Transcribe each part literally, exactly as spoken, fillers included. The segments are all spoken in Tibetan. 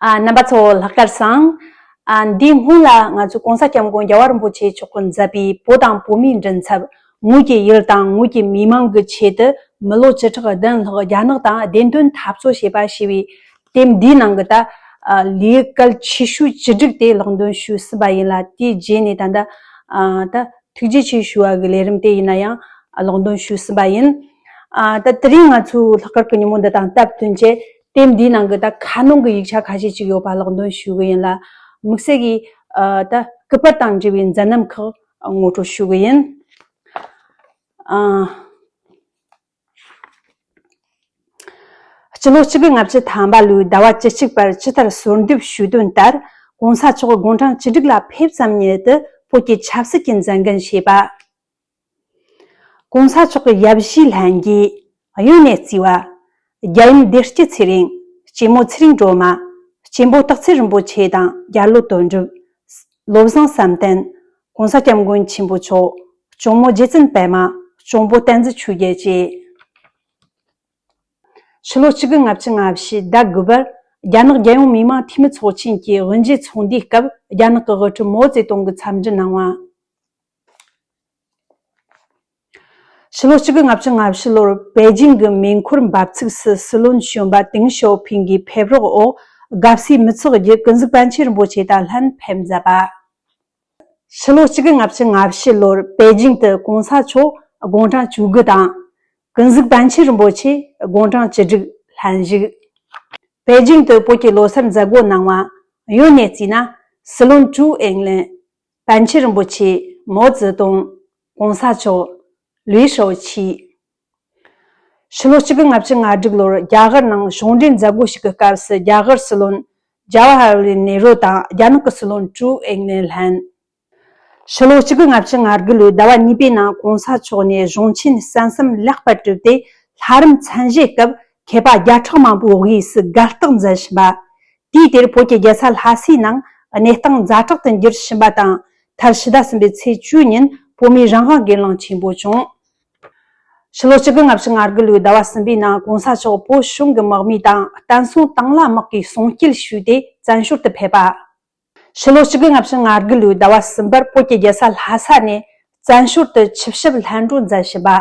ཨ། རྣམ་པ་ཚོ་ལྷག་དཀར་བཟང་། ཨ། འདིའི་སྔོན་ལ་ང་ཚོས་༸གོང་ས་༸སྐྱབས་མགོན་རྒྱལ་བ་རིན་པོ་ཆེ་མཆོག་གིས་མཛད་པའི་བོད་དང་བོད་མིའི་མགྲིན་ཚབ་ངོས་ཀྱི་ཡུལ་དང་ངོས་ཀྱི་མི་མང་གི་ཆེད་དུ་མི་ལོ་བཅུ་ཕྲག་བདུན་ལྷག་རྒྱ་ནག་དང་བདེན་དོན་འཐབ་རྩོད་བྱས་པ་ཞེས་པའི་དེབ་འདིའི་ནང་གི་ད་ཨ། ལས་གལ་ཆེ་ཤོས་བཅུ་དྲུག་དེ་ཀློག་འདོན་ཞུས་ཟིན་པ་ཡིན་ལ། དེའི་རྗེས་ནས་ད་ལྟ་ཨ། ད་ཐུགས་རྗེ་ཆེ་ཞུ་བ་གི་ལས་རིམ་དེ་ཡིན་ན་ཡང་ཀློག་འདོན་ཞུས་ཟིན་པ་ཡིན། ཨ། ད་དེ་རིང་ང་ཚོའི་ལྷག་དཀར་གྱི་ཉིན་མོ་འདི་དང་སྟབས་བསྟུན་བྱས་དེབ་འདིའི་ནང་གི་ད་ཁ་ནང་གི་ཡིག་ཆ་ཁ་ཤས་ཅིག་ཡོད་པ་ཀློག་འདོན་ཞུ་གི་ཡིན་ལ། དམིགས་བསལ་གྱིས་ཨ། ད་སྐུ་པར་དང་འབྲེལ་བའི་མཛད་རྣམ་ཁག་ངོ་སྤྲོད་ཞུ་གི་ཡིན། ཨ། སྤྱི་ལོ་གཅིག་དགུ་ལྔ་བཅུ་ཐམ་པ་ལོའི་ཟླ་བ་བཅུ་གཅིག་པར་ཇི་ལྟར་གསོལ་འདེབས་ཞུས་དོན་ལྟར། ༸གོང་ས་མཆོག་དགུང་གྲངས་བཅུ་དྲུག་ལ་ཕེབས་ཙམ་ཉིད་དུ་བོད་ཀྱི་ཆབ་སྲིད་ཀྱི་མཛད་འགན་བཞེས་པ། ༸གོང་ས་མཆོག་གི་ཡབ་གཞིས་ལྷན་རྒྱས་གཡོན་ནས་གཙོས་པ། རྒྱལ་ཡུམ་བདེ་སྐྱིད་ཚེ་རིང་། གཅེན་མོ་ཚེ་རིང་སྒྲོལ་མ། གཅེན་པོ་སྟག་འཚེར་རིན་པོ་ཆེ་དང་རྒྱལ་ལོ་དོན་གྲུབ། བློ་བཟང་བསམ་གཏན། ༸གོང་ས་༸སྐྱབས་མགོན་ཆེན་པོ་མཆོག་གཅུང་མོ་རྗེ་བཙུན་པད་མ། གཅུང་པོ་བསྟན་འཛིན་ཆོས་རྒྱལ་བཅས། ཕྱི་ལོ་གཅིག་དགུ་ལྔ་བཅུ་ང་བཞི་ཟླ་དགུ་པར་རྒྱ་ནག་རྒྱལ་ཡོངས་མི་དམངས་འཐུས་མི་ཚོགས་ཆེན་གྱི་དབུ་འབྱེད་ཚོགས་འདུའི་སྐབས་རྒྱ་ནག་གི་དབུ་ཁྲིད་མའོ་ཙེ་ཏུང་གིས་འཚམས་འདྲི་གནང་བ། ཕྱི་ལོ་གཅིག་དགུ་ལྔ་བཅུ་ང་བཞི་ལོར་པེ་ཅིང་གི་མེ་འཁོར་འབབ་ཚུགས་སུ་སྲིད་བློན་གཞོན་པ་ཏེང་ཞའོ་ཕིང་གི་ཕེབས་རོགས་འོག་དགའ་བསུའི་མི་ཚོགས་བརྒྱུད་ཀུན་གཟིགས་པཎ་ཆེན་རིན་པོ་ཆེ་དང་ལྷན་ཕེབས་མཛད་པ། ཕྱི་ལོ་གཅིག་དགུ་ལྔ་བཅུ་ང་བཞི་ལོར་པེ་ཅིང་དུ་༸གོང་ས་མཆོག་དགུང་གྲངས་བཅུ་དགུ་དང་། ཀུན་གཟིགས་པཎ་ཆེན་རིན་པོ་ཆེ་དགུང་གྲངས་བཅུ་དྲུག་ལྷན་བཞུགས། པེ་ཅིང་དུ་བོད་ཀྱི་ལོ་གསར་མཛད་སྒོ་གནང་བ། གཡོན་ནས་བརྩིས་ན་སྲིད་བློན་ཀྲུའུ་ཨེང་ལེན། པཎ་ཆེན་རིན་པོ་ཆེ། མའོ་ཙེ་ཏུང་། ༸གོང་ས་མཆོག་ལུའུ་ཧྲའོ་ཆི། ཕྱི་ལོ་གཅིག་དགུ་ལྔ་བཅུ་ང་དྲུག་ལོར་རྒྱ་གར་ནང་གཞུང་འབྲེལ་མཛད་སྒོ་ཞིག་གི་སྐབས་སུ་རྒྱ་གར་སྲིད་བློན་ཇ་ཝ་ཧར་ལལ་ནེ་རུ་དང་རྒྱ་ནག་གི་སྲིད་བློན་ཀྲུའུ་ཨེང་ལེན་ལྷན། ཕྱི་ལོ་གཅིག་དགུ་ལྔ་བཅུ་ང་དགུ་ལོའི་ཟླ་བ་གཉིས་པའི་ནང་༸གོང་ས་མཆོག་ནས་གཞུང་ཆེན་གསན་བསམ་ལེགས་པར་གྲུབ་སྟེ། ལྷ་རམས་མཚན་བཞེས་སྐབས་མཁས་པ་བརྒྱ་ཕྲག་མང་པོའི་དབུས་སུ་དགའ་རྟགས་མཛད་བཞིན་པ། དུས་དེར་བོད་ཀྱི་རྒྱལ་ས་ལྷ་སའི་ནང་གནས་སྟངས་ཛ་དྲག་ཏུ་འགྱུར་བཞིན་པ་དང་། མཐར་ཕྱི་ཟླ་གསུམ་པའི་ཚེས་བཅུ་ཉིན་བོད་མིའི་རང་དབང་སྒེར་ལངས་ཆེན་པོ་བྱུང་། ཕྱི་ལོ་གཅིག་དགུ་ལྔ་བཅུ་ང་དགུ་ལོའི་ཟླ་བ་གསུམ་པའི་ནང་༸གོང་ས་མཆོག་བོད་གཞུང་གི་དམག་མི་དང་བསྟན་སྲུང་དང་བླངས་དམག་གིས་སྲུང་སྐྱེལ་ཞུས་ཏེ་བཙན་བྱོལ་དུ་ཕེབས་པ། ཕྱི་ལོ་གཅིག་དགུ་ལྔ་བཅུ་ང་དགུ་ལོའི་ཟླ་བ་གསུམ་པར་བོད་ཀྱི་རྒྱལ་ས་ལྷ་ས་ནས་བཙན་བྱོལ་དུ་ཆིབས་ཞབས་ལྷན་འགྲོ་མཛད་བཞིན་པ།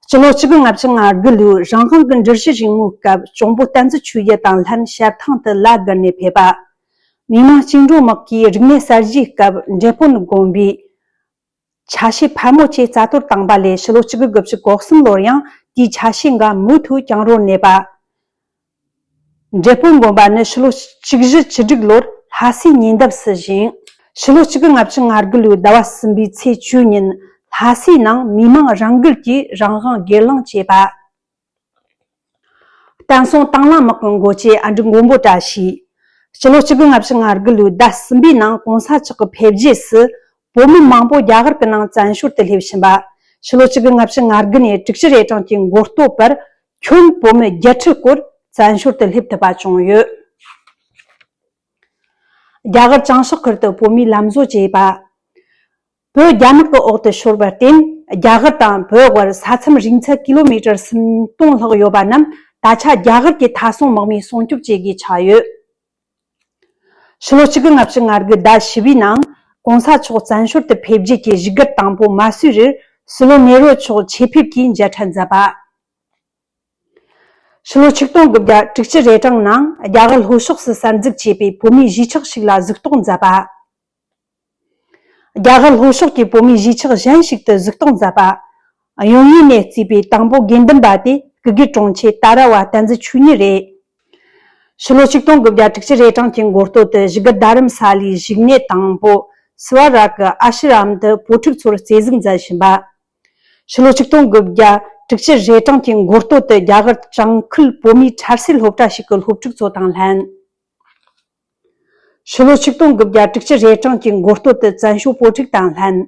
སྤྱི་ལོ་གཅིག་དགུ་ལྔ་བཅུ་ང་དགུ་ལོའི་རང་དབང་གི་འགྲུལ་བཞུད་རིང་མོའི་སྐབས་གཅུང་པོ་བསྟན་འཛིན་ཆོས་རྒྱལ་དང་ལྷན་ཞབས་ཐང་དུ་ལ་བརྒལ་ནས་ཕེབས་པ། མི་དམངས་བཅིངས་འགྲོལ་དམག་གིས་རིག་གནས་གསར་བརྗེའི་སྐབས་འབྲས་སྤུངས་དགོན་པའི་ཆ་ཤས་ཕལ་མོ་ཆེ་རྩ་གཏོར་བཏང་པ་ལས། ཕྱི་ལོ་གཅིག་དགུ་དགུ་བཅུ་གོ་གསུམ་ལོར་ཡང་དེའི་ཆ་ཤས་འགའ་མུ་མཐུད་བཅིངས་འགྲོལ་གནས་པ། འབྲས་སྤུངས་དགོན་པ་ནི་ཕྱི་ལོ་གཅིག་བཞི་བཅུ་དྲུག་ལོར་ལྷ་སའི་ཉེ་འདབས་སུ་བཞེངས། ཕྱི་ལོ་གཅིག་དགུ་ལྔ་བཅུ་ང་དགུ་ལོའི་ཟླ་བ་གསུམ་པའི་ཚེས་བཅུ་ཉིན་ལྷ་སའི་ནང་མི་དམངས་རང་འགུལ་གྱིས་རང་དབང་སྒེར་ལངས་བྱས་པ། བསྟན་སྲུང་དང་བླངས་དམག་གི་འགོ་ཁྲིད་ཨ་འབྲུག་མགོན་པོ་བཀྲ་ཤིས། ཕྱི་ལོ་གཅིག་དགུ་ལྔ་བཅུ་ང་དགུ་ལོའི་ཟླ་གསུམ་པའི་ནང་༸གོང་ས་མཆོག་གི་ཕེབས་རྗེས་སུ་བོད་མི་མང་པོ་རྒྱ་གར་གྱི་ནང་བཙན་བྱོལ་དུ་སླེབས་ཕྱིན་པ། ཕྱི་ལོ་གཅིག་དགུ་ལྔ་བཅུ་ང་དགུ་ནས་དྲུག་ཅུ་རེ་གྲངས་ཀྱི་འགོ་སྟོད་བར་ཁྱོན་བོད་མི་བརྒྱད་ཁྲི་སྐོར་བཙན་བྱོལ་དུ་སླེབས་ཐུབ་པ་བྱུང་ཡོད། རྒྱ་གར་བྱང་ཕྱོགས་ཁུལ་དུ་བོད་མིའི་ལམ་བཟོ་བྱས་པ། བོད་རྒྱ་དམག་གི་འོག་ཏུ་ཤོར་བར་བརྟེན། རྒྱ་གར་དང་བོད་དབར་ས་མཚམས་རིང་ཚད་ཀི་ལོ་མི་ཊར་སུམ་སྟོང་ལྷག་ཡོད་པ་རྣམས་ད་ཆ་རྒྱ་གར་གྱི་མཐའ་སྲུང་དམག་མིས་སྲུང་སྐྱོབ་བྱེད་དགོས་ཆགས་ཡོད། ཕྱི་ལོ་གཅིག་དགུ་ལྔ་བཅུ་ང་དགུ་ཟླ་བཞི་པའི་ནང་༸གོང་ས་མཆོག་བཙན་བྱོལ་དུ་ཕེབས་རྗེས་ཀྱི་བཞུགས་སྒར་དང་པོ་མ་སུ་རིར་སྲིད་བློན་ནེ་རུ་མཆོག་ཆེད་ཕེབས་ཀྱིས་མཇལ་འཕྲད་མཛད་པ། ཕྱི་ལོ་ཆིག་སྟོང་དགུ་བརྒྱ་དྲུག་ཅུ་རེ་གྲངས་ནང་རྒྱ་གར་ལྷོ་ཕྱོགས་སུ་གསར་འཛུགས་བྱས་པའི་བོད་མིའི་གཞིས་ཆགས་ཤིག་ལ་གཟིགས་རྟོག་མཛད་པ། རྒྱ་གར་ལྷོ་ཕྱོགས་ཀྱི་བོད་མིའི་གཞིས་ཆགས་གཞན་ཞིག་ཏུ་གཟིགས་རྟོག་མཛད་པ། གཡོན་ངོས་ནས་བརྩིས་པའི་དང་པོ་དགེ་འདུན་པ་དེ་སྐུ་སྒེར་དྲུང་ཆེ་ཏཱ་ར་བ་བསྟན་འཛིན་ཆོས་ཉིད་རེད། ཕྱི་ལོ་ཆིག་སྟོང་དགུ་བརྒྱ་དྲུག་ཅུ་རེ་གྲངས་ཀྱི་འགོ་སྟོད་དུ་བཞུགས་སྒར་རྡ་རམ་ས་ལའི་བཞུགས་གནས་དང་པོ་སི་བ་ར་ཀི་ཨ་ཤི་རམ་དུ་བོད་ཕྲུག་ཚོར་རྩེ་གཟིགས་མཛད་བཞིན་པ། ཕྱི་ལོ་ཆིག་སྟོང་དགུ་བརྒྱ་དྲུག་ཅུ་རེ་གྲངས་ཀྱི་འགོ་སྟོད་དུ་རྒྱ་གར་བྱང་ཁུལ་བོད་མིའི་འཕྲལ་སེལ་སློབ་གྲྭ་ཞིག་གི་སློབ་ཕྲུག་ཚོ་དང་ལྷན། ཕྱི་ལོ་ཆིག་སྟོང་དགུ་བརྒྱ་དྲུག་ཅུ་རེ་གྲངས་ཀྱི་འགོ་སྟོད་དུ་བཙན་བྱོལ་བོད་ཕྲུག་དང་ལྷན།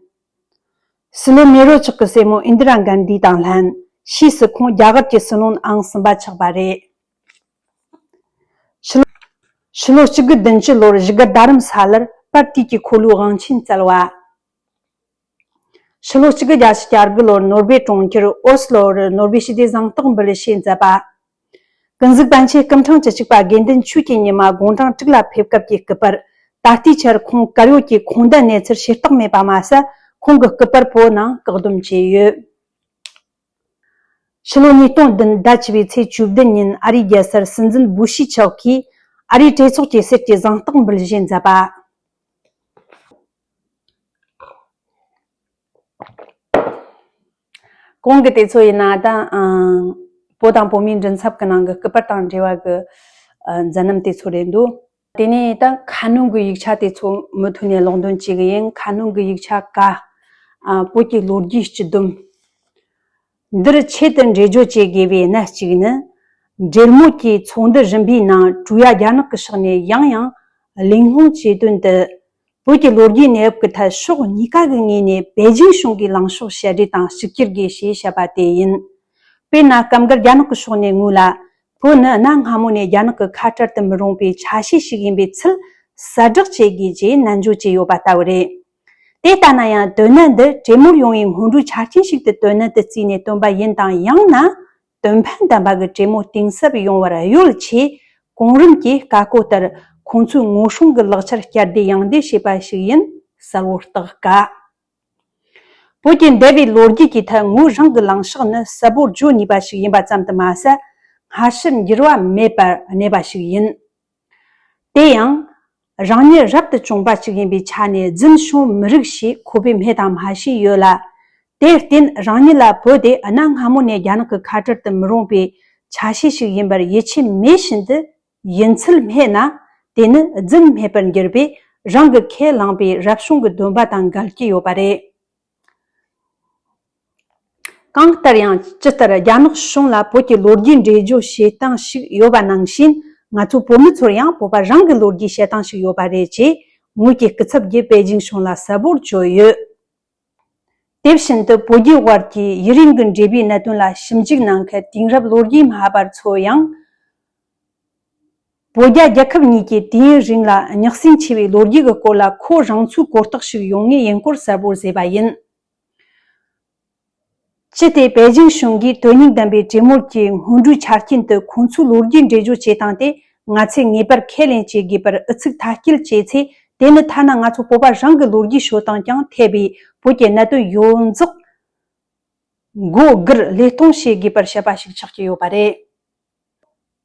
སྲིད་བློན་ནེ་རུ་མཆོག་གི་སྲས་མོ་ཨིན་དི་ར་གན་དྷི་དང་ལྷན། ཕྱིས་སུ་ཁོང་རྒྱ་གར་གྱི་སྲིད་བློན་ཨང་གསུམ་པ་ཆགས་པ་རེད། ཕྱི་ལོ་ཕྱི་ལོ་གཅིག་དགུ་བདུན་ཅུ་ལོར་བཞུགས་སྒར་རྡ་རམ་ས་ལར་པར་དུས་ཀྱི་འཁོར་ལོའི་དབང་ཆེན་བསྩལ་བ། ཕྱི་ལོ་གཅིག་དགུ་བརྒྱད་ཅུ་གྱ་དགུ་ལོར་ནོར་ཝེ་གྲོང་ཁྱེར་ཨོ་སི་ལོ་རུ་ནོར་ཝེ་ཞི་བདེ་གཟེངས་རྟགས་འབུལ་བཞེས་མཛད་པ། ཀུན་གཟིགས་པཎ་ཆེན་སྐུ་ཕྲེང་བཅུ་གཅིག་པ་དགེ་འདུན་ཆོས་ཀྱི་ཉི་མ་དགུང་གྲངས་དྲུག་ལ་ཕེབས་སྐབས་ཀྱི་སྐུ་པར། ད་ལྟའི་ཆར་ཁོང་དཀར་ཡོལ་གྱི་ཁོངས་གཏོགས་གནས་ཚུལ་ཞུ་རྟགས་མེད་པ་མ་ཟད། ཁོང་གི་སྐུ་པར་བོད་ནང་བཀག་སྡོམ་བྱས་ཡོད། ཕྱི་ལོ་ཉིས་སྟོང་བདུན་ཟླ་བཅུ་པའི་ཚེས་བཅུ་བདུན་ཉིན་ཨ་རིའི་རྒྱལ་སར་སྲིད་འཛིན་བུ་ཤི་མཆོག་གིས་ཨ་རིའི་གྲོས་ཚོགས་ཀྱི་གསེར་གྱི་གཟེངས་རྟགས་འབུལ་བཞེས་མཛད་པ། གོང་གི་དེ་ཚོ་ཡིན་ན་ད་ཨང་བོད་དང་བོད་མིའི་མགྲིན་ཚབ་ཀྱི་ནང་གི་སྐུ་པར་དང་འབྲེལ་བ་གི་ཨ་མཛད་རྣམ་དེ་ཚོ་རེད་འདུག་དེ་ནས་ད་ཁ་སྣོན་གྱི་ཡིག་ཆ་དེ་ཚོ་མུ་མཐུད་ནས་ཀློག་འདོན་བྱེད་གི་ཡིན། ཁ་སྣོན་གྱི་ཡིག་ཆ་ཀ་ཨ་བོད་ཀྱི་ལོ་རྒྱུས་སྤྱི་བསྡོམས། འདིར་ཆེད་དུ་འགྲེལ་བརྗོད་བྱེད་དགོས་པའི་གནད་གཅིག་ནི། འབྲེལ་མོལ་གྱི་ཚོགས་འདུ་རིམ་པའི་ནང་ཀྲུའུ་ཡ་རྒྱ་ནག་གི་ཕྱོགས་ནས་ཡང་ཡང་གླེང་སློང་བྱས་དོན་དུ། བོད་ཀྱི་ལོ་རྒྱུས་གནས་བབ་ཀྱི་ཐད་ཕྱོགས་གཉིས་ཀ་གི་ངོས་ནས་པེ་ཅིང་གཞུང་གིས་ལངས་ཕྱོགས་ཞལ་འདྲིས་དང་གཅིག་གྱུར་དགོས་ཞེས་བཤད་པ་དེ་ཡིན། དཔེར་ན་སྐབས་འགར་རྒྱ་ནག་གི་ཕྱོགས་ནས་ངོས་ལ། བོད་ནི་གནའ་སྔ་མོ་ནས་རྒྱ་ནག་གི་ཁ་བྲལ་དུ་མི་རུང་བའི་ཆ་ཤས་ཤིག་ཡིན་པའི་ཚུལ་གསལ་བསྒྲགས་བྱེད་དགོས་ཅེས་ནན་བརྗོད་བྱས་ཡོད་པ་ལྟ་བུ་རེད། དེ་ལྟ་ན་ཡང་དོན་གནད་འདི་གྲོས་མོལ་ཡོང་བའི་སྔོན་འགྲོའི་ཆ་རྐྱེན་ཞིག་ཏུ་དོན་གནད་དུ་བརྩིས་ནས་བཏོན་པ་ཡིན་དང་། ཡང་ན་དོན་ཕན་ལྡན་པ་གི་གྲོས་མོལ་གཏིང་ཟབ་ཡོང་བར་གཡོལ་ཆེད། གོང་རིམ་གྱི་བཀའ་བཀོད་ལྟར་ཁོང་ཚོའི་ངོ་སྲུང་གི་ལག་ཆར་བསྐྱར་ཟློས་ཡང་ཟློས་བྱས་པ་ཞིག་ཡིན་གསལ་བོར་རྟོགས་དཀའ། བོད་ཀྱི་འདས་པའི་ལོ་རྒྱུས་ཀྱི་ཐད་ངོས་རང་གི་ལངས་ཕྱོགས་ནི་གསལ་པོར་བརྗོད་ནུས་པ་ཞིག་ཡིན་པ་ཙམ་དུ་མ་ཟད། སྔ་ཕྱིར་འགྱུར་བ་མེད་པར་གནས་པ་ཞིག་ཡིན། དེ་ཡང་། རང་ཉིད་རབ་ཏུ་བྱུང་བ་ཞིག་ཡིན་པའི་ཆ་ནས་རྫུན་བྱུང་མི་རིགས་ཞེས་ཁོ་པས་སྨྲས་དང་སྨྲ་བཞིན་ཡོད་ལ། དེར་བརྟེན་རང་ཉིད་ལ་བོད་དེ་གནའ་སྔ་མོ་ནས་རྒྱ་ནག་གི་ཁ་བྲལ་དུ་མི་རུང་བའི་ཆ་ཤས་ཤིག་ཡིན་པར་ཡིད་ཆེས་མེད་བཞིན་དུ། ཡིན་ཚུལ་སྨྲས་ན། དེ་ནི་རྫུན་སྨྲས་པར་འགྱུར་བས་རང་གི་ཁས་བླངས་པའི་རབ་བྱུང་གི་སྡོམ་པ་དང་འགལ་གྱི་ཡོད་པ་རེད། གང་ལྟར་ཡང་ཇི་ལྟར་རྒྱ་ནག་གཞུང་ལ་བོད་ཀྱི་ལོ་རྒྱུས་འགྲེལ་བརྗོད་བྱེད་སྟངས་ཤིག་ཡོད་པ་ནང་བཞིན། ང་ཚོ་བོད་མི་ཚོར་ཡང་བོད་པ་རང་གི་ལོ་རྒྱུས་བཤད་སྟངས་ཤིག་ཡོད་པ་རེད་ཅེས་ངོས་ཀྱི་སྐུ་ཚབ་ཀྱིས་པེ་ཅིང་གཞུང་ལ་གསལ་པོར་བརྗོད་ཡོད། དེ་བཞིན་དུ་བོད་རྒྱའི་དབར་གྱི་ཡུན་རིང་གི་འབྲེལ་བའི་གནད་དོན་ལ་ཞིབ་འཇུག་གནང་མཁན་དེང་རབས་ལོ་རྒྱུས་སྨྲ་བར་ཚོ་ཡང་། བོད་རྒྱ་རྒྱལ་ཁབ་གཉིས་ཀྱི་དུས་ཡུན་རིང་ལ་རྙོག་ཟིང་ཆེ་བའི་ལོ་རྒྱུས་ཀྱི་སྐོར་ལ་ཁོ་རང་ཚོའི་གོ་རྟོགས་ཤིག་ཡོང་ངེས་ཡིན་སྐོར་གསལ་པོར་བཟོས་པ་ཡིན། ཅི་སྟེ་པེ་ཅིང་གཞུང་གིས་དོན་སྙིང་ལྡན་པའི་གྲོས་མོལ་གྱི་སྔོན་འགྲོའི་ཆ་རྐྱེན་དུ་ཁོང་ཚོའི་ལོ་རྒྱུས་འགྲེལ་བརྗོད་བྱེད་སྟངས་དེ་ང་ཚོས་ངེས་པར་ཁས་ལེན་བྱེད་དགོས་པར་ཨུ་ཚུགས་མཐའ་སྐྱེལ་བྱས་ཚེ། དེ་ནི་ཐ་ན་ང་ཚོ་བོད་པ་རང་གི་ལོ་རྒྱུས་ཤོད་སྟངས་ཀྱང་འཐད་པའི་བོད་ཀྱི་གནད་དོན་ཡོངས་རྫོགས་མགོ་སྒུར་ལས་གཏོང་བྱེད་དགོས་པར་བཤད་པ་ཞིག་ཆགས་ཀྱི་ཡོད་པ་རེད།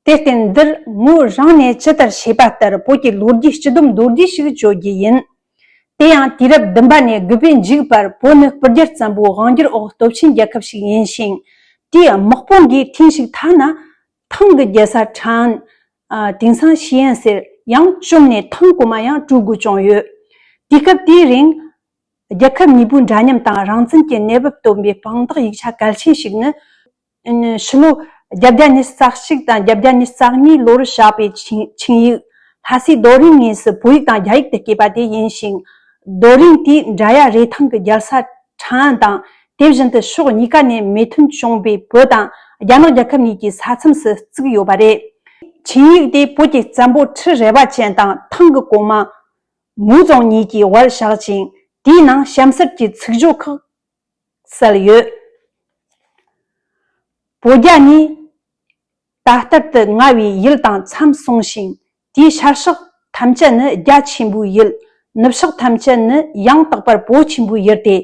དེར་བརྟེན་འདིར་ངོས་རང་ནས་ཇི་ལྟར་བྱས་པ་ལྟར་བོད་ཀྱི་ལོ་རྒྱུས་སྤྱི་བསྡོམས་མདོར་བསྡུས་ཤིག་བརྗོད་རྒྱུ་ཡིན། དེ་ཡང་དུས་རབས་བདུན་པ་ནས་དགུ་པའི་མཇུག་བར་བོད་ནི་སྤུ་རྒྱལ་བཙན་པོའི་དབང་སྒྱུར་འོག་སྟོབས་ཆེན་རྒྱལ་ཁབ་ཞིག་ཡིན་ཞིང་། དེའི་དམག་དཔུང་གིས་ཐེངས་ཤིག་ཐ་ན་ཐང་གི་རྒྱལ་ས་ཁྲང་ཨན། དེང་སང་ཞི་ཨན་ཟེར་ཡང་བཅོམ་ནས་ཐང་གོང་མ་ཡང་དཀྲུག་དགོས་བྱུང་ཡོད། དུས་སྐབས་དེའི་རིང་། རྒྱལ་ཁབ་གཉིས་པོའི་འདྲ་མཉམ་དང་རང་བཙན་གྱི་གནས་བབ་སྟོན་པའི་དཔང་རྟགས་ཡིག་ཆ་གལ་ཆེན་ཞིག་ནི། ཕྱི་ལོ་བརྒྱད་བརྒྱ་ཉི་ཤུ་རྩ་གཅིག་དང་བརྒྱད་བརྒྱ་ཉི་ཤུ་རྩ་གཉིས་ལོར་བཞག་པའི་ཆིངས་ཡིག་ལྷ་སའི་རྡོ་རིང་ངོས་སུ་བོད་ཡིག་དང་རྒྱ་ཡིག་ཏུ་བསྐྱེད་པ་དེ་ཡིན་ཞིང་། རྡོ་རིང་དེའི་འདྲ་ཡ་རེ་ཐང་གི་རྒྱལ་ས་ཁྲང་ཨན་དང་། དེ་བཞིན་དུ་ཕྱོགས་གཉིས་ཀ་ནས་མོས་མཐུན་བྱུང་བའི་བོད་དང་རྒྱ་ནག་རྒྱལ་ཁབ་གཉིས་ཀྱི་ས་མཚམས་སུ་བརྩིགས་ཡོད་པ་རེད། ཆིངས་ཡིག་དེ་བོད་ཀྱི་བཙན་པོ་ཁྲི་རལ་པ་ཅན་དང་ཐང་གི་གོང་མ་མུའུ་ཙུང་གཉིས་ཀྱི་དབར་བཞག་ཅིང་། དེའི་ནང་གཤམ་གསལ་གྱི་ཚིག་བརྗོད་ཁག་གསལ་ཡོད། བོད་རྒྱ་ནི་ད་ལྟར་དུ་མངའ་བའི་ཡུལ་དང་མཚམས་བསྲུངས་ཤིང་། དེའི་ཤར་ཕྱོགས་ཐམས་ཅད་ནི་རྒྱ་ཆེན་པོའི་ཡུལ། ནུབ་ཕྱོགས་ཐམས་ཅད་ནི་ཡང་དག་པར་བོད་ཆེན་པོའི་ཡུལ་ཏེ།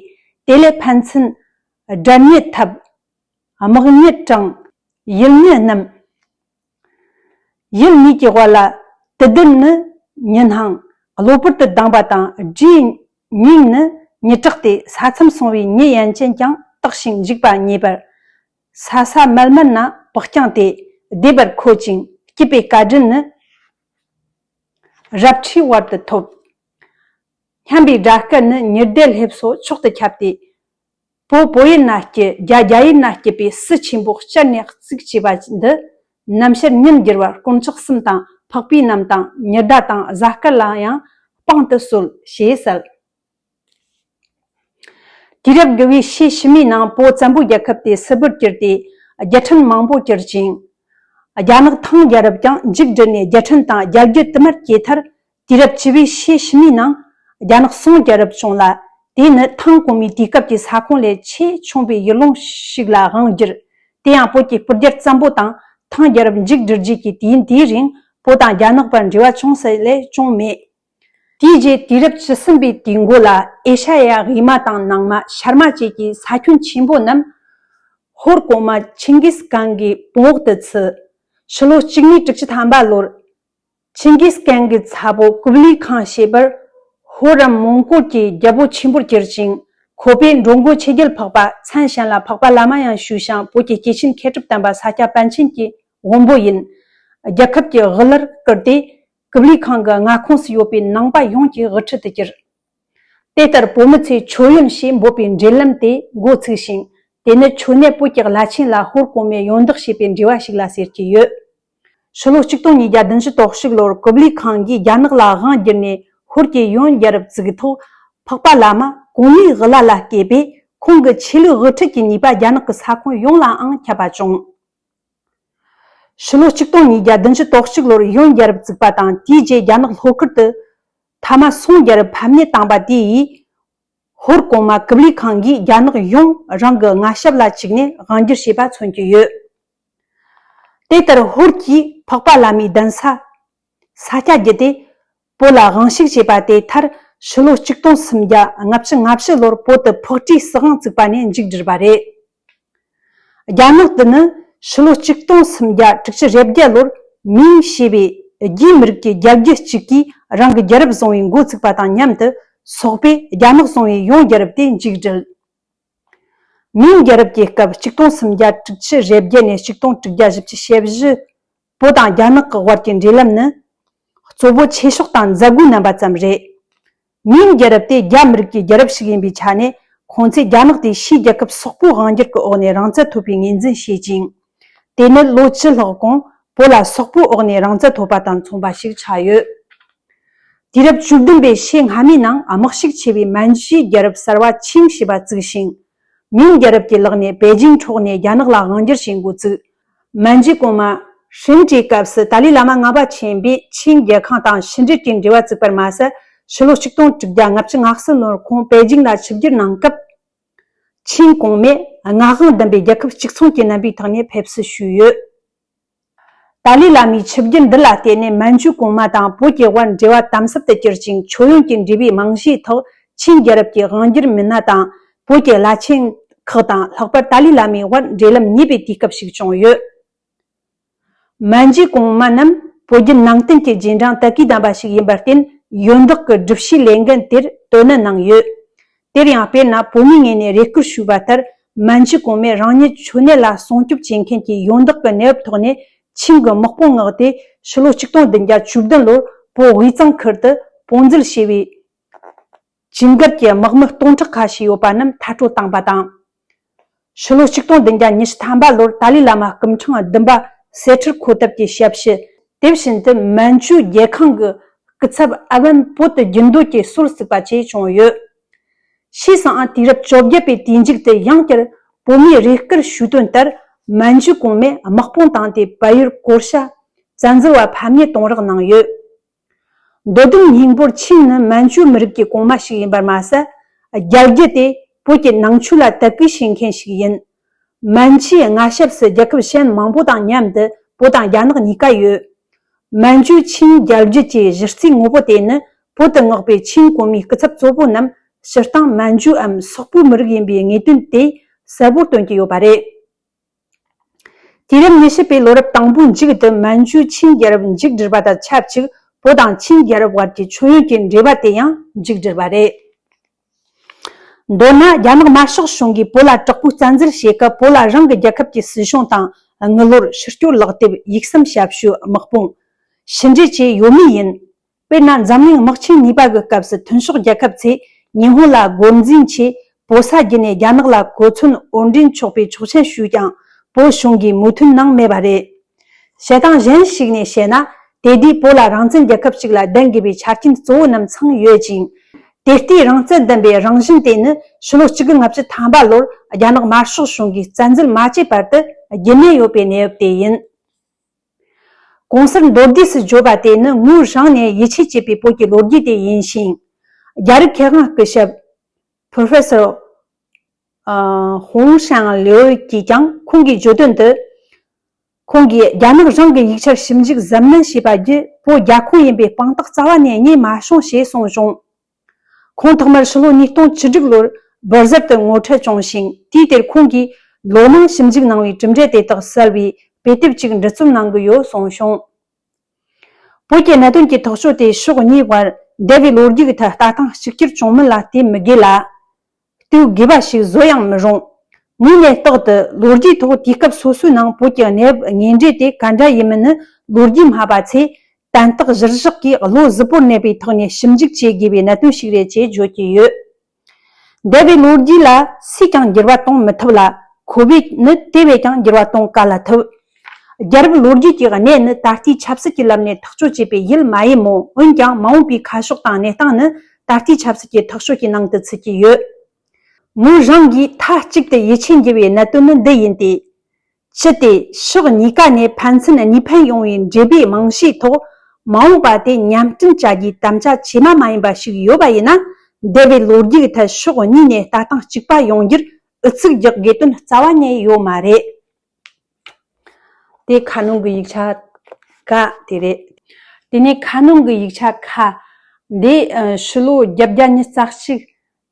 དེ་ལས་ཕན་ཚུན་སྦྲ་ཉིལ་འཐབ། དམག་ཉིལ་དྲངས། ཡུལ་ཉིལ་བསྣམས། ཡུལ་གཉིས་ཀྱི་དབར་ལ་དུ་ལྡན་ནི་ཉི་སྣང་གློ་བུར་དུ་ལྡང་བ་དང་སྦྲའི་སྙིང་ནི་ཉི་བྲག་སྟེ། ས་མཚམས་སྲུང་བའི་མྱི་ཡན་ཆད་ཀྱང་བཏགས་ཤིང་འཇིགས་པ་ཉེས་པར། ས་ས་མལ་མལ་ན་བག་བརྐྱངས་ཏེ་བདེ་བར་འཁོད་ཅིང་སྐྱིད་པའི་བཀའ་དྲིན་ནི་རབ་ཁྲིའི་བར་དུ་ཐོབ། སྙན་པའི་སྒྲ་སྐད་ནི་ཉི་ཟླའི་ལྷེབ་སོགས་མཆོག་ཏུ་ཁྱབ་སྟེ། བོད་བོད་ཡུལ་ན་སྐྱིད། རྒྱ་རྒྱ་ཡུལ་ན་སྐྱིད་པའི་སྲིད་ཆེན་པོ་སྤྱན་ནས་གཙུགས་བྱས་པ་འདི། ནམ་ཕྱེད་ཉིན་འགྱུར་བར་དཀོན་མཆོག་གསུམ་དང་འཕགས་པའི་རྣམས་དང་ཉི་ཟླ་དང་གཟའ་སྐར་ལ་ཡང་དཔང་དུ་གསོལ་ཞེས་གསལ། དུས་རབས་དགུ་བའི་ཕྱེད་ཕྱི་མའི་ནང་བོད་བཙན་པོ་རྒྱལ་ཁབ་དེ་སིལ་བུར་གྱུར་ཏེ་རྒྱལ་ཕྲན་མང་པོར་གྱུར་ཅིང་། རྒྱ་ནག་ཐང་རྒྱལ་རབས་ཀྱང་འཇིག་བསྒྲིལ་ནས་རྒྱལ་ཕྲན་དང་རྒྱལ་རྒྱུད་དུ་མར་གྱེས་མཐར། དུས་རབས་བཅུ་བའི་ཕྱེད་ཕྱི་མའི་ནང་རྒྱ་ནག་སུང་རྒྱལ་རབས་བྱུང་ལ། དེ་ནི་ཐང་གོང་མའི་དུས་སྐབས་ཀྱི་ས་ཁོངས་ལས་ཆེས་ཆུང་བའི་ཡུལ་ལུང་ཞིག་ལ་དབང་བསྒྱུར། དེ་ཡང་བོད་ཀྱི་སྤུ་རྒྱལ་བཙན་པོ་དང་ ཐང་རྒྱལ་རབས་མཇུག་སྒྲིལ་རྗེས་ཀྱི་དུས་ཡུན་དེའི་རིང་བོད་དང་རྒྱ་ནག་བར་འབྲེལ་བ་བྱུང་ས་ལས་བྱུང་མེད། དེའི་རྗེས་དུས་རབས་བཅུ་གསུམ་པའི་དུས་འགོ་ལ་ཨེ་ཤ་ཡ་དབུས་མ་དང་ནང་མ་ཤར་མ་བཅས་ཀྱི་ས་ཁྱོན་ཆེན་པོ་རྣམས་ཧོར་གོང་མ་ཆིང་གིས་ཁཱན་གྱི་བོན་འོག་ཏུ་ཚུད། ཕྱི་ལོ་གཅིག་སྟོང་དྲུག་བརྒྱ་ཐམ་པ་ལོར། ཆིང་གིས་ཁཱན་གྱི་ཚ་བོ་ཀུབ་ལི་ཁཱན་ཞེས་པར་ཧོར་རམ་མོང་གོལ་གྱི་རྒྱལ་པོ་ཆེན་པོར་གྱུར་ཅིང་། ཁོ་པས་འགྲོ་མགོན་ཆོས་རྒྱལ་འཕགས་པ་མཚན་གཞན་ལ་འཕགས་པ་བླ་མ་ཡང་ཞུས་ཤིང་། བོད་ཀྱི་སྐྱེས་ཆེན་མཁས་གྲུབ་དམ་པ་ས་སྐྱ་པཎ་ཆེན་གྱི་དབོན་པོ་ཡིན། རྒྱལ་ཁབ་ཀྱི་དབུ་བླར་བཀུར་ཏེ། ཀུབ་ལི་ཁཱན་གྱི་མངའ་ཁོངས་སུ་ཡོད་པའི་ནང་པ་ཡོངས་ཀྱི་དབུ་ཁྲིད་དུ་གྱུར། དེ་ལྟར་བོད་མི་ཚོས་མཆོད་ཡོན་ཞེས་འབོད་པའི་འབྲེལ་ལམ་དེ་འགོ་ཚུགས་ཤིང་། དེ་ནི་མཆོད་གནས་བོད་ཀྱི་བླ་ཆེན་ལ་ཧོར་གོང་མས་ཡོན་བདག་བྱས་པའི་འབྲེལ་བ་ཞིག་ལ་ཟེར་གྱི་ཡོད། ཕྱི་ལོ་ཆིག་སྟོང་ཉིས་བརྒྱ་བདུན་ཅུ་དོན་གཅིག་ལོར་ཀུབ་ལི་ཁཱན་གྱིས་རྒྱ་ནག་ལ་དབང་བསྒྱུར་ནས་ཧོར་གྱི་ཡོན་རྒྱལ་རབས་བཙུགས་ཐོག། འཕགས་པ་བླ་མ་གོང་མའི་དབུ་བླ་ལ་བསྐོས་པས། ཁོང་གི་ཆོས་ལུགས་དབུ་ཁྲིད་ཀྱི་ནུས་པ་རྒྱ་ནག་གི་ས་ཁོངས་ཡོངས་ལའང་ཁྱབ་པ་བྱུང་། ཕྱི་ལོ་ཆིག་སྟོང་ཉིས་བརྒྱ་བདུན་ཅུ་དོན་གཅིག་ལོར་ཡོན་རྒྱལ་རབས་བཙུགས་པ་དང་། དེའི་རྗེས་རྒྱ་ནག་ལྷོ་ཁུལ་དུ་ཐ་མ་སུང་རྒྱལ་རབས་ཕམ་ཉེས་བཏང་པ་དེ་ཡིས། ཧོར་གོང་མ་ཀུབ་ལི་ཁཱན་གྱིས་རྒྱ་ནག་ཡོངས་རང་གི་མངའ་ཞབས་ལ་བཅུག་ནས་དབང་བསྒྱུར་བྱས་པ་མཚོན་གྱི་ཡོད། དེ་ལྟར་ཧོར་གྱིས་འཕགས་པ་བླ་མའི་གདན་ས་ས་སྐྱ་བརྒྱུད་དེ། བོད་ལ་དབང་ཤུགས་བྱས་པ་དེ་མཐར་ཕྱི་ལོ་ཆིག་སྟོང་སུམ་བརྒྱ་ལྔ་བཅུ་ང་བཞི་ལོར་བོད་དུ་ཕག་གྲུའི་སྲིད་དབང་བཙུགས་པ་ནས་མཇུག་བསྒྲིལ་བ་རེད། རྒྱ་ནག་ཏུ་ནི་ཕྱི་ལོ་ཆིག་སྟོང་སུམ་བརྒྱ་དྲུག་ཅུ་རེ་བརྒྱད་ལོར་མིང་ཞེས་པའི་རྒྱའི་མི་རིགས་ཀྱི་རྒྱལ་རྒྱུད་ཅིག་གིས་རང་གི་རྒྱལ་རབས་བཟུང་བའི་འགོ་ཚུགས་པ་དང་མཉམ་དུ། སོག་པོས་རྒྱ་ནག་བཟུང་བའི་ཡོན་རྒྱལ་རབས་དེ་མཇུག་བསྒྲིལ། མིང་རྒྱལ་རབས་ཀྱི་སྐབས་ཆིག་སྟོང་སུམ་བརྒྱ་དྲུག་ཅུ་རེ་བརྒྱད་ནས་ཆིག་སྟོང་དྲུག་བརྒྱ་བཞི་བཅུ་ཞེ་བཞི། བོད་དང་རྒྱ་ནག་གི་དབར་གྱི་འབྲེལ་ལམ་ནི། གཙོ་བོ་ཆོས་ཕྱོགས་དང་མཛད་སྒོའི་རྣམ་པ་ཙམ་རེད། མིང་རྒྱལ་རབས་དེ་རྒྱ་མི་རིགས་ཀྱི་རྒྱལ་རབས་ཤིག་ཡིན་པའི་ཆ་ནས། ཁོང་ཚོས་རྒྱ་ནག་དེ་ཕྱིའི་རྒྱལ་ཁབ་སོག་པོའི་དབང་སྒྱུར་གྱི་འོག་ནས་རང་བཙན་ཐོབ་པའི་ངོས་འཛིན་བྱེད་ཅིང་། དེ་ནི་ལོ་བཅུ་ལྷག་གོང་བོད་ལ་སོག་པོའི་འོག་ནས་རང་བཙན་ཐོབ་པ་དང་མཚུངས་པ་ཞིག་ཆགས་ཡོད། དུས་རབས་བཅུ་བདུན་པའི་ཕྱེད་སྔ་མའི་ནང་། དམག་ཤུགས་ཆེ་བའི་མན་ཇུའི་རྒྱལ་རབས་གསར་བ་ཆིང་ཞེས་པ་བཙུགས་ཤིང་། མིང་རྒྱལ་རབས་ཀྱི་ལག་ནས་པེ་ཅིང་འཕྲོག་ནས་རྒྱ་ནག་ལ་དབང་སྒྱུར་བྱེད་འགོ་བཙུགས། མན་ཇུའི་གོང་མ་ཧྲིན་ཀྲིའི་སྐབས་སུ་ཏཱ་ལའི་བླ་མ་ལྔ་པ་ཆེན་པོས་ཆིང་རྒྱལ་ཁང་དང་ཕྱི་འབྲེལ་གྱི་འབྲེལ་བ་བཙུགས་པར་མ་ཟད། ཕྱི་ལོ་ཆིག་སྟོང་དྲུག་བརྒྱ་ལྔ་བཅུ་ང་གསུམ་ལོར་ཁོང་པེ་ཅིང་ལ་ཆིབས་བསྒྱུར་གནང་སྐབས། ཆིང་གོང་མས་མངའ་དབང་ལྡན་པའི་རྒྱལ་ཁབ་གཅིག་མཚུངས་ཀྱི་རྣམ་པའི་ཐོག་ནས་ཕེབས་བསུ་ཞུས་ཡོད། ཏཱ་ལའི་བླ་མའི་ཆིབས་བསྒྱུར་འདི་ལ་བརྟེན་ནས་མན་ཇུ་གོང་མ་དང་བོད་ཀྱི་དབར་འབྲེལ་བ་དམ་ཟབ་ཏུ་གྱུར་ཅིང་། མཆོད་ཡོན་གྱི་འབྲེལ་བའི་རྨང་གཞིའི་ཐོག་ཆིང་རྒྱལ་རབས་ཀྱི་དབང་སྒྱུར་མི་སྣ་དང་བོད་ཀྱི་བླ་ཆེན་ཁག་དང་། ལྷག་པར་ཏཱ་ལའི་བླ་མའི་དབར་འབྲེལ་ལམ་ཉེ་བའི་དུས་སྐབས་ཤིག་བྱུང་ཡོད། མན་ཇུ་གོང་མ་རྣམས་བོད་བརྒྱུད་ནང་བསྟན་གྱི་རྗེས་འབྲང་དད་གུས་ལྡན་པ་ཞིག་ཡིན་པར་བརྟེན། ཡོན་བདག་གི་སྒྲུབ་བྱའི་ལས་འགན་དེར་དོ་ནན་གནང་ཡོད། དེར་ཡང་དཔེར་ན། བོད་མིའི་ངོས་ནས་རེ་སྐུལ་ཞུས་པ་ལྟར། མན་ཇུ་གོང་མས་རང་ཉིད་མཆོད་གནས་ལ་སྲུང་སྐྱོབ་བྱེད་མཁན་གྱི་ཡོན་བདག་གི་གནས་བབ་ཐོག་ནས་ཆིང་གི་དམག་དཔུང་མངགས་ཏེ། ཕྱི་ལོ་ཆིག་སྟོང་བདུན་བརྒྱ་བཅུ་བདུན་ལོར་བོད་དབུས་གཙང་ཁུལ་དུ་དཔུང་འཛུལ་བྱས་པའི་ཇུན་གར་གྱི་དམག་མི་སྟོང་ཕྲག་ཁ་ཤས་ཡོད་པ་རྣམས་མཐར་སྐྲོད་བཏང་པ་དང་། ཕྱི་ལོ་ཆིག་སྟོང་བདུན་བརྒྱ་ཉི་ཤུ་ཐམ་པ་ལོར་ཏཱ་ལའི་བླ་མ་སྐུ་ཕྲེང་བདུན་པ་སེ་ཁྲིར་འཁོད་ཐབས་ཀྱི་ཞབས་ཕྱི། དེ་བཞིན་དུ་མན་ཇུ་རྒྱལ་ཁང་གི་སྐུ་ཚབ་ཨ་བན་བོད་དུ་རྒྱུན་སྡོད་ཀྱི་སྲོལ་བཙུགས་པ་བཅས་བྱུང་ཡོད། བྱས་ཙང་། དུས་རབས་བཅོ་བརྒྱད་པའི་དུས་མཇུག་ཏུ་ཡང་བསྐྱར་བོད་མིས་རེ་སྐུལ་ཞུས་དོན་ལྟར། མན་ཇུ་གོང་མས་དམག་དཔུང་བཏང་སྟེ་བལ་ཡུལ་གོར་ཤ་བཙན་འཛུལ་བ་ཕམ་ཉེས་གཏོང་རོགས་གནང་ཡོད། མདོ་དོན་སྙིང་པོར་ཆིང་ནི་མན་ཇུ་མི་རིགས་ཀྱི་གོང་མ་ཞིག་ཡིན་པར་མ་ཟད། རྒྱལ་རྒྱུད་དེ་བོད་ཀྱི་ནང་ཆོས་ལ་དད་གུས་བྱེད་མཁན་ཞིག་ཡིན། མན་ཇུའི་མངའ་ཞབས་སུ་རྒྱལ་ཁབ་གཞན་མང་པོ་དང་མཉམ་དུ་བོད་དང་རྒྱ་ནག་གཉིས་ཀ་ཡོད། མན་ཇུ་ཆིང་རྒྱལ་རྒྱུད་ཀྱི་གཞི་རྩའི་ངོ་བོ་དེ་ནི། བོད་དུ་མངགས་པའི་ཆིང་གོང་མའི་སྐུ་ཚབ་གཙོ་བོ་རྣམས་སྤྱིར་བཏང་མན་ཇུའམ་སོག་པོའི་མི་རིགས་ཡིན་པའི་ངེས་དོན་དེ་གསལ་བོར་སྟོན་གྱི་ཡོད་པ་རེད། དུས་རབས་ཉི་ཤུ་པའི་ལོ་རབས་དང་པོའི་མཇུག་ཏུ་མན་ཇུ་ཆིང་རྒྱལ་རབས་མཇུག་བསྒྲིལ་བ་དང་ཆབས་ཅིག་བོད་དང་ཆིང་རྒྱལ་རབས་དབར་གྱི་མཆོད་ཡོན་གྱི་འབྲེལ་བ་དེ་ཡང་མཇུག་བསྒྲིལ་བ་རེད། མདོར་ན། རྒྱ་ནག་དམར་ཤོག་གཞུང་གིས་བོད་ལ་དྲག་པོའི་བཙན་འཛུལ་བྱེད་སྐབས། བོད་ལ་རང་གི་རྒྱལ་ཁབ་ཀྱི་སྲིད་གཞུང་དང་། དངུལ་ལོར། ཕྱི་སྐྱོད་ལག་དེབ། ཡིག་ཟམ་ཞབས་ཞུ། དམག་དཔུང་། ཕྱི་འབྲེལ་བཅས་ཡོད་མུས་ཡིན། དཔེར་ན། འཛམ་གླིང་དམག་ཆེན་གཉིས་པ་གི་སྐབས་སུ་མཐུན་ཕྱོགས་རྒྱལ་ཁབ་ཚོས་ཉི་ཧོང་ལ་རྒོལ་འཛིང་ཆེད་བོད་ས་བརྒྱུད་ནས་རྒྱ་ནག་ལ་གོ་མཚོན་དབོར་འདྲེན་ཆོག་པའི་ཆོག་མཆན་ཞུས་ཀྱང་། བོད་གཞུང་གིས་མོས་མཐུན་གནང་མེད་པ་རེད། བཤད་སྟངས་གཞན་ཞིག་ནས་བཤད་ན། དེ་དུས་བོད་ལ་རང་བཙན་རྒྱལ་ཁབ་ཅིག་ལ་ལྡན་དགོས་པའི་ཆ་རྐྱེན་གཙོ་བོ་རྣམས་ཚང་ཡོད་ཅིང་། དེ་ལྟའི་རང་བཙན་ལྡན་པའི་རང་བཞིན་དེ་ནི་ཕྱི་ལོ་གཅིག་དགུ་ལྔ་བཅུ་ཐམ་པ་ལོར་རྒྱ་ནག་དམར་ཤོག་གཞུང་གིས་བཙན་འཛུལ་མ་བྱས་བར་དུ་རྒྱུན་གནས་ཡོད་པའི་གནས་བབ་དེ་ཡིན། གོང་གསལ་མདོར་བསྡུས་སུ་བརྗོད་པ་དེ་ནི། ངོས་རང་ནས་ཡིད་ཆེས་བྱེད་པའི་བོད་ཀྱི་ལོ་རྒྱུས་དེ་ཡིན་ཞིང་། རྒྱ་རིགས་མཁས་དབང་སྐུ་ཞབས་Professor ཧོང་ཧྲང་ལིའུ་གིས་ཀྱང་ཁོང་གིས་བརྗོད་དོན་དུ། ཁོང་གིས་རྒྱ་ནག་རང་གི་ཡིག་ཆར་ཞིབ་འཇུག་གཟབ་ནན་བྱས་པ་བརྒྱུད་བོད་རྒྱ་ཁོངས་ཡིན་པའི་དཔང་རྟགས་རྩ་བ་ནས་རྙེད་མ་བྱུང་ཞེས་གསུངས་བྱུང་། ཁོང་ཐོག་མར་ཕྱི་ལོ་ཉིས་སྟོང་བཅུ་དྲུག་ལོར་སྦིར་ཟར་དུ་ངོ་འཕྲད་བྱུང་ཞིང་། དུས་དེར་ཁོང་གིས་ལོ་མང་ཞིབ་འཇུག་གནང་བའི་གྲུབ་འབྲས་དེ་དག་གསལ་བའི་དཔེ་དེབ་ཅིག་འབྲི་རྩོམ་གནང་གི་ཡོད་གསུངས་བྱུང་། བོད་ཀྱི་གནད་དོན་གྱི་ཐག་གཅོད་དེ་ཕྱོགས་གཉིས་བར་འདས་པའི་ལོ་རྒྱུས་ཀྱི་ཐད་ལྟ་སྟངས་གཅིག་གྱུར་བྱུང་མིན་ལ་བལྟས་མི་དགོས་ལ། ལྟོས་དགོས་པ་ཞིག་བཟོ་ཡང་མི་རུང་། དངོས་གནས་རྟག་ཏུ་ལོ་རྒྱུས་ཐོག་དུས་སྐབས་སོ་སོའི་ནང་བོད་ཀྱི་གནས་བབ་དངོས་འབྲེལ་དེ་ག་འདྲ་ཡིན་མིན་ནི་ལོ་རྒྱུས་སྨྲ་བ་ཚོས་དན་རྟགས་གཞིར་བཞག་གིས་བློ་གཟུ་བོར་གནས་པའི་ཐོག་ནས་ཞིབ་འཇུག་བྱེད་དགོས་པའི་གནད་དོན་ཞིག་རེད་ཅེས་བརྗོད་ཀྱི་ཡོད། འདས་པའི་ལོ་རྒྱུས་ལ་སུས་ཀྱང་འགྱུར་བ་གཏོང་མི་ཐུབ་ལ། ཁོ་བོས་ནི་དེ་བས་ཀྱང་འགྱུར་བ་གཏོང་ག་ལ་ཐུབ། རྒྱལ་རབས་ལོ་རྒྱུས་ཀྱི་གནས་ནི་ད་ལྟའི་ཆབ་སྲིད་ཀྱི་ལམ་ནས་ཐག་གཅོད་བྱེད་པའི་ཡུལ་མ་ཡིན་མོད། འོན་ཀྱང་མ་འོངས་པའི་ཁ་ཕྱོགས་དང་གནས་སྟངས་ནི་ད་ལྟའི་ཆབ་སྲིད་ཀྱི་ཐག་གཅོད་ཀྱི་ནང་དུ་ཚུད་ཀྱི་ཡོད། ངོས་རང་གིས་མཐའ་གཅིག་ཏུ་ཡིད་ཆེས་བགྱི་བའི་གནད་དོན་ནི་འདི་ཡིན་ཏེ། ཅི་སྟེ་ཕྱོགས་གཉིས་ཀ་ནས་ཕན་ཚུན་གཉིས་ཕན་ཡོང་བའི་འབྲེལ་བའི་རྨང་གཞིའི་ཐོག་མ་འོངས་པ་དེ་ཉམས་བསྟན་བྱ་རྒྱུའི་དམ་བཅའ་ཇི་མ་མ་ཡིན་པ་ཞིག་ཡོད་པ་ཡིན་ན། འདས་པའི་ལོ་རྒྱུས་ཀྱི་ཐད་ཕྱོགས་གཉིས་ནས་ལྟ་སྟངས་གཅིག་པ་ཡོང་རྒྱུར་ཨུ་ཚུགས་རྒྱག་དགོས་དོན་རྩ་བ་ནས་ཡོད་མ་རེད། དེ་ཁ་ནང་གི་ཡིག་ཆ་ཀ་དེ་རེད། དེ་ནས་ཁ་ནང་གི་ཡིག་ཆ་ཁ་འདི་ཕྱི་ལོ་བརྒྱད་བརྒྱ་ཉི་ཤུ་རྩ་གཅིག་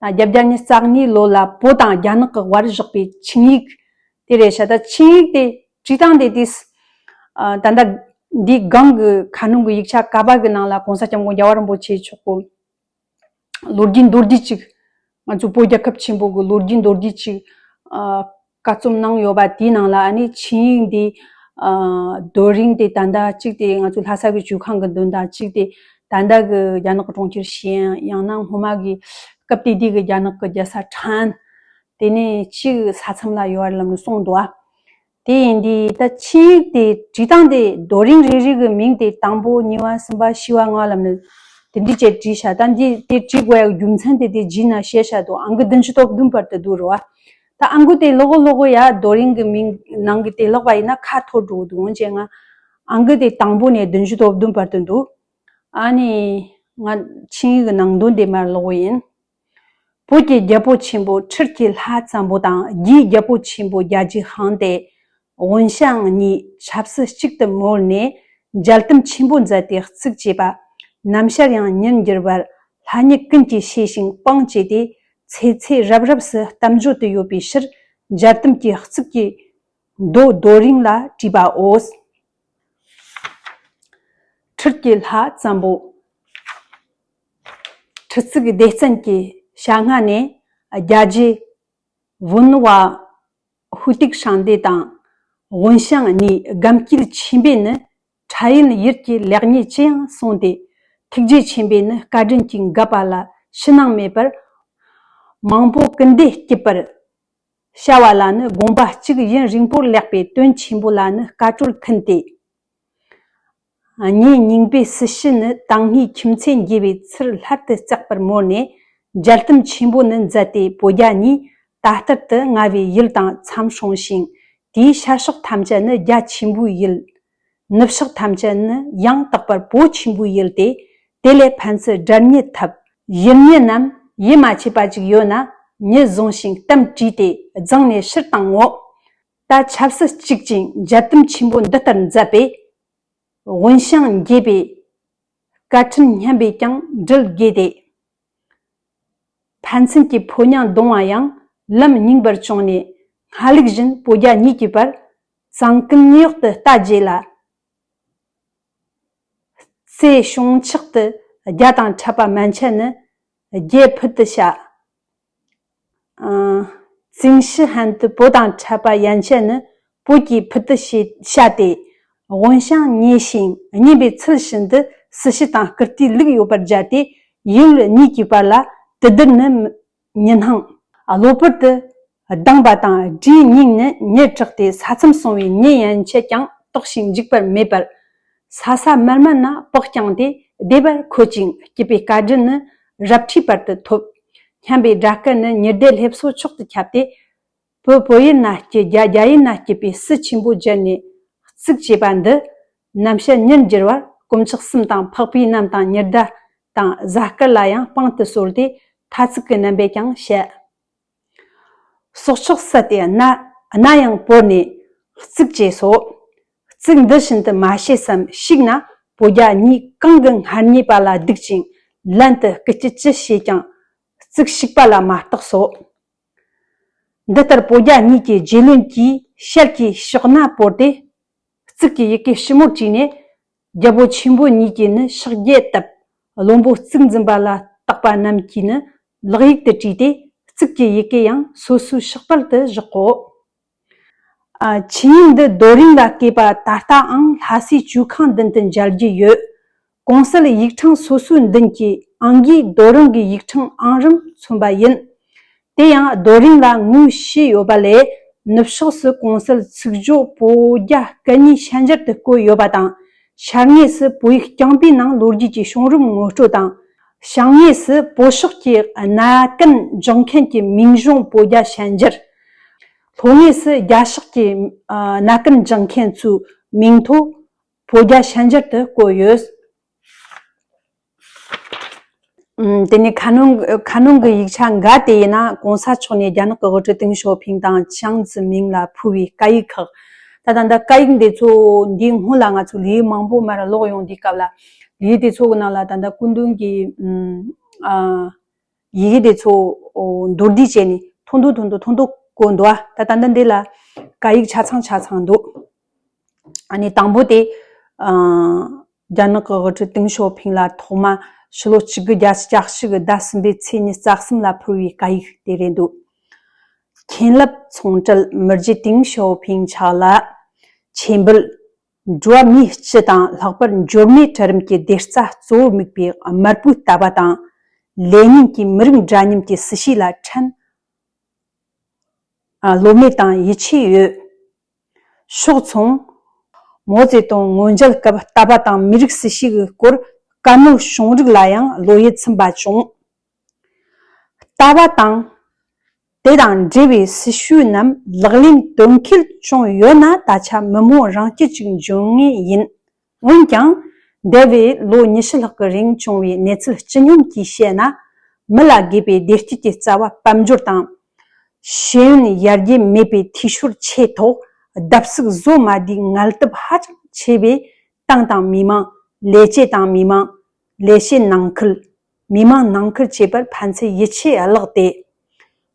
དང་བརྒྱད་བརྒྱ་ཉི་ཤུ་རྩ་གཉིས་ལོ་ལ་བོད་དང་རྒྱ་ནག་གི་དབར་བཞག་པའི་ཆིངས་ཡིག་དེ་རེད་ཤག་ད་ཆིངས་ཡིག་དེ་བྲིས་སྟངས་དེ་དུས་ད་ལྟ་འདི་སྒང་གི་ཁ་ནང་གི་ཡིག་ཆ་ཀ་པ་གི་ནང་ལ་གོང་ས་སྐྱབས་མགོན་རྒྱལ་བ་རིན་པོ་ཆེ་མཆོག་གི་ལོ་རྒྱུས་མདོར་བསྡུས་ཅིག་ང་ཚོ་བོད་རྒྱལ་ཁབ་ཆེན་པོ་གི་ལོ་རྒྱུས་མདོར་བསྡུས་ཅིག་ཨ། བཀའ་རྩོམ་གནང་ཡོད་པ་དེའི་ནང་ལ་ཨ་ནི་ཆིངས་ཡིག་འདི་ཨ། རྡོ་རིང་དེ་ད་ལྟ་གཅིག་དེ་ང་ཚོ་ལྷ་ས་གི་ཇོ་ཁང་གི་མདུན་དང་གཅིག་དེ་ད་ལྟ་གི་རྒྱ་ནག་གི་གྲོང་ཁྱེར་ཞི་ཨན། ཡང་ན་སྔོན་མ་གི་སྐབས་དེ་དུས་གི་རྒྱ་ནག་གི་རྒྱལ་ས་ཁྲེང་ཨན། དེ་ནས་གཅིག་ས་མཚམས་ལ་ཡོད་པ་ལབ་ནས་གསུངས་འདུག་ཨ། དེ་ཡིན་དུས་ད་ཆིངས་ཡིག་དེ་བྲིས་སྟངས་དེ་རྡོ་རིང་རེ་རེ་གི་མིང་དེ་དང་པོ་གཉིས་པ་གསུམ་པ་བཞི་པ་ལྔ་པ་ལབ་ནས་དེ་འདྲ་བྱས་བྲིས་ཤག་ད་འདི་དེ་བྲིས་དགོས་ཡག་རྒྱུ་མཚན་དེ་དེ་རྗེས་ན་བཤད་ཤག་འདུག་ཨང་ཀི་བདུན་ཅུ་དོན་བདུན་བར་དུ་འདུག་རེད་བ། ད་ཨང་ཀི་དེ་ཀློག་གི་ཀློག་གི་ཡ་རྡོ་རིང་གི་མིང་ནང་གི་དེ་ཀློག་པ་ཡིན་ན་ཁ་འཐོར་འགྲོ་གི་འདུག་འོན་ཀྱང་ང་ཨང་ཀི་དེ་དང་པོ་ནས་བདུན་ཅུ་དོན་བདུན་བར་དུ་འདུག་ཨ་ནི་ང་ཆིངས་ཡིག་གི་ནང་དོན་དེ་མར་ཀློག་གི་ཡིན། བོད་ཀྱི་རྒྱལ་པོ་ཆེན་པོ་ཁྲི་སྐྱེས་ལྷ་བཙན་པོ་དང་རྒྱའི་རྒྱལ་པོ་ཆེན་པོ་རྒྱལ་རྗེ་ཧང་ཏེ་དབོན་ཞང་གཉིས་ཆབ་སྲིད་གཅིག་ཏུ་མོལ་ནས་མཇལ་དུམ་ཆེན་པོ་མཛད་དེ་གཙིགས་བྱས་པ། ནམ་ཞར་ཡང་ཉིན་འགྱུར་བར་ལྷ་ཉིད་ཀུན་གྱིས་ཤེས་ཤིང་དཔང་བྱས་ཏེ་ཚེ་ཚེ་རབས་རབས་སུ་གཏམ་བརྗོད་དུ་ཡོད་པའི་ཕྱིར་མཇལ་དུམ་གྱི་གཙིགས་ཀྱི་མདོ་རྡོ་རིང་ལ་བྲིས་པའོ། ཁྲི་སྐྱེས་ལྷ་བཙན་པོ། ཁྲི་གཙུག་ལྡེ་བཙན་གྱི་ཞལ་སྔ་ནས་རྒྱལ་རྗེ་བུ་ནུ་བ་ཧུ་ཏིག་ཧྲང་ཏེ་དང་དབོན་ཞང་གཉིས་དགའ་སྐྱིད་ཆེན་པོས་ནི་ཕྲ་ཡུལ་ཡུལ་གྱི་ལེགས་ཉེས་ཅི་ཡང་གསུངས་ཏེ། ཐུགས་རྗེ་ཆེན་པོས་ནི་བཀའ་དྲིན་གྱིས་འགབ་པ་ལ་ཕྱི་ནང་མེད་པར་མང་པོ་སྐུལ་འདེད་སྐྱིད་པར་བྱ་བ་ལ་ནི་དགོངས་པ་གཅིག་ཡུན་རིང་པོར་ལེགས་པའི་དོན་ཆེན་པོ་ལ་ནི་བཀའ་གྲོས་མཐུན་ཏེ། ངའི་སྙིང་པོའི་སྲི་ཞུ་ནི་དང་སྔའི་ཁྱིམ་མཚེས་འགྱེས་པའི་ཚུལ་སླར་དུ་བརྩེགས་པར་མོལ་ནས་མཇལ་དུམ་ཆེན་པོ་ནི་མཛད་དེ། བོད་རྒྱ་གཉིས་ད་ལྟར་དུ་མངའ་བའི་ཡུལ་དང་མཚམས་སྲུང་ཞིང་། དེའི་ཤར་ཕྱོགས་ཐམས་ཅད་ནི་རྒྱ་ཆེན་པོའི་ཡུལ། ནུབ་ཕྱོགས་ཐམས་ཅད་ནི་ཡང་དག་པར་བོད་ཆེན་པོའི་ཡུལ་ཏེ། དེ་ལས་ཕན་ཚུན་དགྲ་གཉེན་འཐབ། ཡུལ་གཉེན་རྣམས་ཡིད་མ་ཆེས་པ་ཅིག་ཡོད་ན་ཉིད་བཟུང་ཞིང་གཏམ་དྲིས་ཏེ་རྫོང་ནས་ཕྱིར་བཏང་ངོ་། ད་ཆབ་སྲིད་གཅིག་ཅིང་མཇལ་དུམ་ཆེན་པོ་འདི་ལྟར་མཛད་པས། དབོན་ཞང་འགྱེས་པའི་བཀའ་དྲིན་སྙན་པས་ཀྱང་འགྲུབ་དགོས་ཏེ། ཕན་ཚུན་གྱི་ཕོ་ཉ་གདུང་བ་ཡང་ལམ་རྙིང་པར་བྱུང་ནས། སྔར་ལུགས་བཞིན་བོད་རྒྱ་གཉིས་ཀྱི་བར་གཙང་ཀུན་ཉེ་གཡོག་ཏུ་ལྟ་རྗེས་ལ། རྩེ་བྱང་ཕྱོགས་ཏུ་རྒྱ་དང་འཕྲད་པ་མན་ཆད་ནི་རྒྱའི་ཕུལ་དུ་བྱ། ཨ། རྩིང་ཤི་ཧན་དུ་བོད་དང་འཕྲད་པ་ཡན་ཆད་ནི་བོད་ཀྱི་ཕུལ་དུ་བྱ་སྟེ། དབོན་ཞང་མཉེས་ཤིང་མཉེས་པའི་ཚུལ་བཞིན་དུ་སྲི་ཞུ་དང་བཀུར་སྟིའི་ལུགས་ཡོད་པར་མཛད་དེ། ཡུལ་གཉིས་ཀྱི་བར་ལ་དུ་བསྡུར་ནི་མི་སྣང་། གློ་བུར་དུ་སྡང་བ་དང་དགྲའི་སྙིང་ནི་ཉེ་དྲགས་ཏེ། ས་མཚམས་སྲུང་བའི་ཉེས་ཡན་ཆད་ཀྱང་དོགས་ཤིང་འཇིགས་པར་མེད་པར། ས་ས་མལ་མལ་ན་བག་བསྐྱངས་ཏེ་བདེ་བར་འཁོད་ཅིང་། སྐྱིད་པའི་བཀའ་དྲིན་ནི་རབ་ཁྲིའི་བར་དུ་ཐོབ། སྙན་པའི་སྒྲ་སྐད་ནི་ཉི་ཟླའི་ལྷེབ་སོ་མཆོག་ཏུ་ཁྱབ་སྟེ། བོད་བོད་ཡུལ་ན་སྐྱིད། རྒྱ་རྒྱ་ཡུལ་ན་སྐྱིད་པའི་སྲིད་ཆེན་པོ་བརྗོད་ནས་གཙིགས་བྱས་པ་འདི། ནམ་ཞར་ཉིན་འགྱུར་བར་དཀོན་མཆོག་གསུམ་དང་འཕགས་པའི་རྣམས་དང་ཉི་ཟླ་དང་གཟའ་སྐར་ལ་ཡང་དཔང་དུ་གསོལ་ཏེ་ཐ་ཚིག་གི་རྣམ་པས་ཀྱང་བཤད། སྲོག་ཆགས་བསད་དེ་སྣ་སྣ་ཡང་བོར་ནས་གཙིགས་བྱས་སོ། ཚིག་འདི་བཞིན་དུ་མ་བྱས་སམ་ཞིག་ན། བོད་རྒྱ་གཉིས་གང་གི་སྔར་ཉེས་པ་ལ་སྡུག་ཅིང་། ལན་དུ་སྐུལ་སྐྱོད་ཅི་བྱས་ཀྱང་། ཚིག་ཞིག་པ་ལ་མ་བརྟགས་སོ། འདི་ལྟར་བོད་རྒྱ་གཉིས་ཀྱི་རྗེ་བློན་གྱིས་ཞལ་གྱིས་ཕྱག་ན་བོར་ཏེ། གཙུག་གི་ཡི་གེ་ཞིབ་མོར་བྲིས་ནས། རྒྱལ་པོ་ཆེན་པོ་གཉིས་ཀྱིས་ནི་ཕྱག་རྒྱས་བཏབ། བློན་པོ་གཙུག་འཛིན་པ་ལ་བརྟག་པ་རྣམས་ཀྱིས་ནི་ལག་ཡིག་ཏུ་བྲིས་ཏེ། གཙུག་གི་ཡི་གེ་ཡང་སོ་སོའི་ཕྱག་དཔར་དུ་བཞག་གོ། ཨ། ཆོས་ཉིད་འདི་རྡོ་རིང་ལ་བརྐོས་པ་ད་ལྟའང་ལྷ་སའི་ཇོ་ཁང་མདུན་དུ་མཇལ་རྒྱུ་ཡོད། གོང་གསལ་ཡིག་ཕྲེང་སོ་སོའི་མདུན་གྱི་ཨང་གིས་རྡོ་རིང་གི་ཡིག་ཕྲེང་ཨང་རིམ་མཚོན་པ་ཡིན། དེ་ཡང་རྡོ་རིང་ལ་ངོས་བྱས་ཡོད་པ་ལས། ནུབ་ཕྱོགས་སུ་གོང་གསལ་ཚིག་བརྗོད་བོད་རྒྱ་སྐད་གཉིས་ཤན་སྦྱར་དུ་བཀོད་ཡོད་པ་དང་། ཤར་ངོས་སུ་བོད་ཡིག་རྐྱང་པའི་ནང་ལོ་རྒྱུས་ཀྱི་བྱུང་རིམ་ངོ་སྤྲོད་དང་། བྱང་ངོས་སུ་བོད་ཤོག་གི་གནའ་གན་སྦྱོང་མཁན་གྱི་མིང་གཞུང་བོད་རྒྱ་ཤན་སྦྱར། ལྷོ་ངོས་སུ་རྒྱ་ཤོག་གི་ཨ་གནའ་གན་སྦྱོང་མཁན་ཚོའི་མིང་ཐོ་བོད་རྒྱ་ཤན་སྦྱར་དུ་བཀོད་ཡོད། ཨམ། དེ་ནས་ཁ་ནང་ཁ་ནང་གི་ཡིག་ཆ་འགའ་དེ་ཡིན་ན་གོང་ས་མཆོག་ནས་རྒྱ་ནག་གི་དབུ་ཁྲིད་ཏེང་ཞའོ་ཕིང་དང་ཅང་ཙེ་མིང་ལ་ཕུལ་བའི་བཀའ་ཡིག་ཁག་ད་ད་ལྟ་བཀའ་ཡིག་འདི་ཚོ་འདིའི་སྔོན་ལ་ང་ཚོ་ལེའུ་མང་པོ་མར་ཀློག་ཡོང་དུས་སྐབས་ལ། ལེའུ་དེ་ཚོ་གི་ནང་ལ་ད་ལྟ་སྐུ་མདུན་གྱི་ཨམ། ཨ། ཡི་གེ་དེ་ཚོ་མདོར་བསྡུས་བྱས་ནས་ཐུང་ཐུང་ཐུང་ཐུང་ཐུང་ཐུང་བཀོད་འདུག་ད་ད་ལྟ་འདི་ལ་བཀའ་ཡིག་ཆ་ཚང་ཆ་ཚང་འདུག་ཨ་ནི་དང་པོ་དེ། ཨ། རྒྱ་ནག་གི་དབུ་ཁྲིད་ཏེང་ཞའོ་ཕིང་ལ་ཐོག་མ་ཕྱི་ལོ་ཆིག་དགུ་བརྒྱད་ཅུ་གྱ་གཅིག་གི་ཟླ་གསུམ་པའི་ཚེས་ཉི་ཤུ་རྩ་གསུམ་ལ་ཕུལ་བའི་བཀའ་ཡིག་དེ་རེད་འདུག་མཁྱེན་རླབས་ཚོང་གྲལ་མི་རྗེ་ཏེང་ཞའོ་ཕིང་མཆོག་ལ། ཆེད་འབུལ། འགྲོ་བ་མིའི་སྤྱི་དང་ལྷག་པར་འབྱོར་མེད་གྲལ་རིམ་གྱི་བདེ་རྩ་གཙོ་བོར་དམིགས་པའི་དམར་པོའི་ལྟ་བ་དང་། ལེ་ཉིན་གྱི་མི་རིགས་འདྲ་མཉམ་གྱི་སྲིད་བྱུས་ལ་ཕྲན་བློ་མོས་དང་ཡིད་ཆེས་ཡོད། ཕྱོགས་མཚུངས། མའོ་ཙེ་ཏུང་མངོན་མཇལ་སྐབས་ལྟ་བ་དང་མི་རིགས་སྲིད་བྱུས་ཀྱི་སྐོར་བཀའ་མོལ་བྱུང་རིགས་ལ་ཡང་བློ་ཡིད་ཚིམ་པ་བྱུང་། ལྟ་བ་དང་། དེ་དང་འབྲེལ་བའི་སྲིད་བྱུས་རྣམས་ལག་ལེན་དོན་འཁེལ་བྱུང་ཡོད་ན། ད་ཆ་མི་མང་རང་སྐྱིད་ཅིག་འབྱུང་ངེས་ཡིན། འོན་ཀྱང་། འདས་པའི་ལོ་ཉི་ཤུ་ལྷག་གི་རིང་བྱུང་བའི་གནས་ཚུལ་སྤྱི་སྙོམས་ཀྱིས་བཤད་ན། མི་ལ་དགོས་པའི་བདེ་སྐྱིད་ཀྱི་རྩ་བ་དཔལ་འབྱོར་དང་། ཤེས་ཡོན་ཡར་རྒྱས་མེད་པའི་འཐུས་ཤོར་ཆེ་ཐོག་བརྡབ་གསིག་བཟོ་མ་དགོས་ངལ་དུབ་ཧ་ཅང་ཆེ་བའི་ཏང་དང་མི་དམངས། ལས་བྱེད་དང་མི་དམངས། ལས་བྱེད་ནང་ཁུལ། མི་དམངས་ནང་ཁུལ་བཅས་པར་ཕན་ཚུན་ཡིད་ཆེས་བརླག་སྟེ།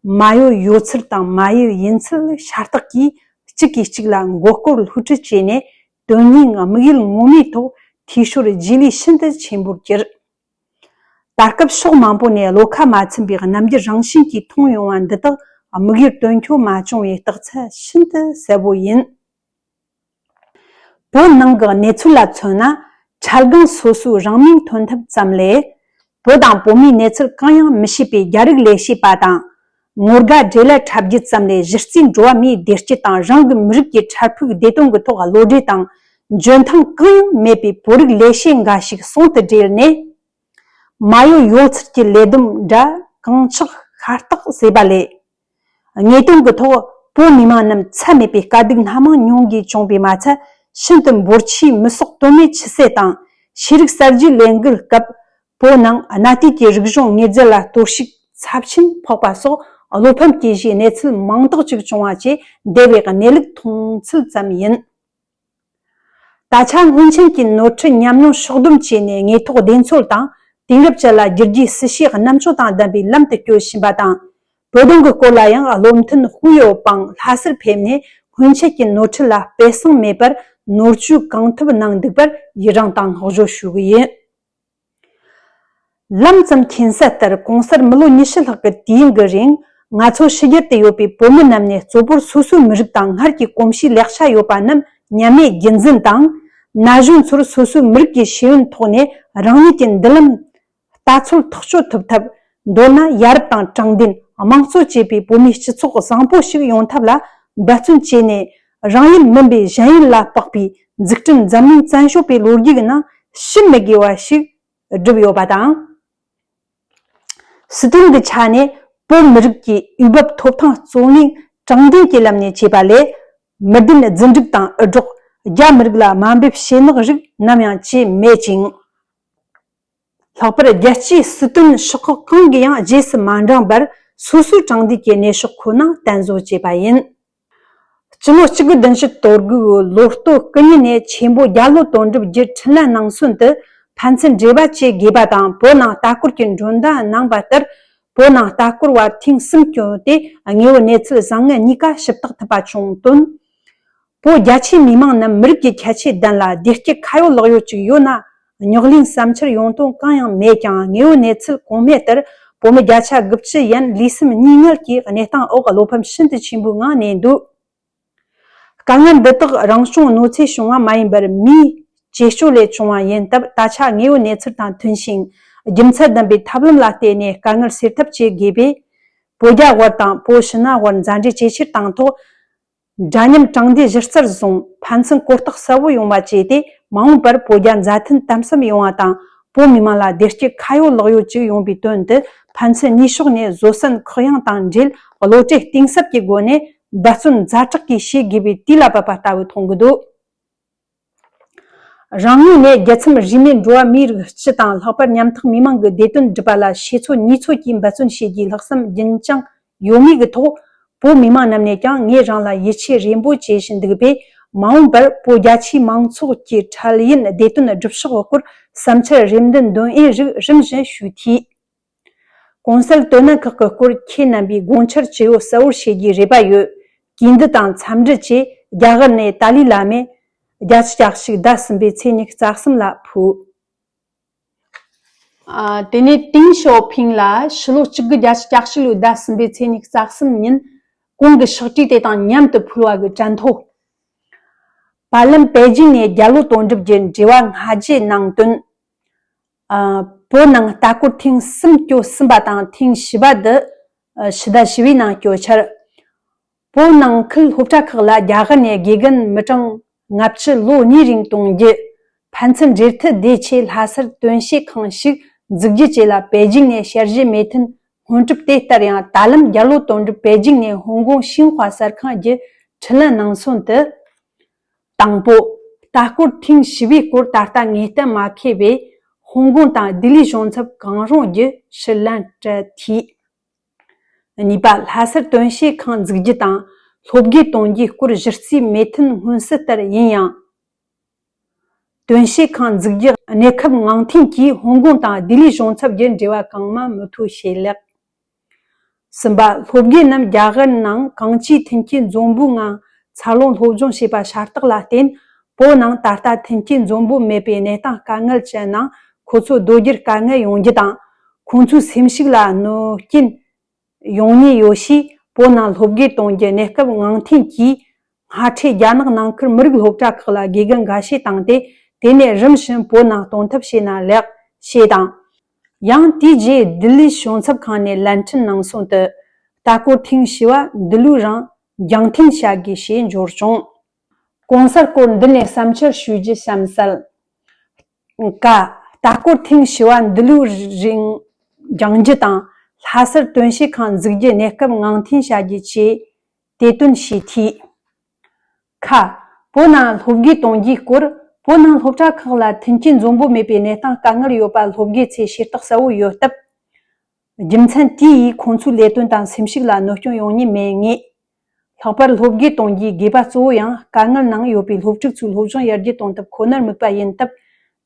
མ་གཡོས་ཡོད་ཚུལ་དང་མ་གཡོས་ཡིན་ཚུལ་ཤ་སྟག་གིས་གཅིག་གིས་གཅིག་ལ་མགོ་སྐོར་སླུ་བྲིད་བྱས་ནས། དོན་སྙིང་དམིགས་ཡུལ་ངོ་མའི་ཐོག་འཐུས་ཤོར་རྗེས་ལུས་ཤིན་ཏུ་ཆེན་པོར་གྱུར། ད་སྐབས་ཕྱོགས་མང་པོ་ནས་བློ་ཁ་མ་ཚིམ་པའི་རྣམ་འགྱུར་རང་བཞིན་གྱིས་མཐོང་ཡོང་བ་འདི་དག་དམིགས་ཡུལ་དོན་འཁྱོལ་མ་བྱུང་བའི་རྟགས་མཚན་ཤིན་ཏུ་གསལ་པོ་ཡིན། བོད་ནང་གི་གནས་ཚུལ་ལ་མཚོན་ན། འཕྲལ་སྒང་སོ་སོའི་རང་མིང་ཐོན་ཐབས་ཙམ་ལས། བོད་དང་བོད་མིའི་གནས་ཚུལ་གང་ཡང་མི་ཤེས་པའི་རྒྱ་རིགས་ལས་བྱེད་པ་དང་། ངོ་དགའ་འབྲེལ་ལད་འཁྲབ་རྒྱུ་ཙམ་ལས། གཞི་རྩའི་འགྲོ་བ་མིའི་བདེ་སྐྱིད་དང་རང་གི་མི་རིགས་ཀྱི་འཕྲལ་ཕུགས་བདེ་དོན་གྱི་ཐོག་བློ་འདྲི་དང་འཇོན་ཐང་གང་ཡང་མེད་པའི་བོད་རིགས་ལས་བྱེད་འགའ་ཞིག་ཟུང་དུ་འབྲེལ་ནས། མ་གཡོས་ཡོད་ཚུལ་གྱི་ལས་བསྡོམས་འདྲ་གང་ཆགས་ཤ་སྟག་བཟོས་པ་ལས། དངོས་དོན་གྱི་ཐོག་བོད་མི་མང་རྣམས་ཚད་མེད་པའི་དཀའ་སྡུག་སྣ་མང་མྱོང་དགོས་བྱུང་བས་མ་ཚད། ཤིན་ཏུ་འབོར་ཆེའི་མི་སྲོག་དོན་མེད་འཆི་གསོས་དང་། ཤེས་རིག་གསར་བརྗེའི་ལས་འགུལ་སྐབས་བོད་ནང་གནའ་དུས་ཀྱི་རིག་གཞུང་དངོས་རྫས་ལ་གཏོར་བཤིག་ཚབས་ཆེན་ཕོག་པ་སོགས་བློ་ཕམ་སྐྱེ་གཞིའི་གནས་ཚུལ་མང་དག་ཅིག་བྱུང་བ་བཅས་འདས་པའི་གནས་ལུགས་མཐོང་ཚུལ་ཙམ་ཡིན། ད་ཆ་སྔོན་ཆད་ཀྱི་ནོར་འཁྲུལ་ཉམས་མྱོང་ཕྱོགས་བསྡོམས་བྱས་ནས་དངོས་ཐོག་བདེན་འཚོལ་དང་། དེང་རབས་ཅན་ལ་བསྒྱུར་རྒྱུའི་སྲིད་བྱུས་རྣམ་དཔྱོད་དང་ལྡན་པའི་ལམ་དུ་བསྐྱོད་བཞིན་པ་དང་། བོད་དོན་གྱི་སྐོར་ལ་ཡང་བློ་མཐུན་ཧུའུ་ཡོ་པང་ལྷ་སར་ཕེབས་ནས། སྔོན་ཆད་ཀྱི་ནོར་འཁྲུལ་ལ་སྤེལ་གསང་མེད་པར་ནོར་བཅོས་གང་ཐུབ་གནང་འདུག་པར་ཡི་རངས་དང་བསྔགས་བརྗོད་ཞུ་གི་ཡིན། ལམ་ཙམ་མཁྱེན་གསལ་ལྟར། གོང་གསལ་མི་ལོ་ཉི་ཤུ་ལྷག་གི་དུས་ཡུན་གྱི་རིང་། ང་ཚོ་ཕྱི་རྒྱལ་དུ་ཡོད་པའི་བོད་མི་རྣམས་ནས་གཙོ་བོར་སོ་སོའི་མི་རིགས་དང་སྔར་གྱི་གོམས་གཤིས་ལེགས་ཆ་ཡོད་པ་རྣམས་ཉམས་མེད་རྒྱུན་འཛིན་དང་། ན་གཞོན་ཚོར་སོ་སོའི་མི་རིགས་ཀྱི་ཤེས་ཡོན་ཐོག་ནས་རང་ཉིད་ཀྱི་མདུན་ལམ་ལྟ་ཚུལ་ཐག་གཅོད་ཐུབ་ཐབས། མདོར་ན་ཡ་རབས་དང་དྲང་བདེན། དམངས་གཙོ་བཅས་པའི་བོད་མིའི་སྤྱི་ཚོགས་བཟང་པོ་ཞིག་ཡོང་ཐབས་ལ་འབད་བརྩོན་བྱས་ནས། རང་ཡུལ་མིན་པའི་གཞན་ཡུལ་ལ་དཔག་པའི་འཛུགས་སྐྲུན་འཛམ་གླིང་བཙན་བྱོལ་བའི་ལོ་རྒྱུས་ཀྱི་ནང་ཞིབ་མི་དགོས་པ་ཞིག་བསྒྲུབས་ཡོད་པ་དང་། སྲིད་དོན་གྱི་ཆ་ནས་བོད་མི་རིགས་ཀྱི་འོས་བབ་ཐོབ་ཐང་རྩོད་ལེན་དྲང་བདེན་གྱི་ལམ་ནས་བྱས་པ་ལས། མི་བདེན་རྫུན་སྒྲིག་དང་འུད་སྒྲོག་རྒྱ་མི་རིགས་ལ་དམའ་འབེབས་བྱེད་ནག་རིགས་ནམ་ཡང་བྱས་མེད་ཅིང་། ལྷག་པར་རྒྱལ་སྤྱིའི་སྲིད་དོན་ཤོག་ཁག་གང་གིས་ཡང་རྗེས་སུ་མ་འབྲངས་པར། སོ་སོའི་དྲང་བདེན་གྱི་གནས་ཤོག་ཁོ་ནར་བརྟན་བཟོ་བྱས་པ་ཡིན། སྤྱི་ལོ་གཅིག་དགུ་བདུན་ཅུ་དོན་དགུ་ལོ་སྟོད་སྐུ་ཉིད་ནས་ཆེན་པོ་རྒྱ་ལོ་དོན་གྲུབ་རྒྱུད་འཕྲིན་ལས་ནང་གསོན་དུ་ཕན་ཚུན་འབྲེལ་བ་བཅད་དགོས་པ་དང་། བོད་ནང་ལྟ་སྐོར་གྱི་མགྲོན་བརྡ་གནང་བ་ལྟར། བོད་ནང་ལྟ་སྐོར་བ་ཐེངས་གསུམ་བསྐྱོད་དེ། དངོས་པོའི་གནས་ཚུལ་བཟང་ངན་གཉིས་ཀ་ཞིབ་བརྟག་ཐུབ་པ་བྱུང་དོན། བོད་རྒྱ་ཆེའི་མི་མང་རྣམས་མི་རིགས་ཀྱི་ཁྱད་ཆོས་ལྡན་ལ། བདེ་སྐྱིད་ཁ་ཡོད་ལག་ཡོད་ཅིག་ཡོད་ན། རྙོག་གླེང་བསམ་འཆར་ཡོང་དོན་གང་ཡང་མེད་ཀྱང་། དངོས་པོའི་གནས་ཚུལ་གོང་སྨྲས་ལྟར། བོད་མི་བརྒྱ་ཆ་དགུ་བཅུ་ཡན་ལུས་སེམས་གཉིས་མངལ་གྱི་གནས་སྟངས་འོག་བློ་ཕམ་ཤིན་ཏུ་ཆེན་པོའི་ངང་གནས་འདུག་དཀའ་ངལ་འདི་དག་རང་བྱུང་གནོད་འཚེ་བྱུང་བ་མ་ཡིན་པར། མིའི་བྱེད་སྤྱོད་ལས་བྱུང་བ་ཡིན་སྟབས། ད་ཆ་དངོས་པོའི་གནས་ཚུལ་དང་མཐུན་ཞིང་། རྒྱུ་མཚན་ལྡན་པའི་ཐབས་ལམ་ལ་བརྟེན་ནས་དཀའ་ངལ་སེལ་ཐབས་བྱེད་དགོས་པས། བོད་རྒྱ་དབར་དང་བོད་ཕྱི་ནང་དབར་མཛའ་འབྲེལ་ཇེ་ཆེར་བཏང་ཐོག་འདྲ་མཉམ་དྲང་བདེན་གཞི་རྩར་བཟུང་། ཕན་ཚུན་གོ་རྟོགས་གསལ་བོ་ཡོང་བ་བྱས་ཏེ། མ་འོངས་པར་བོད་རྒྱ་མཛའ་མཐུན་དམ་ཟབ་ཡོང་བ་དང་། བོད་མི་མང་ལ་བདེ་སྐྱིད་ཁ་ཡོད་ལག་ཡོད་ཅིག་ཡོང་བའི་དོན་དུ། ཕན་ཚུན་གཉིས་ཕྱོགས་ནས་བཟོད་བསྲན་ཁོག་ཡངས་དང་འབྲེལ། བློ་གྲོས་གཏིང་ཟབ་ཀྱི་སྒོ་ནས་འབད་བརྩོན་ཛ་དྲག་གིས་བྱེད་དགོས་པའི་དུས་ལ་བབ་པ་ལྟ་བུ་མཐོང་གི་འདུག་རང་ངོས་ནས་རྒྱལ་མཚམས་རིས་མེད་འགྲོ་བ་མིའི་རིགས་སྤྱི་དང་། ལྷག་པར་ཉམ་ཐག་མི་མང་གི་བདེ་དོན་སྒྲུབ་པ་ལ་ཤེས་ཚོད་ཉེས་ཚོད་ཀྱིས་འབད་བརྩོན་བྱེད་རྒྱུའི་ལྷག་བསམ་རྒྱུན་བསྐྱངས་ཡོད་མུས་ཀྱི་ཐོག་བོད་མི་མང་རྣམས་ནས་ཀྱང་ངས་རང་ལ་ཡིད་ཆེས་རེ་འབོད་བྱེད་བཞིན་འདུག་པས། མ་འོངས་པར་བོད་རྒྱ་ཆེའི་མང་ཚོགས་ཀྱི་འཕྲལ་ཡུན་བདེ་དོན་སྒྲུབ་ཕྱོགས་སྐོར་བསམ་འཆར་རེ་འདུན་འདོན་འོས་རིགས་རིམ་བཞིན་ཞུས་ཐོས། གོང་གསལ་དོན་གནད་ཁག་གི་སྐོར་ཁྱེད་རྣམ་པས་དགོངས་འཆར་ཇི་ཡོད་གསལ་བོར་བྱེད་རྒྱུའི་རེ་བ་ཡོད། གུས་འདུད་དང་འཚམས་འདྲི་བཅས། རྒྱ་གར་ནས་ཏཱ་ལའི་བླ་མས་བརྒྱད་ཅུ་གྱ་གཅིག་ཟླ་གསུམ་པའི་ཚེས་ཉི་ཤུ་རྩ་གསུམ་ལ་ཕུལ། ཨ། དེ་ནས་ཏེང་ཞའོ་ཕིང་ལ་ཕྱི་ལོ་གཅིག་དགུ་བརྒྱད་ཅུ་གྱ་གཅིག་ལོའི་ཟླ་གསུམ་པའི་ཚེས་ཉི་ཤུ་རྩ་གསུམ་ཉིན་གོང་གི་ཕྱག་བྲིས་དེ་དང་མཉམ་དུ་ཕུལ་བ་གི་དྲན་ཐོ། བར་ལམ་པེ་ཅིང་ནས་རྒྱ་ལོ་དོན་གྲུབ་ཀྱི་འབྲེལ་བ་སྔ་རྗེས་གནང་དོན། ཨ། བོད་ནང་ལྟ་སྐོར་ཐེངས་གསུམ་བསྐྱོད་ཟིན་པ་དང་ཐེངས་བཞི་པ་འདི། ཨ། ཕྱི་ཟླ་བཞི་པའི་ནང་བསྐྱོད་འཆར། བོད་ནང་ཁུལ་སློབ་གྲྭ་ཁག་ལ་རྒྱ་གར་ནས་དགེ་རྒན་མི་གྲངས་ལྔ་བཅུ་ལོ་གཉིས་རིང་གཏོང་རྒྱུ། ཕན་ཚུན་འབྲེལ་མཐུད་བདེ་ཆེད་ལྷ་སར་དོན་ཤེས་ཁང་ཞིག་འཛུགས་རྒྱུ་བཅས་ལ་པེ་ཅིང་ནས་ཞལ་བཞེས་མོས་མཐུན་སྔོན་གྲུབ་དེ་ལྟར་ཡང་། ད་ལམ་རྒྱ་ལོ་དོན་གྲུབ་པེ་ཅིང་ནས་ཧོང་ཀོང་ཤིན་ཧྭ་གསར་ཁང་བརྒྱུད་འཕྲིན་ལས་ནང་གསོན་དུ། དང་པོ། ལྟ་སྐོར་ཐེངས་བཞི་པའི་སྐོར་ད་ལྟ་ངེས་གཏན་མ་འཁེལ་བས། ཧོང་ཀོང་དང་ལྡི་ལིའི་གཞུང་ཚབ་གང་རུང་བརྒྱུད་ཕྱིར་ལན་སྤྲད་ཐོས། གཉིས་པ། ལྷ་སར་དོན་ཤེས་ཁང་འཛུགས་རྒྱུ་དང་སློབ་དགེ་གཏོང་རྒྱུའི་སྐོར་གཞི་རྩའི་མོས་མཐུན་སྔོན་བསུ་ལྟར་ཡིན་ཡང་། དོན་ཤེས་ཁང་འཛུགས་རྒྱུ་གནས་སྐབས་འང་འཐེན་གྱིས་ཧོང་ཀོང་དང་ལྡི་ལིའི་གཞུང་ཚབ་ཀྱི་འབྲེལ་བ་གང་མང་མུ་མཐུད་བྱས་ལེགས། གསུམ་པ། སློབ་དགེ་རྣམས་རྒྱ་གར་ནང་གང་ཅིའི་མཐུན་རྐྱེན་འཛོམས་པོའི་ངང་འཚར་ལོངས་སློབ་སྦྱོང་བྱས་པ་ཤ་སྟག་ལ་བརྟེན། བོད་ནང་ད་ལྟ་མཐུན་རྐྱེན་འཛོམས་པོ་མེད་པའི་གནས་སྟངས་དཀའ་ངལ་ཅན་ནང་ཁོ་ཚོ་སྡོད་རྒྱུར་དཀའ་ངལ་ཡོང་རྒྱུ་དང་། ཁོང་ཚོའི་སེམས་ཤུགས་ལ་གནོད་རྐྱེན་ཡོང་ཉེན་ཡོད་ཞེས། བོད་ནང་སློབ་དགེ་གཏོང་རྒྱུ་གནས་སྐབས་འང་འཐེན་གྱིས་སྔ་འཕྲད་རྒྱ་ནག་ནང་ཁུལ་མི་རིགས་སློབ་གྲྭ་ཁག་ལ་དགེ་རྒན་འགའ་ཤས་བཏང་སྟེ། དེ་ནས་རིམ་བཞིན་བོད་ནང་གཏོང་ཐབས་བྱས་ན་ལེགས་ཞེས་དང་། ཡང་དེའི་རྗེས་ལྡི་ལིའི་གཞུང་ཚབ་ཁང་ནས་ལན་འཕྲིན་ནང་གསུངས་ཏེ། ལྟ་སྐོར་ཐེངས་བཞི་བ་འདི་ལོའི་རིང་རྒྱང་འཐེན་བྱ་དགོས་ཞེས་འབྱོར་བྱུང་། གོང་གསལ་སྐོར་འདི་ནས་བསམ་འཆར་ཞུ་རྒྱུ་གཤམ་གསལ། ཀ། ལྟ་སྐོར་ཐེངས་བཞི་བ་འདི་ལོའི་རིང་སྦྱང་རྒྱུ་དང་། ལྷ་སར་དོན་ཤེས་ཁང་འཛུགས་རྒྱུ་གནས་སྐབས་འང་འཐེན་བྱ་རྒྱུ་བཅས་དེ་དོན་ཞུས་ཐོས། ཁ། བོད་ནང་སློབ་དགེ་གཏོང་རྒྱུའི་སྐོར། བོད་ནང་སློབ་གྲྭ་ཁག་ལ་མཐུན་རྐྱེན་འཛོམས་པོ་མེད་པའི་གནས་སྟངས་དཀའ་ངལ་ཡོད་པ་སློབ་དགེ་ཚོས་ཤེས་རྟོགས་གསལ་བོ་ཡོད་སྟབས། རྒྱུ་མཚན་དེ་ཡིས་ཁོང་ཚོའི་ལས་དོན་དང་སེམས་ཤུགས་ལ་གནོད་སྐྱོན་ཡོང་ཉེན་མེད་ངེས། ལྷག་པར་སློབ་དགེ་གཏོང་རྒྱུའི་དགོས་པ་གཙོ་བོ་ཡང་དཀའ་ངལ་ནང་ཡོད་པའི་སློབ་ཕྲུག་ཚོའི་སློབ་སྦྱོང་ཡར་རྒྱས་གཏོང་ཐབས་ཁོ་ནར་དམིགས་པ་ཡིན་སྟབས།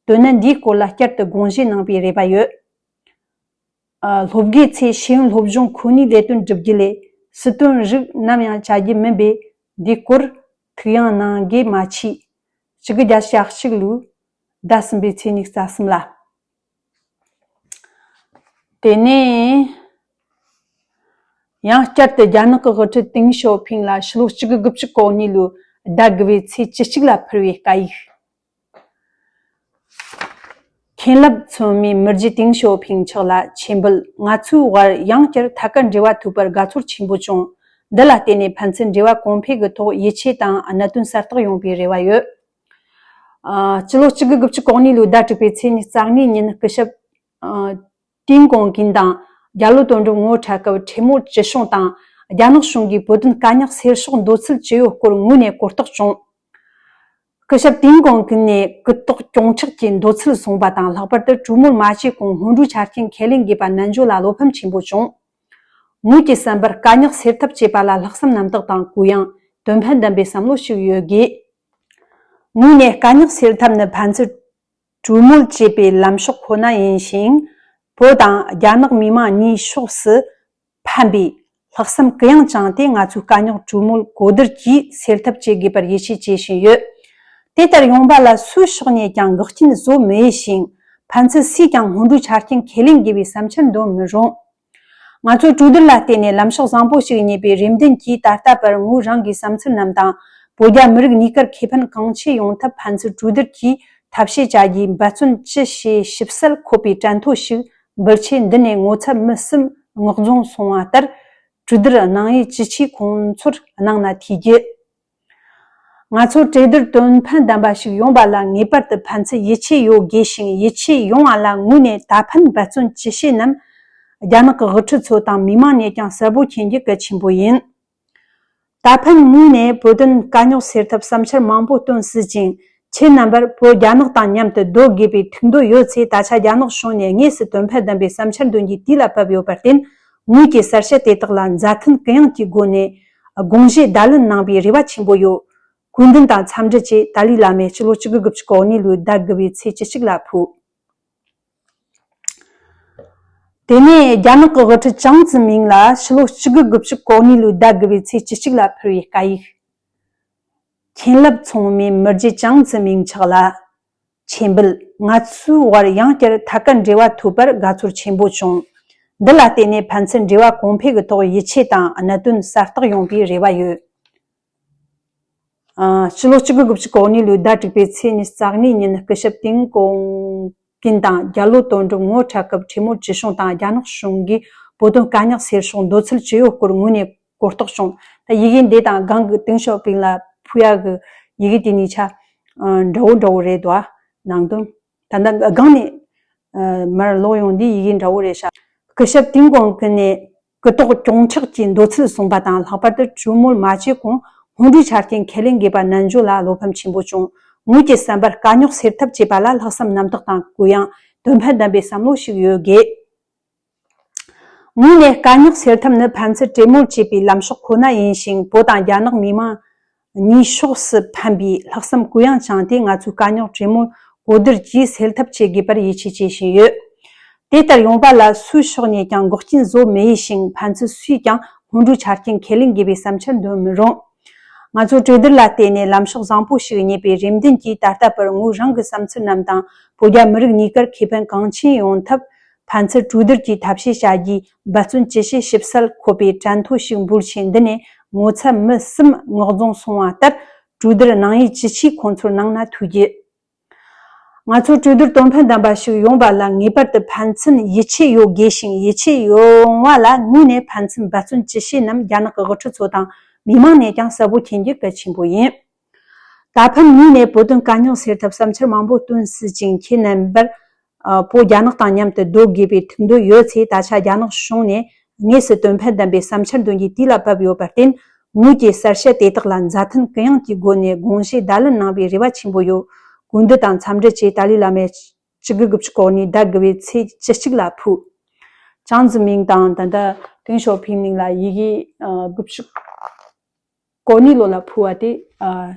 དོན་གནད་འདིའི་སྐོར་ལ་བསྐྱར་དུ་དགོངས་བཞེས་གནང་པའི་རེ་བ་ཡོད། ཨ། སློབ་དགེ་ཚོས་ཤེས་ཡོན་སློབ་སྦྱོང་ཁོ་ནའི་ལས་དོན་སྒྲུབ་རྒྱུ་ལས་སྲིད་དོན་རིགས་ནམ་ཡང་བྱ་རྒྱུ་མིན་པས། འདིའི་སྐོར་ཐུགས་ཡངས་གནང་གི་མ་མཆིས། གཅིག་དགུ་བརྒྱད་ཅུ་གྱ་གཅིག་ལོའི་ཟླ་གསུམ་པའི་ཚེས་ཉི་ཤུ་རྩ་གསུམ་ལ། དེ་ནས་ཡང་བསྐྱར་དུ་རྒྱ་ནག་གི་དབུ་ཁྲིད་ཏེང་ཞའོ་ཕིང་ལ་ཕྱི་ལོ་གཅིག་དགུ་དགུ་བཅུ་གོ་གཉིས་ལོའི་ཟླ་དགུ་པའི་ཚེས་བཅུ་གཅིག་ལ་ཕུལ་བའི་བཀའ་ཡིག། མཁན་སློབ་ཚང་མས་མི་རྗེ་ཏེང་ཞའོ་ཕིང་མཆོག་ལ་ཆེད་འབོད། ང་ཚོའི་དབར་ཡང་བསྐྱར་ཐད་ཀར་འབྲེལ་བ་ཐུབ་པར་དགའ་ཚོར་ཆེན་པོ་བྱུང་། འདི་ལ་བརྟེན་ནས་ཕན་ཚུན་འབྲེལ་བ་གོང་འཕེལ་གྱི་ཐོག་ཡིད་ཆེས་དང་གནད་དོན་གསལ་རྟོགས་ཡོང་བའི་རེ་བ་ཡོད། ཨ། སྤྱི་ལོ་གཅིག་དགུ་དགུ་བཅུ་གོ་གཉིས་ལོའི་ཟླ་དྲུག་པའི་ཚེས་ཉི་ཤུ་རྩ་གཉིས་ཉིན་སྐུ་ཞབས། ཨ། ཏིང་ཀོང་ཀིན་དང་རྒྱ་ལོ་དོན་གྲུབ་ངོ་འཕྲད་སྐབས། ཁྲི་མོ་ཅི་ཤོང་དང་རྒྱ་ནག་གཞུང་གིས་བོད་དོན་དཀའ་རྙོག་སེལ་ཕྱོགས་འདོད་ཚུལ་ཇི་ཡོད་སྐོར་ངོས་ནས་གོ་རྟོགས་བྱུང་། སྐུ་ཞབས་ཏིང་ཀོང་ཀིན་ནས་སྐུ་དོགས་སྐྱོང་ཁྲག་གི་འདོད་ཚུལ་གསུངས་པ་དང་། ལྷག་པར་དུ་གྲོས་མོལ་མ་བྱས་གོང་སྔོན་འགྲོའི་ཆ་རྐྱེན་ཁས་ལེན་དགོས་པ་ནན་བརྗོད་ལ་བློ་ཕམ་ཆེན་པོ་བྱུང་། ངོས་ཀྱི་བསམ་པར་དཀའ་རྙོག་སེལ་ཐབས་བྱེད་པ་ལ་ལྷག་བསམ་རྣམ་དག་དང་གུ་ཡངས། དོན་ཕན་ལྡན་པའི་བསམ་བློ་ཞིག་ཡོད་དགོས། ངོས་ནས་དཀའ་རྙོག་སེལ་ཐབས་ནི་ཕན་ཚུན་གྲོས་མོལ་བྱེད་པའི་ལམ་ཕྱོགས་ཁོ་ན་ཡིན་ཞིང་། བོད་དང་རྒྱ་ནག་མི་དམངས་གཉིས་ཕྱོགས་སུ་ཕན་པའི་ལྷག་བསམ་གུ་ཡངས་བཅངས་ཏེ། ང་ཚོའི་དཀའ་རྙོག་གྲོས་མོལ་གོ་བསྡུར་གྱིས་སེལ་ཐབས་བྱེད་དགོས་པར་ཡིད་ཆེས་བྱེད་བཞིན་ཡོད། དེ་ལྟར་ཡོང་བ་ལ་སུའི་ཕྱོགས་ནས་ཀྱང་འགོག་རྐྱེན་བཟོ་མི་འོས་ཤིང་། ཕན་ཚུན་སུས་ཀྱང་སྔོན་འགྲོའི་ཆ་རྐྱེན་ཁས་ལེན་དགོས་པའི་བསམ་འཆར་འདོན་མི་རུང་། ང་ཚོས་གྲོས་བསྡུར་ལ་བརྟེན་ནས་ལམ་ཕྱོགས་བཟང་པོ་ཞིག་རྙེད་པའི་རེ་འདུན་གྱིས། ད་ལྟ་བར་ངོས་རང་གི་བསམ་ཚུལ་རྣམས་དང་། བོད་རྒྱ་མི་རིགས་གཉིས་ཀར་ཁེ་ཕན་གང་ཆེ་ཡོང་ཐབས་ཕན་ཚུན་གྲོས་བསྡུར་གྱིས་ཐབས་ཤེས་བྱ་རྒྱུའི་འབད་བརྩོན་ཅི་བྱེད་ཞིབ་གསལ་འཁོད་པའི་གྲལ་མཐོ་ཞིག་འབུལ་ཆེད། འདི་ནས་ངོ་ཚབ་མི་གསུམ་མངགས་རྫོང་སོང་བ་ལྟར། གྲོས་བསྡུར་གནང་ཡུལ་ཅི་ཆེ་ཁོང་ཚོར་གནང་ན་ཐུགས་རྗེ། ང་ཚོ་གྲོས་བསྡུར་དོན་ཕན་ལྡན་པ་ཞིག་ཡོང་བ་ལ་ངེས་པར་དུ་ཕན་ཚུན་ཡིད་ཆེས་ཡོད་དགོས་ཤིང་། ཡིད་ཆེས་ཡོང་བ་ལ་ངོས་ནས་ད་ཕན་འབད་བརྩོན་ཅི་བྱེད་རྣམས་རྒྱ་ནག་གི་དབུ་ཁྲིད་ཚོ་དང་མི་མང་ནས་ཀྱང་གསལ་པོ་མཁྱེན་རྒྱུ་གལ་ཆེན་པོ་ཡིན། ད་ཕན་ངོས་ནས་བོད་དོན་དཀའ་རྙོག་སེལ་ཐབས་བསམ་འཆར་མང་པོ་བཏོན་སྲིད་ཅིང་། ཁྱེད་རྣམ་པར་བོད་རྒྱ་ནག་དང་མཉམ་དུ་སྡོད་དགོས་པའི་ཐུགས་འདོད་ཡོད་ཚེ། ད་ཆ་རྒྱ་ནག་གཞུང་ནས་དངོས་སུ་དོན་ཕན་ལྡན་པའི་བསམ་འཆར་འདོན་རྒྱུའི་དུས་ལ་བབ་ཡོད་པར་བརྟེན། ངོས་ཀྱིས་གསལ་བཤད་དེ་དག་ལ་མཛའ་མཐུན་གུ་ཡངས་ཀྱི་སྒོ་ནས་དགོངས་བཞེས་བརྡ་ལན་གནང་བའི་རེ་བ་ཆེན་པོ་ཡོད། གུས་འདུན་དང་འཚམས་འདྲི་བཅས། ཏཱ་ལའི་བླ་མས་ཕྱི་ལོ་གཅིག་དགུ་དགུ་བཅུ་གོ་གཉིས་ལོའི་ཟླ་དགུ་བའི་ཚེས་བཅུ་གཅིག་ལ་ཕུལ། དེ་ནས་རྒྱ་ནག་གི་དབུ་ཁྲིད་ཅང་ཙི་མིང་ལ་ཕྱི་ལོ་གཅིག་དགུ་དགུ་བཅུ་གོ་གཉིས་ལོའི་ཟླ་དགུ་བའི་ཚེས་བཅུ་གཅིག་ལ་ཕུལ་བའི་བཀའ་ཡིག། མཁྱེན་རླབས་མཚུངས་མེད་མི་རྗེ་ཅང་ཙི་མིང་མཆོག་ལ། ཆེ་འབུལ། ང་ཚོའི་བར་ཡང་བསྐྱར་ཐད་ཀར་འབྲེལ་བ་ཐོབ་པར་དགའ་ཚོར་ཆེན་པོ་བྱུང་། འདི་ལ་བརྟེན་ནས་ཕན་ཚུན་འབྲེལ་བ་གོང་འཕེལ་གྱི་ཐོག་ཡིད་ཆེས་དང་གནད་དོན་གསལ་རྟོགས་ཡོང་བའི་རེ་བ་ཡོད། ཨ། ཕྱི་ལོ་གཅིག་དགུ་དགུ་བཅུ་གོ་གཉིས་ལོའི་ཟླ་དྲུག་པའི་ཚེས་ཉི་ཤུ་རྩ་གཉིས་ཉིན་སྐུ་ཞབས་ཏིང་ཀོང་ཀིན་དང་རྒྱ་ལོ་དོན་གྲུབ་ངོ་འཕྲད་སྐབས། འཕྲལ་མོལ་ཅི་བྱུང་དང་རྒྱ་ནག་གཞུང་གིས་བོད་དོན་དཀའ་རྙོག་སེལ་ཕྱོགས་འདོད་ཚུལ་ཅི་ཡོད་སྐོར་ངོས་ནས་གོ་རྟོགས་བྱུང་། ད་ཡི་གེ་འདི་དང་སྒང་གི་ཏིང་ཞའོ་ཕིང་ལ་ཕུལ་ཡག་གི་ཡི་གེ་དེ་གཉིས་ཆ་འདྲ་བོ་འདྲ་བོ་རེད་དོ། ནང་དོན། ད་ལྟ་སྒང་ནས་མར་ཀློག་ཡོང་དུས་ཡི་གེ་འདྲ་བོ་རེད་ཤག་སྐུ་ཞབས་ཏིང་ཀོང་ཀིན་ནས་གུ་དོག་གྱོང་ཁྲག་གི་འདོད་ཚུལ་གསུངས་པ་དང་། ལྷག་པར་དུ་གྲོས་མོལ་མ་བྱས་གོང་སྔོན་འགྲོའི་ཆ་རྐྱེན་ཁས་ལེན་དགོས་པ་ནན་བརྗོད་ལ་བློ་ཕམ་ཆེན་པོ་བྱུང་། ངོས་ཀྱི་བསམ་པར་དཀའ་རྙོག་སེལ་ཐབས་བྱེད་པ་ལ་ལྷག་བསམ་རྣམ་དག་དང་གུ་ཡངས། དོན་ཕན་ལྡན་པའི་བསམ་བློ་ཞིག་ཡོད་དགོས། ངོས་ནས་དཀའ་རྙོག་སེལ་ཐབས་ནི་ཕན་ཚུན་གྲོས་མོལ་བྱེད་པའི་ལམ་ཕྱོགས་ཁོ་ན་ཡིན་ཞིང་། བོད་དང་རྒྱ་ནག་མི་དམངས་གཉིས་ཕྱོགས་སུ་ཕན་པའི་ལྷག་བསམ་གུ་ཡངས་བཅངས་ཏེ། ང་ཚོའི་དཀའ་རྙོག་གྲོས་མོལ་གོ་བསྡུར་གྱིས་སེལ་ཐབས་བྱེད་དགོས་པར་ཡིད་ཆེས་བྱེད་བཞིན་ཡོད། དེ་ལྟར་ཡོང་བ་ལ་སུའི་ཕྱོགས་ནས་ཀྱང་འགོག་རྐྱེན་བཟོ་མི་འོས་ཤིང་། ཕན་ཚུན་སུས་ཀྱང་སྔོན་འགྲོའི་ཆ་རྐྱེན་ཁས་ལེན་དགོས་པའི་བསམ་འཆར་འདོན་མི་རུང་། ང་ཚོ་གྲོས་བསྡུར་ལ་བརྟེན་ནས་ལམ་ཕྱོགས་བཟང་པོ་ཞིག་རྙེད་པའི་རེ་འདུན་གྱིས། ད་ལྟ་བར་ངོས་རང་གི་བསམ་ཚུལ་རྣམས་དང་། བོད་རྒྱ་མི་རིགས་གཉིས་ཀར་ཁེ་ཕན་གང་ཆེ་ཡོང་ཐབས་ཕན་ཚུན་གྲོས་བསྡུར་གྱིས་ཐབས་ཤེས་བྱ་རྒྱུའི་འབད་བརྩོན་ཅི་བྱེད་ཞིབ་གསལ་འཁོད་པའི་གྲལ་མཐོ་ཞིག་འབུལ་ཆེད། འདི་ནས་ངོ་ཚབ་མི་གསུམ་མངགས་རྫོང་སོང་བ་ལྟར། གྲོས་བསྡུར་གནང་ཡུལ་ཅི་ཆེ་ཁོང་ཚོར་གནང་ན་ཐུགས་རྗེ། ང་ཚོ་གྲོས་བསྡུར་དོན་ཕན་ལྡན་པ་ཞིག་ཡོང་བ་ལ་ངེས་པར་དུ་ཕན་ཚུན་ཡིད་ཆེས་ཡོད་དགོས་ཤིང་། ཡིད་ཆེས་ཡོང་བ་ལ་ངོས་ནས་ཕན་ཚུན་འབད་བརྩོན་ཅི་བྱེད་རྣམས་རྒྱ་ནག་གི་དབུ་ཁྲིད་ཚོ་དང་མི་མང་ནས་ཀྱང་གསལ་པོ་མཁྱེན་རྒྱུ་གལ་ཆེན་པོ་ཡིན། ད་ཕན་ངོས་ནས་བོད་དོན་དཀའ་རྙོག་སེལ་ཐབས་བསམ་འཆར་མང་པོ་བཏོན་སྲིད་ཅིང་། ཁྱེད་རྣམ་པར་ཨ། བོད་རྒྱ་ནག་དང་མཉམ་དུ་སྡོད་དགོས་པའི་ཐུགས་འདོད་ཡོད་ཚེ། ད་ཆ་རྒྱ་ནག་གཞུང་ནས་དངོས་སུ་དོན་ཕན་ལྡན་པའི་བསམ་འཆར་འདོན་རྒྱུའི་དུས་ལ་བབ་ཡོད་པར་བརྟེན། ངོས་ཀྱིས་གསལ་བཤད་དེ་དག་ལ་མཛའ་མཐུན་གུ་ཡངས་ཀྱི་སྒོ་ནས་དགོངས་བཞེས་བརྡ་ལན་གནང་བའི་རེ་བ་ཆེན་པོ་ཡོད། གུས་འདུད་དང་འཚམས་འདྲི་བཅས་ཏཱ་ལའི་བླ་མས་གཅིག་དགུ་དགུ་བཅུ་གོ་གཉིས་ཟླ་དགུ་བའི་ཚེས་བཅུ་གཅིག་ལ་ཕུལ། ཅང་ཙི་མིང་དང་ད་ལྟ་ཏེང་ཞའོ་ཕིང་མིང་ལ་ཡི་གེ་ཨ། དགུ་བཅུ་གོ་གཉིས་ལོ་ལ་ཕུལ་བ་དེ་ཨ།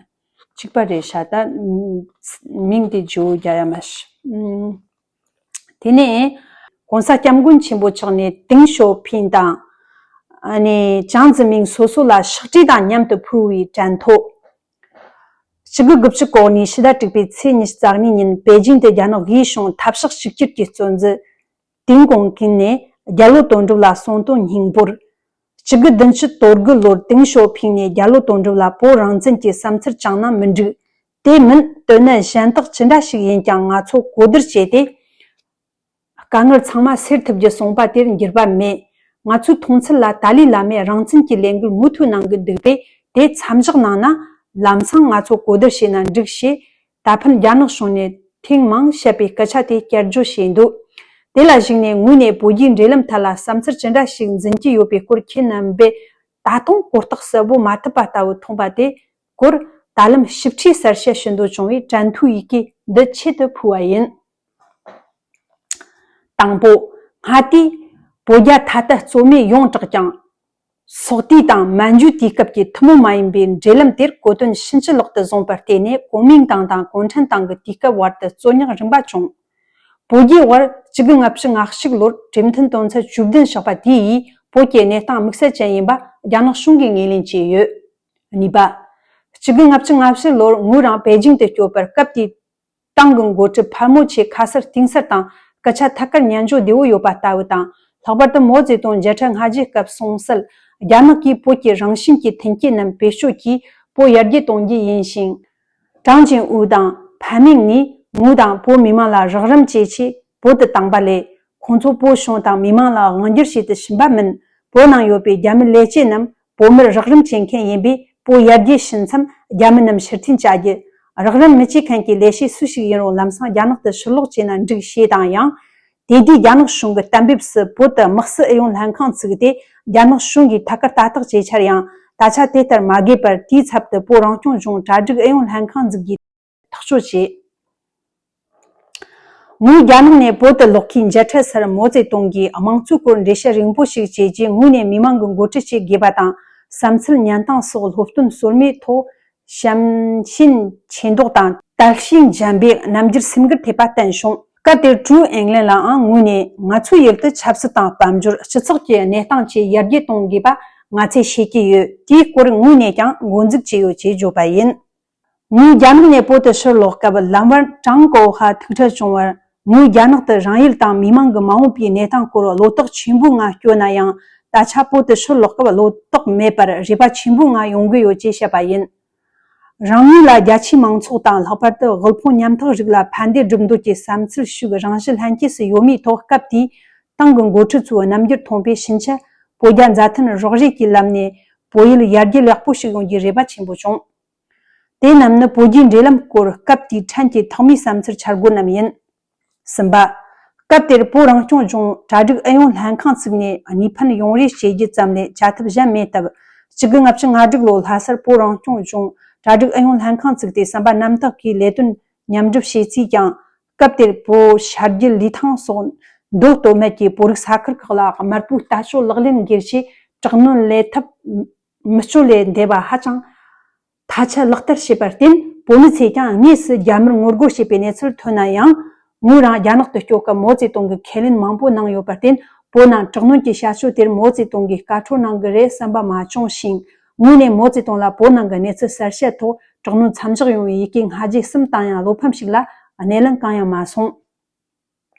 གཅིག་པ་རེད་ཤག་ད་མིང་དེ་བརྗེ་པོ་རྒྱག་ཡ་མ་བྱུང་། དེ་ནས་༸གོང་ས་༸སྐྱབས་མགོན་ཆེན་པོ་མཆོག་ནས་ཏེང་ཞའོ་ཕིང་དང་ཨ་ནི་ཅང་ཙི་མིང་སོ་སོ་ལ་ཕྱག་བྲིས་དང་མཉམ་དུ་ཕུལ་བའི་གྲལ་མཐོ། གཅིག་དགུ་དགུ་བཅུ་གོ་གཉིས་ཕྱི་ཟླ་དྲུག་པའི་ཚེས་ཉི་ཤུ་རྩ་གཉིས་ཉིན་པེ་ཅིང་དུ་རྒྱ་ནག་དབུས་གཞུང་འཐབ་ཕྱོགས་གཅིག་གྱུར་གྱི་གཙོ་འཛིན་ཏེང་ཀོང་ཀིན་ནས་རྒྱ་ལོ་དོན་གྲུབ་ལ་གསུངས་དོན་སྙིང་པོར། གཅིག་དགུ་བདུན་ཅུ་དོན་དགུ་ལོར་ཏེང་ཞའོ་ཕིང་ནས་རྒྱ་ལོ་དོན་གྲུབ་ལ་བོད་རང་བཙན་གྱི་བསམ་ཚུལ་བཅངས་ན་མི་འགྲིག་དེ་མིན་དོན་གནད་གཞན་དག་ཅི་འདྲ་ཞིག་ཡིན་ཀྱང་ང་ཚོ་གོ་བསྡུར་བྱས་ཏེ། དཀའ་ངལ་ཚང་མ་སེལ་ཐུབ་རྒྱུ་གསུངས་པ་དེར་འགྱུར་བ་མེད། ང་ཚོའི་མཐོང་ཚུལ་ལ་ཏཱ་ལའི་བླ་མས་རང་བཙན་གྱི་ལས་འགུལ་མུ་མཐུད་གནང་གི་འདུག་པས། དེ་མཚམས་བཞག་གནང་ན་ལམ་སང་ང་ཚོ་གོ་བསྡུར་བྱས་ན་འགྲིག་ཞེས། ད་ཕན་རྒྱ་ནག་གཞུང་ནས་ཐེངས་མང་བཤད་པའི་སྐད་ཆ་དེ་བསྐྱར་བརྗོད་བྱས་འདུག་དེ་ལ་གཞིགས་ནས་ངོས་ནས་བོད་རྒྱའི་འབྲེལ་ལམ་ཐད་ལ་བསམ་ཚུལ་ཅི་འདྲ་ཞིག་འཛིན་གྱི་ཡོད་པའི་སྐོར་ཁྱེད་རྣམ་པས་ད་དུང་གོ་རྟོགས་གསལ་པོ་མ་ཐུབ་པ་ལྟ་བུ་མཐོང་པ་དེ་སྐོར། ད་ལམ་ཞིབ་ཕྲའི་གསལ་བཤད་ཞུ་འདོད་བྱུང་བས་གྲལ་མཐོའི་ཡི་གེ་འདི་ཆེད་དུ་ཕུལ་བ་ཡིན། དང་པོ། སྔ་དུས་བོད་རྒྱ་ཐ་དད་རྩོད་མེད་ཡོངས་གྲགས་ཀྱང་། སོག་དུས་དང་མན་ཇུ་དུས་སྐབས་ཀྱི་ཐུན་མོང་མ་ཡིན་པའི་འབྲེལ་ལམ་དེར་གོ་དོན་ཕྱིན་ཅི་ལོག་ཏུ་བཟུང་བར་བརྟེན་ནས། གོ་མིང་ཏང་དང་གུང་ཁྲན་ཏང་གི་དུས་སྐབས་བར་དུ་རྩོད་རྙོག་རིམ་པ་བྱུང་། བོད་རྒྱའི་དབར་གཅིག་དགུ་ལྔ་བཅུ་ང་གཅིག་ལོར་གྲོས་མཐུན་དོན་ཚན་བཅུ་བདུན་བཞག་པ་དེ་ཡིས་བོད་ཀྱི་གནས་སྟངས་དམིགས་བསལ་ཅན་ཡིན་པ་རྒྱ་ནག་གཞུང་གིས་ངོས་ལེན་བྱས་ཡོད། གཉིས་པ། གཅིག་དགུ་ལྔ་བཅུ་ང་བཞི་ལོར་ངོས་རང་པེ་ཅིང་དུ་བསྐྱོད་པར། སྐབས་དེའི་ཏང་གི་འགོ་ཁྲིད་ཕལ་མོ་ཆེ་ཁ་གསལ་གཏིང་གསལ་དང་སྐད་ཆ་ཐད་ཀར་ཉན་འཇོག་བདེ་བོ་ཡོད་པ་ལྟ་བུ་དང་། ལྷག་པར་དུ་མའོ་ཙེ་ཏུང་མཇལ་འཕྲད་སྔ་རྗེས་སྐབས་གསུང་གསལ། རྒྱ་ནག་གིས་བོད་ཀྱི་རང་བཞིན་གྱི་མཐུན་རྐྱེན་རྣམས་བེད་སྤྱོད་ཀྱིས་བོད་ཡར་རྒྱས་གཏོང་རྒྱུ་ཡིན་ཞིང་། ཀྲང་ཅིན་ཨུ་དང་ཕན་མིང་ནས་ངོས་དང་བོད་མི་མང་ལ་རོགས་རམ་བྱེད་ཆེད་བོད་དུ་བཏང་པ་ལས། ཁོང་ཚོ་བོད་གཞུང་དང་མི་མང་ལ་དབང་སྒྱུར་བྱེད་དུ་ཕྱིན་པ་མིན། བོད་ནང་ཡོད་པའི་རྒྱ་མི་ལས་བྱེད་རྣམས་བོད་མིར་རོགས་རམ་བྱེད་མཁན་ཡིན་པས། བོད་ཡར་རྒྱས་ཕྱིན་མཚམས་རྒྱ་མི་རྣམས་ཕྱིར་འཐེན་བྱ་རྒྱུ། རོགས་རམ་མི་བྱེད་མཁན་གྱི་ལས་བྱེད་སུ་ཞིག་ཡིན་རུང་ལམ་སང་རྒྱ་ནག་ཏུ་ཕྱིར་ལོག་བྱས་ན་འགྲིག་ཞེས་དང་། ཡང་དེ་དུས་རྒྱ་ནག་གཞུང་གི་གཏན་འབེབས་སུ་བོད་དུ་དམག་སྲིད་ཨུ་ཡོན་ལྷན་ཁང་བཙུགས་ཏེ། རྒྱ་ནག་གཞུང་གིས་ཐད་ཀར་ལྟ་རྟོག་བྱས་ཚར་ཡང་། ད་ཆ་དེ་ལྟར་མ་དགོས་པར། དེའི་ཚབ་ཏུ་བོད་རང་སྐྱོང་ལྗོངས་གྲ་སྒྲིག་ཨུ་ཡོན་ལྷན་ཁང་འཛུགས་རྒྱུའི་ཐག་གཅོད་བྱས། ངོས་རྒྱ་ནག་ནས་བོད་དུ་ལོག་མཁན་མཇལ་འཕྲད་སར་མའོ་ཙེ་ཏུང་གིས་དམངས་གཙོའི་སྐོར་འགྲེལ་བཤད་རིང་པོ་ཞིག་བྱས་རྗེས། ངོས་ནས་མི་མང་གི་འགོ་ཁྲིད་ཅིག་དགོས་པ་དང་། བསམ་ཚུལ་ཉན་སྟངས་སོགས་སློབ་སྟོན་ཟོལ་མེད་ཐོག་བྱམས་ཆེན་ཆེ་མདོག་དང་དལ་ཞིང་འཇམ་པའི་རྣམ་འགྱུར་སེམས་འགུལ་ཐེབས་པ་བསྟན་བྱུང་། སྐབས་དེར་ཀྲུའུ་ཨེང་ལེན་ལའང་ངོས་ནས། ང་ཚོའི་ཡུལ་དུ་ཆབ་སྲིད་དང་དཔལ་འབྱོར། སྤྱི་ཚོགས་ཀྱི་གནས་སྟངས་བཅས་ཡར་རྒྱས་གཏོང་དགོས་པ་ང་ཚོས་ཤེས་ཀྱི་ཡོད། དེའི་སྐོར་ངོས་ནས་ཀྱང་འགོ་འཛུགས་བྱས་ཡོད་ཅེས་བརྗོད་པ་ཡིན། ངོས་རྒྱ་ནག་ནས་བོད་དུ་ཕྱིར་ལོག་སྐབས། ལམ་བར་ཀྲང་ཀའོ་ཧྭ་ཐུག་འཕྲད་བྱུང་བར། ངོས་རྒྱ་ནག་ཏུ་རང་ཡུལ་དང་མི་མང་གི་མ་འོངས་པའི་གནས་སྟངས་སྐོར་བློ་དོགས་ཆེན་པོའི་ངང་བསྐྱོད་ན་ཡང་། ད་ཆ་བོད་དུ་ཕྱིར་ལོག་སྐབས་བློ་དོགས་མེད་པར་རེ་བ་ཆེན་པོའི་ངང་ཡོང་གི་ཡོད་ཅེས་བཤད་པ་ཡིན། རང་ངོས་ལ་རྒྱ་ཆེའི་མང་ཚོགས་དང་། ལྷག་པར་དུ་དབུལ་ཕོངས་ཉམ་ཐག་རིགས་ལ་ཕན་བདེ་སྒྲུབ་འདོད་ཀྱི་བསམ་ཚུལ་ཤུགས་རང་བཞིན་ལྷན་སྐྱེས་སུ་ཡོད་མུས་ཐོག་སྐབས་དེའི་ཏང་གི་འགོ་ཁྲིད་ཚོའི་རྣམ་འགྱུར་མཐོང་པའི་ཕྱིན་ཆད། བོད་རྒྱ་མཛའ་མཐུན་རོགས་རེས་ཀྱི་ལམ་ནས་བོད་ཡུལ་ཡར་རྒྱས་ལེགས་པོ་ཞིག་ཡོང་རྒྱུའི་རེ་བ་ཆེན་པོ་བྱུང་། དེ་རྣམས་ནི་བོད་རྒྱའི་འབྲེལ་ལམ་སྐོར་སྐབས་དེའི་ཕྲན་གྱི་ཐོག་མའི་བསམ་ཚུལ་འཆར་སྒོ་རྣམས་ཡིན། གསུམ་པ། སྐབས་དེར་བོད་རང་སྐྱོང་ལྗོངས་གྲ་སྒྲིག་ཨུ་ཡོན་ལྷན་ཁང་བཙུགས་ནས་གནས་ཕན་ཡོང་རེ་བྱེད་རྒྱུ་ཙམ་ལས་བྱ་ཐབས་གཞན་མེད་སྟབས། གཅིག་དགུ་ལྔ་བཅུ་ང་དྲུག་ལོའི་ལྷ་སར་བོད་རང་སྐྱོང་ལྗོངས་གྲ་སྒྲིག་ཨུ་ཡོན་ལྷན་ཁང་བཙུགས་ཏེ་བསམ་པ་རྣམ་དག་གིས་ལས་དོན་མཉམ་སྒྲུབ་བྱས་ཚུལ་ཀྱང་། སྐབས་དེར་བོད་ཤར་རྒྱུད་ལི་ཐང་སོགས་མདོ་སྟོད་སྨད་ཀྱི་བོད་རིགས་ས་ཁུལ་ཁག་ལ་དམར་པོའི་ལྟ་སྤྱོད་ལག་ལེན་སྒེར་གྱི་དྲག་གནོན་ལས་ཐབས་མི་སྤྱོད་ལས་འདས་པ་ཧ་ཅང་ཐ་ཆད་ལག་བསྟར་བྱས་པར་བརྟེན། བོད་མི་ཚོས་ཀྱང་དངོས་སུ་རྒྱ་མིར་ངོ་རྒོལ་བྱས་པའི་གནས་ཚུལ་ཐོན་ན་ཡང་། ངོས་རང་རྒྱ་ནག་ཏུ་སྐྱོད་སྐབས་མའོ་ཙེ་ཏུང་གིས་ཁས་ལེན་མང་པོ་གནང་ཡོད་པར་བརྟེན། བོད་ནང་དྲག་གནོན་གྱི་བྱ་སྤྱོད་དེར་མའོ་ཙེ་ཏུང་གིས་བཀའ་འཁྲོལ་གནང་གི་རེད་བསམ་པ་མ་བྱུང་ཞིང་། ངོས་ནས་མའོ་ཙེ་ཏུང་ལ་བོད་ནང་གི་གནས་ཚུལ་གསལ་བཤད་ཐོག་དྲག་གནོན་མཚམས་འཇོག་ཡོང་བའི་ཡི་གེ་སྔ་རྗེས་གསུམ་བཏང་ཡང་། བློ་ཕམ་ཞིག་ལ་སྣེ་ལེན་གང་ཡང་མ་སོང་།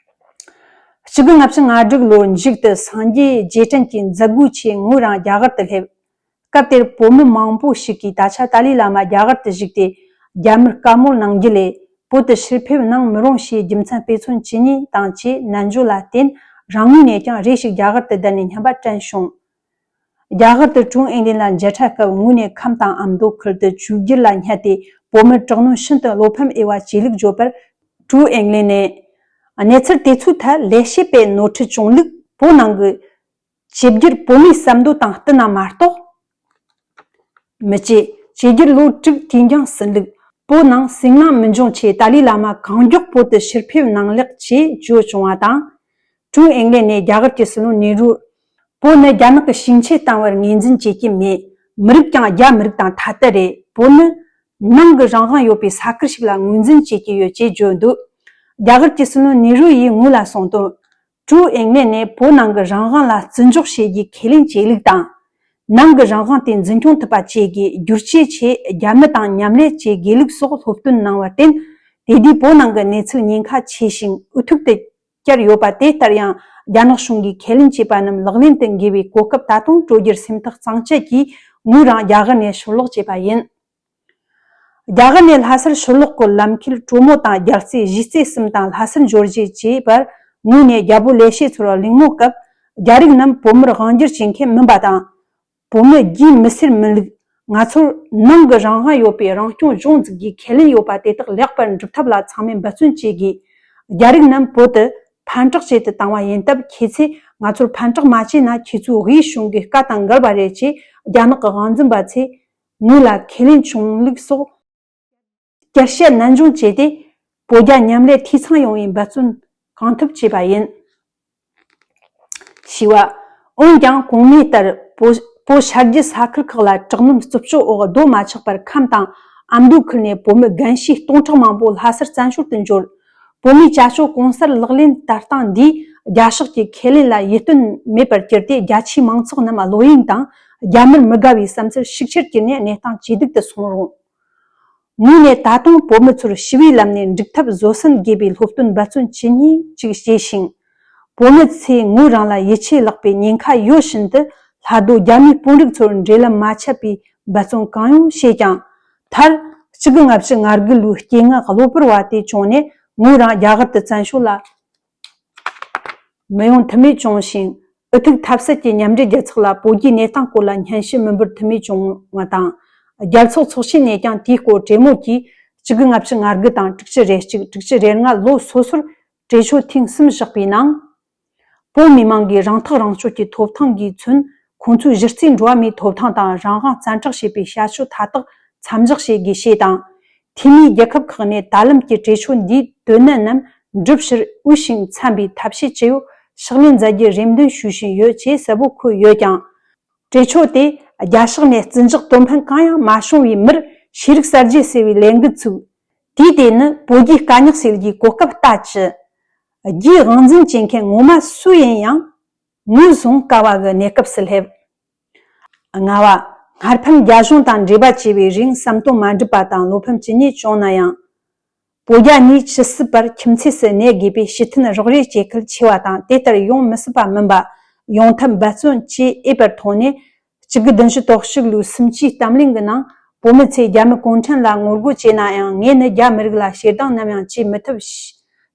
གཅིག་དགུ་ལྔ་བཅུ་ང་དྲུག་ལོའི་མཇུག་ཏུ་སངས་རྒྱས་རྗེས་དྲན་གྱི་མཛད་སྒོའི་ཆེད་ངོས་རང་རྒྱ་གར་དུ་སླེབས། སྐབས་དེར་བོད་མི་མང་པོ་ཞིག་གིས་ད་ཆ་ཏཱ་ལའི་བླ་མ་རྒྱ་གར་དུ་བཞུགས་ཏེ་རྒྱ་མིར་བཀའ་མོལ་གནང་རྒྱུ་ལས། བོད་དུ་ཕྱིར་ཕེབས་གནང་མི་རུང་ཞེས་རྒྱུ་མཚན་དཔེ་མཚོན་ཇི་སྙེད་དང་བཅས་ནན་བརྗོད་ལ་བརྟེན། རང་ངོས་ནས་ཀྱང་རེ་ཞིག་རྒྱ་གར་དུ་བསྡད་ནས་སྙམ་པ་དྲན་བྱུང་། རྒྱ་གར་དུ་ཀྲུའུ་ཨིན་ལིན་ལ་མཇལ་འཕྲད་སྐབས། ངོས་ནས་ཁམས་དང་ཨ་མདོ་ཁུལ་དུ་བཅོས་བསྒྱུར་ལ་བསྙད་དེ་བོད་མིར་དྲག་གནོན་ཤིན་ཏུ་བློ་ཕམ་འོས་པ་བྱས་ལུགས་བརྗོད་པར། ཀྲུའུ་ཨིན་ལིན་ནས། གནས་ཚུལ་དེ་ཚོའི་ཐད་ལས་བྱེད་པས་ནོར་འཁྲུལ་བྱུང་ལུགས། བོད་ནང་གི་བཅོས་བསྒྱུར་བོད་མིའི་བསམ་འདུན་དང་བསྟུན་ན་མ་གཏོགས་མི་བྱེད། བཅོས་བསྒྱུར་ལོ་དྲུག་དུས་འགྱངས་ཟིན་ལུགས། བོད་ནང་སུན་སྣང་མི་འབྱུང་ཆེད་ཏཱ་ལའི་བླ་མ་གང་མགྱོགས་བོད་དུ་ཕྱིར་ཕེབས་གནང་ལེགས་ཅེས་བརྗོད་བྱུང་བ་དང་། ཀྲུའུ་ཨིན་ལིན་ནས་རྒྱ་གར་གྱི་སྲིད་བློན་ནེ་རུ། བོད་ནི་རྒྱ་ནག་གི་ཞིང་ཆ་བཏང་བར་ངོས་འཛིན་བྱེད་ཀྱི་མེད། མི་རིགས་ཀྱང་རྒྱ་མི་རིགས་དང་ཐ་དད་རེད། བོད་ནི་ནང་གི་རང་དབང་ཡོད་པའི་ས་ཁུལ་ཞིག་ལ་ངོས་འཛིན་བྱེད་ཀྱི་ཡོད་ཅེས་བརྗོད་འདུག་རྒྱ་གར་གྱི་སྲིད་བློན་ནེ་རུ་ཡིས་ངོས་ལ་གསུངས་དོན། ཀྲུའུ་ཨིན་ལིན་ནས་བོད་ནང་གི་རང་དབང་ལ་བརྩི་འཇོག་བྱེད་རྒྱུའི་ཁས་ལེན་བྱས་ལུགས་དང་། ནང་གི་རང་དབང་དེ་འཛིན་སྐྱོང་ཐུབ་པ་བྱེད་དགོས། བསྒྱུར་བཅོས་ཆེད་རྒྱ་མི་དང་མཉམ་ལས་བྱེད་དགོས་ལུགས་སོགས་སློབ་སྟོན་གནང་བར་བརྟེན། དེ་དུས་བོད་ནང་གི་གནས་ཚུལ་ཉེན་ཁ་ཆེ་ཞིང་འུ་ཐུག་ཏུ་གྱར་ཡོད་པ་དེ་ལྟར་ཡང་། རྒྱ་ནག་གཞུང་གིས་ཁས་ལེན་བྱས་པ་རྣམས་ལག་ལེན་དུ་འགེལ་བའི་གོ་སྐབས་ད་དུང་སྤྲོད་རྒྱུར་སེམས་ཐག་གཙང་བཅད་ཀྱིས་ངོས་རང་རྒྱ་གར་ནས་ཕྱིར་ལོག་བྱས་པ་ཡིན། རྒྱ་གར་ནས་ལྷ་སར་ཕྱིར་ལོག་གི་ལམ་ཁྱེར་གྲོ་མོ་དང་རྒྱལ་རྩེ་གཞིས་རྩེ་གསུམ་དང་ལྷ་སར་འབྱོར་རྗེས་བཅས་པར་ངོས་ནས་རྒྱ་བོད་ལས་བྱེད་ཚོར་གླེང་མོལ་སྐབས། རྒྱ་རིགས་རྣམས་བོད་མིར་དབང་བསྒྱུར་བྱེད་མཁན་མིན་པ་དང་། བོད་མི་རྒྱུས་མི་སེར་མིན་ལུགས། ང་ཚོར་ནང་གི་རང་དབང་ཡོད་པའི་རང་སྐྱོང་ལྗོངས་འཛུགས་རྒྱུའི་ཁས་ལེན་ཡོད་པ་དེ་དག་ལེགས་པར་འགྲུབ་ཐབས་ལ་ཚང་མས་འབད་བརྩོན་བྱེད་དགོས། རྒྱ་རིགས་རྣམས་བོད་དུ་ཕན་གྲགས་ཆེད་དུ་བཏང་བ་ཡིན་སྟབས། ཁྱེད་ཚོས་ང་ཚོར་ཕན་གྲགས་མ་བྱས་ན་ཁྱེད་ཚོའི་དབུས་གཞུང་གི་བཀའ་དང་འགལ་བ་རེད་ཅེས་རྒྱ་ནག་གི་དབང་འཛིན་པ་ཚོས་ངོས་ལ་ཁས་ལེན་བྱུང་ལུགས་སོགས། བསྐྱར་བཤད་ནན་སྦྱོང་བྱས་ཏེ། བོད་རྒྱ་མཉམ་ལས་འཐུས་ཚང་ཡོང་བའི་འབད་བརྩོན་གང་ཐུབ་བྱས་པ་ཡིན། ཞེས་པ། འོན་ཀྱང་གོང་སྨོས་ལྟར་བོད་ བོད་ཤར་རྒྱུད་ས་ཁུལ་ཁག་ལ་དྲག་གནོན་རྩུབ་སྤྱོད་འོག་རྡོ་མ་ཆག་པར་ཁམས་དང་ཨ་མདོའི་ཁུལ་ནས་བོད་མི་རྒན་བྱིས་སྟོང་ཕྲག་མང་པོ་ལྷ་སར་བཙན་བྱོལ་དུ་འབྱོར། བོད་མིའི་བྱ་སྤྱོད་གང་སར་ལག་ལེན་བསྟར་སྟངས་འདིས་རྒྱ་ཕྱོགས་ཀྱི་ཁས་ལེན་ལ་ཡིད་རྟོན་མེད་པར་གྱུར་ཏེ། རྒྱ་ཆེའི་མང་ཚོགས་རྣམས་བློ་གཡེང་དང་རྒྱ་མིར་མི་དགའ་བའི་བསམ་ཚུལ་ཤུགས་ཆེར་གྱུར་ནས་གནས་སྟངས་ཇེ་སྡུག་ཏུ་སོང་རུང་། ངོས་ནས་ད་དུང་བོད་མི་ཚོར་ཞི་བའི་ལམ་ནས་འགྲིག་ཐབས་བཟོད་བསྲན་དགོས་པའི་སློབ་སྟོན་འབད་བརྩོན་ཇི་སྙེད་ཅིག་བྱས་ཤིང་། བོད་མི་ཚོས་ངོས་རང་ལ་ཡིད་ཆེས་བརླག་པའི་ཉེན་ཁ་ཡོད་བཞིན་དུ། ལྷ་རྡོ་རྒྱ་མིའི་དཔོན་རིགས་ཚོར་འབྲེལ་ལམ་མ་ཆད་པའི་འབད་བརྩོན་གང་ཡོང་བྱས་ཀྱང་། མཐར་གཅིག་དགུ་ལྔ་བཅུ་ང་དགུ་ལོའི་སྐྱེ་ངན་གློ་བུར་བ་དེ་བྱུང་ནས། ངོས་རང་རྒྱ་གར་དུ་བཙན་བྱོལ་ལ་མི་ཡོང་ཐུབ་མེད་བྱུང་ཞིང་། འུ་ཐུག་ཐབས་ཟད་ཀྱི་མཉམ་འབྲེལ་རྒྱལ་ཚོགས་ལ་བོད་རྒྱའི་གནས་སྟངས་སྐོར་ལ་སྙན་ཞུ་མི་འབུལ་ཐུབ་མེད་བྱུང་བ་དང་། རྒྱལ་ཚོགས་ཚོགས་ཆེན་ནས་ཀྱང་དེའི་སྐོར་གྲོས་མོལ་གྱིས། གཅིག་དགུ་ལྔ་བཅུ་ང་དགུ་དང་དྲུག་ཅུ་རེ་གཅིག་དྲུག་ཅུ་རེ་ལྔ་ལོ་སོ་སོར་གྲོས་ཆོད་ཐེངས་གསུམ་བཞག་པའི་ནང་། བོད་མི་མང་གིས་རང་ཐག་རང་གཅོད་ཀྱི་ཐོབ་ཐང་གིས་མཚོན། ཁོང་ཚོའི་གཞི་རྩའི་འགྲོ་བ་མིའི་ཐོབ་ཐང་དང་རང་དབང་བཙན་ཁྲིད་བྱེད་པའི་བྱ་སྤྱོད་མཐའ་དག་མཚམས་འཇོག་བྱེད་དགོས་ཞེས་དང་། འཐུས་མིའི་རྒྱལ་ཁབ་ཁག་ནས་ད་ལམ་གྱི་གྲོས་ཆོད་འདིའི་དོན་གནད་རྣམས་འགྲུབ་ཕྱིར་དབུས་ཤིང་འཚམ་པའི་ཐབས་ཤེས་ཅི་ཡོད་ཕྱག་ལེན་མཛད་རྒྱུའི་རེ་འདུན་ཞུ་བཞིན་ཡོད་ཅེས་གསལ་པོ་འཁོད་ཡོད་ཀྱང་། གྲོས་ཆོད་དེ་རྒྱ་ཕྱོགས་ནས་བརྩི་འཇོག་དོན་ཕན་གང་ཡང་མ་བྱུང་བའི་མིར་ཤེས་རིག་གསར་བརྗེ་ཟེར་བའི་ལས་འགུལ་ཚུགས། དུས་དེ་ནི་བོད་རྒྱའི་དཀའ་རྙོག་སེལ་རྒྱུའི་གོ་སྐབས་ལྟ་ཅི། རྒྱའི་དབང་འཛིན་བྱེད་མཁན་ངོ་མ་སུ་ཡིན་ཡང་ངོས་བཟུང་དཀའ་བ་གི་གནས་སྐབས་སུ་སླེབས། ལྔ་བ། སྔར་ཕན་རྒྱ་གཞུང་དང་འབྲེལ་བ་བྱས་པའི་རིང་བསམ་དོན་མ་འགྲུབ་པ་དང་བློ་ཕམ་ཇི་སྙེད་བྱུང་ན་ཡང་། བོད་རྒྱ་གཉིས་ཇི་སྲིད་བར་ཁྱིམ་མཚེས་སུ་གནས་དགོས་པའི་ཕྱི་ཐོན་རོགས་རེས་བྱེད་ཁུལ་ཆེ་བ་དང་། དེ་ལྟར་ཡོང་མི་སྲིད་པ་མིན་པ་ཡོང་ཐབས་འབད་བརྩོན་བྱེད་འོས་པར་མཐོང་ནས། གཅིག་དགུ་བདུན་ཅུ་དོན་གཅིག་ལོའི་སུམ་ཅུའི་གཏམ་གླེང་གི་ནང་། བོད་མི་ཚོས་རྒྱ་མི་གུང་ཁྲན་ལ་ངོ་རྒོལ་བྱས་ན་ཡང་། ངས་ནི་རྒྱ་མི་རིགས་ལ་ཞེ་སྡང་ནམ་ཡང་བྱེད་མི་ཐུབ།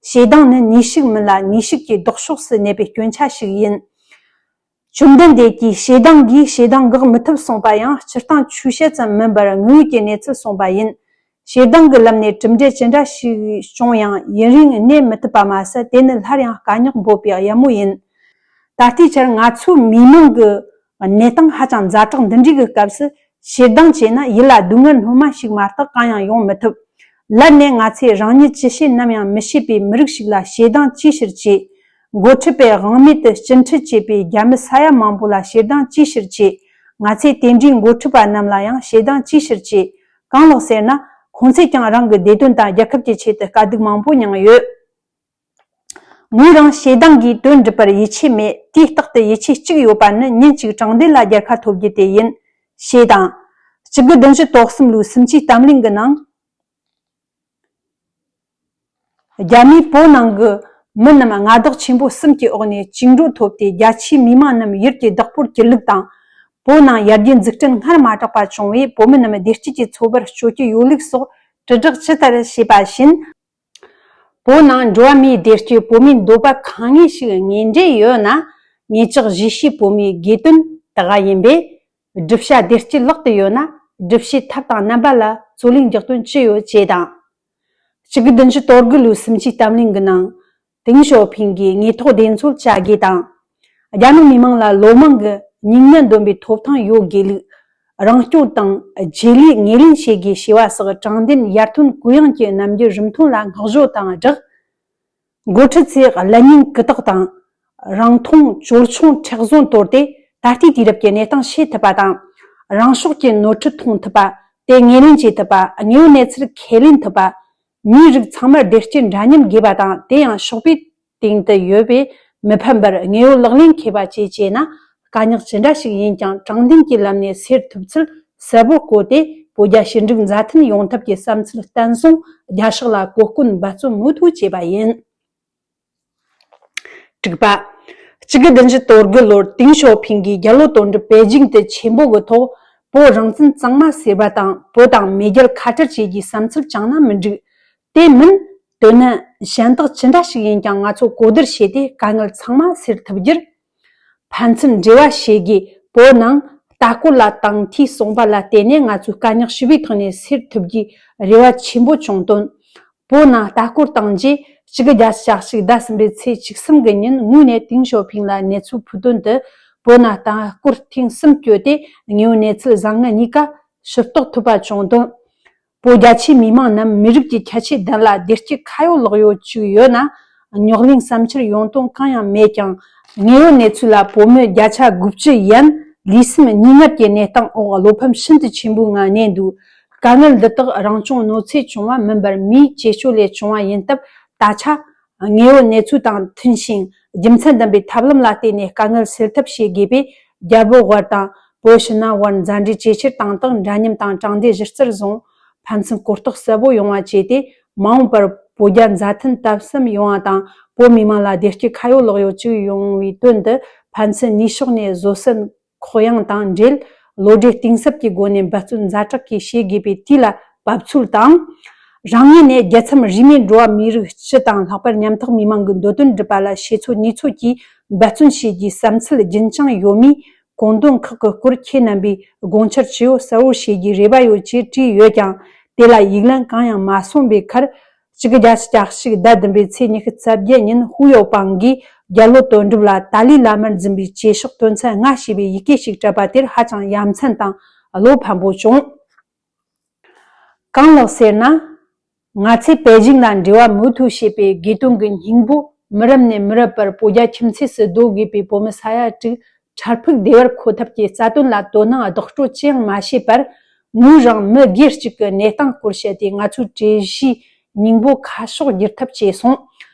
ཞེ་སྡང་ནི་ནུས་ཤུགས་མིན་ལ། ནུས་ཤུགས་ཀྱི་ལྡོག་ཕྱོགས་སུ་གནས་པའི་སྐྱོན་ཆ་ཞིག་ཡིན། བཅོམ་ལྡན་འདས་ཀྱིས་ཞེ་སྡང་གིས་ཞེ་སྡང་འགག་མི་ཐུབ་གསུངས་པ་ཡང་སྤྱིར་བཏང་ཆོས་བཤད་ཙམ་མིན་པར་དངོས་ཡོད་ཀྱི་གནས་ཚུལ་གསུངས་པ་ཡིན། ཞེ་སྡང་གི་ལམ་ནས་གྲུབ་འབྲས་ཅི་འདྲ་ཞིག་བྱུང་ཡང་ཡུན་རིང་གནས་མི་ཐུབ་པ་མ་ཟད། དེ་ནི་སླར་ཡང་དཀའ་རྙོག་འབོད་པའི་གཡབ་མོ་ཡིན། ད་ལྟའི་ཆར་ང་ཚོའི་མི་མང་གི་གནས་སྟངས་ཧ་ཅང་ཛ་དྲག་འདི་འདྲའི་གི་སྐབས་སུ། ཞེ་སྡང་བྱས་ན་ཡིད་ལ་སྡུག་བསྔལ་སྣོན་མ་ཞིག་མ་གཏོགས་གང་ཡང་ཡོང་མི་ཐུབ། ལར་ནས་ང་ཚོས་རང་ཉིད་ཅི་བྱེད་ནམ་ཡང་མི་ཤེས་པའི་མི་རིགས་ཤིག་ལ་ཞེ་སྡང་ཅིའི་ཕྱིར་བྱེད། འགོ་ཁྲིད་པས་དབང་མེད་དུ་སྤྱི་འཐུས་བྱས་པའི་རྒྱ་མི་ས་ཡ་མང་པོ་ལ་ཞེ་སྡང་ཅིའི་ཕྱིར་བྱེད། ང་ཚོས་དེ་འདྲའི་འགོ་ཁྲིད་པ་རྣམས་ལ་ཡང་ཞེ་སྡང་ཅིའི་ཕྱིར་བྱེད། གང་ལགས་ཟེར་ན། ཁོང་ཚོས་ཀྱང་རང་གི་བདེ་དོན་དང་རྒྱལ་ཁབ་ཀྱི་ཆེད་དུ་དཀའ་སྡུག་མང་པོ་མྱངས་ཡོད། ངོས་རང་ཞེ་སྡང་གིས་དོན་འགྲུབ་པར་ཡིད་ཆེས་མེད། དུས་རྟག་ཏུ་ཡིད་ཆེས་གཅིག་ཡོད་པ་ནི་ཉིན་གཅིག་དྲང་བདེན་ལ་རྒྱལ་ཁ་ཐོབ་རྒྱུ་དེ་ཡིན། ཞེས་དང་། གཅིག་དགུ་བདུན་ཅུ་དོན་གསུམ་ལོའི་སུམ་ཅུའི་གཏམ་གླེང་གི་ནང་། རྒྱ་མིས་བོད་ནང་གི་མི་རྣམས་མངའ་བདག་ཆེན་པོ་གསུམ་གྱི་འོག་ནས་བཅིངས་འགྲོལ་ཐོབ་སྟེ། རྒྱ་ཆེའི་མི་མང་རྣམས་ཡུལ་གྱི་བདག་པོར་གྱུར་ལུགས་དང་། བོད་ནང་ཡར་རྒྱས་འཛུགས་སྐྲུན་སྔར་མ་གྲགས་པ་བྱུང་བས། བོད་མི་རྣམས་བདེ་སྐྱིད་ཀྱི་འཚོ་བར་སྤྱོད་ཀྱི་ཡོད་ལུགས་སོགས་དྲིལ་བསྒྲགས་ཇི་ལྟར་བྱས་པ་བཞིན། བོད་ནང་འགྲོ་བ་མིའི་བདེ་སྐྱིད། བོད་མིའི་འདོད་པ་གང་ངེས་ཤིག་ངེས་འབྲེལ་ཡོད་ན། ངེད་ཅག་གཞིས་བྱེས་བོད་མིའི་དགོས་དོན་དེ་ག་ཡིན་པས། བསྒྲུབ་བྱ་བདེ་སྐྱིད་ལག་ཏུ་ཡོད་ན། བསྒྲུབ་བྱའི་ཐབས་དང་རྣམ་པ་ལ་རྩོད་ལེན་རྒྱག་དོན་ཅི་ཡོད་ཅེས་དང་། གཅིག་དགུ་བདུན་ཅུ་དོན་དགུ་ལོའི་སུམ་ཅུའི་གཏམ་གླེང་གི་ནང་། ཏེང་ཞའོ་ཕིང་གིས་དངོས་ཐོག་བདེན་འཚོལ་བྱ་དགོས་དང་། རྒྱ་ནག་མི་མང་ལ་ལོ་མང་གི་མྱིག་ནད་འདོན་པའི་ཐོབ་ཐང་ཡོད་དགོས་ལུགས། རང་སྐྱོང་དང་རྗེས་ལུས་ངོས་ལེན་བྱེད་དགོས་ཞེས་པ་སོགས་དྲང་བདེན་ཡར་ཐོན་གུ་ཡངས་ཀྱི་རྣམ་འགྱུར་རིམ་ཐོན་ལ་བསྔགས་བརྗོད་དང་སྦྲགས། འགོ་ཁྲིད་ཚོས་གླུ་སྙན་གུ་དོག་དང་། རང་མཐོང་ཅོལ་ཆུང་མཁྲེགས་བཟུང་དོར་ཏེ། ད་ལྟའི་དུས་རབས་ཀྱི་གནས་སྟངས་ཤེས་ཐུབ་པ་དང་། རང་ཕྱོགས་ཀྱི་ནོར་འཁྲུལ་མཐོང་ཐུབ་པ། དེ་ངོས་ལེན་བྱེད་ཐུབ་པ། དངོས་ཡོད་གནས་ཚུལ་ཁས་ལེན་ཐུབ་པ། མིའི་རིགས་ཚང་མར་བདེ་སྐྱིད་འདྲ་མཉམ་དགོས་པ་དང་། དེ་ཡང་ཞོགས་པའི་སྟེང་དུ་ཡོད་པས་མི་ཕན་པར། དངོས་ཡོད་ལག་ལེན་འཁེལ་བ་བཅས་བྱས་ན། དཀའ་རྙོག་ཅི་འདྲ་ཞིག་ཡིན་ཀྱང་དྲང་བདེན་གྱི་ལམ་ནས་སེལ་ཐུབ་ཚུལ་གསལ་པོ་བཀོད་དེ། བོད་རྒྱ་ཞི་འགྲིག་མཛའ་མཐུན་ཡོང་ཐབས་ཀྱི་བསམ་ཚུལ་བརྟན་བཟུང་རྒྱ་ཕྱོགས་ལ་གོ་སྐོན་འབད་བརྩོན་མུ་མཐུད་བྱས་པ་ཡིན། དྲུག་པ། གཅིག་དགུ་བདུན་ཅུ་དོན་དགུ་ལོར་ཏེང་ཞའོ་ཕིང་གིས་རྒྱལ་ལོ་དོན་གྲུབ་པེ་ཅིང་དུ་ཆེན་པོ་གི་ཐོག་བོད་རང་བཙན་གཙང་མ་ཟེར་བ་དང་། བོད་དང་མེས་རྒྱལ་ཁ་བྲལ་བྱེད་རྒྱུའི་བསམ་ཚུལ་བཅངས་ན་མི་འགྲིག། དེ་མིན་དོན་གཞན་དག་ཅི་འདྲ་ཞིག་ཡིན་ཀྱང་ང་ཚོ་གོ་བསྡུར་བྱས་ཏེ་དཀའ་ངལ་ཚང་མ་སེལ་ཐུབ་རྒྱུར། ཕན་ཚུན་འབྲེལ་བ་བྱེད་དགོས། བོད་ནང་ལྟ་སྐོར་ལ་དང་འཐུས་གསུངས་པ་ལ་བརྟེན་ནས་ང་ཚོའི་དཀའ་རྙོག་ཞི་བའི་ཐོག་ནས་སེལ་ཐུབ་རྒྱུའི་རེ་བ་ཆེན་པོ་བྱུང་དོན། བོད་ནང་ལྟ་སྐོར་བཏང་རྗེས་གཅིག་དགུ་བརྒྱད་ཅུ་གྱ་གཅིག་ཟླ་གསུམ་པའི་ཚེས་བཅུ་གསུམ་གྱི་ཉིན་ངོས་ནས་ཏེང་ཞའོ་ཕིང་ལ་གནས་ཚུལ་ཕུལ་དོན་དུ། བོད་ནང་ལྟ་སྐོར་ཐེངས་གསུམ་བསྐྱོད་དེ་དངོས་ཡོད་གནས་ཚུལ་བཟང་ངན་གཉིས་ཀ་ཤེས་རྟོགས་ཐུབ་པ་བྱུང་དོན། བོད་རྒྱ་ཆེའི་མི་མང་རྣམས་མི་རིགས་ཀྱི་ཁྱད་ཆོས་ལྡན་ལ་བདེ་སྐྱིད་ཁ་ཡོད་ལག་ཡོད་ཅིག་ཡོད་ན། རྙོག་གླེང་བསམ་འཆར་ཡོང་དོན་གང་ཡང་མེད་ཀྱང་། དངོས་ཡོད་གནས་ཚུལ་ལ་བོད་མི་བརྒྱ་ཆ་དགུ་བཅུ་ཡན་ ལུས་སེམས་གཉིས་ངར་གྱི་གནས་སྟངས་འོག་བློ་ཕམ་ཤིན་ཏུ་ཆེན་པོའི་ངང་གནས་འདུག་དཀའ་ངལ་འདི་དག་རང་བྱུང་གནོད་འཚེ་བྱུང་བ་མིན་པར་མིའི་བྱེད་སྤྱོད་ལས་བྱུང་བ་ཡིན་སྟབས། ད་ཆ་དངོས་ཡོད་གནས་ཚུལ་དང་མཐུན་ཞིང་རྒྱུ་མཚན་ལྡན་པའི་ཐབས་ལམ་ལ་བརྟེན་ནས་དཀའ་ངལ་སེལ་ཐབས་བྱེད་དགོས་པས། རྒྱལ་པོ་དབར་དང་བོད་ཕྱི་ནང་དབར་མཛའ་འབྲེལ་ཇེ་ཆེར་བཏང་སྟེ། འདྲ་མཉམ་དང་དྲང་བདེན་གཞི་རྩར་བཟུང་། ཕན་ཚུན་གོ་རྟོགས་གསལ་པོ་ཡོང་བ་བྱས་ཏེ། མ་འོངས་པར་བོད་རྒྱ་མཛའ་མཐུན་དམ་ཟབ་ཡོང་བ་དང་། བོད་མི་མང་ལ་བདེ་སྐྱིད་ཁ་ཡོད་ལག་ཡོད་ཅིག་ཡོང་བའི་དོན་དུ། ཕན་ཚུན་ནུས་ཕྱོགས་ནས་བཟོད་བསྲན་ཁོག་ཡངས་དང་འབྲེལ། བློ་གྲོས་གཏིང་ཟབ་ཀྱི་སྒོ་ནས་འབད་བརྩོན་ཛ་དྲག་གིས་བྱེད་དགོས་པའི་དུས་ལ་བབ་ཚུལ་དང་། རང་ངོས་ནས་རྒྱལ་མཚམས་རིས་མེད་འགྲོ་བ་མིའི་རིགས་སྤྱི་དང་། ལྷག་པར་ཉམ་ཐག་མི་མང་གི་འདོད་དོན་སྒྲུབ་པ་ལ་ཆོས་ཚོགས་ནུས་ཚོགས་ཀྱིས་འབད་བརྩོན་བྱེད་རྒྱུའི་བསམ་ཚུལ་རྒྱུན་བསྐྱངས་ཡོད་མུས། གོ་འདོན་ཁག་གི་སྐོར་ཁྱེད་རྣམ་པས་དགོངས་འཆར་ཇི་ཡོད་གསལ་བོར་བྱེད་རྒྱུའི་རེ་བ་ཡོད་ཅེས་བྲིས་ཡོད་ཀྱང་། དེ་ལ་ཡིག་ལན་གང་ཡང་མ་གསུངས་པའི་ཁར། གཅིག་དགུ་བརྒྱད་ཅུ་གྱ་གཅིག་ཟླ་བདུན་པའི་ཚེས་ཉི་ཤུ་རྩ་བརྒྱད་ཉིན། ཧུའུ་ཡའོ་པང་གིས་རྒྱལ་ལོ་དོན་གྲུབ་ལ་ཏཱ་ལའི་བླ་མར་འཛིན་པའི་བྱེད་ཕྱོགས་དོན་ཚན་ལྔ་ཞེས་པའི་ཡི་གེ་ཞིག་སྤྲད་པ་དེར་ཧ་ཅང་ཡ་མཚན་དང་བློ་ཕམ་པོ་བྱུང་། གང་ལགས་ཟེར་ན། ང་ཚོས་པེ་ཅིང་ལ་འབྲེལ་བ་མུ་མཐུད་བྱེད་པའི་དགོས་དོན་གྱི་སྙིང་པོ། མི་རབས་ནས་མི་རབས་བར་བོད་རྒྱ་ཁྱིམ་མཚེས་སུ་སྡོད་དགོས་པའི་བོད་མི་ས་ཡ་དྲུག་འཕྲལ་ཕུགས་བདེ་བར་འཁོད་ཐབས་ཀྱི་རྩ་དོན་ལ་དོ་སྣང་ལྡོག་འཕྲོ་ཅི་ཡང་མ་བྱས་པར། ངོས་རང་མི་སྒེར་གཅིག་གི་གནས་སྟངས་སྐོར་བཤད་དེ། ང་ཚོའི་གྲོས་གཞིའི་སྙིང་པོ་ཁ་ཕྱོགས་བསྒྱུར་ཐབས་བྱས་སོང་།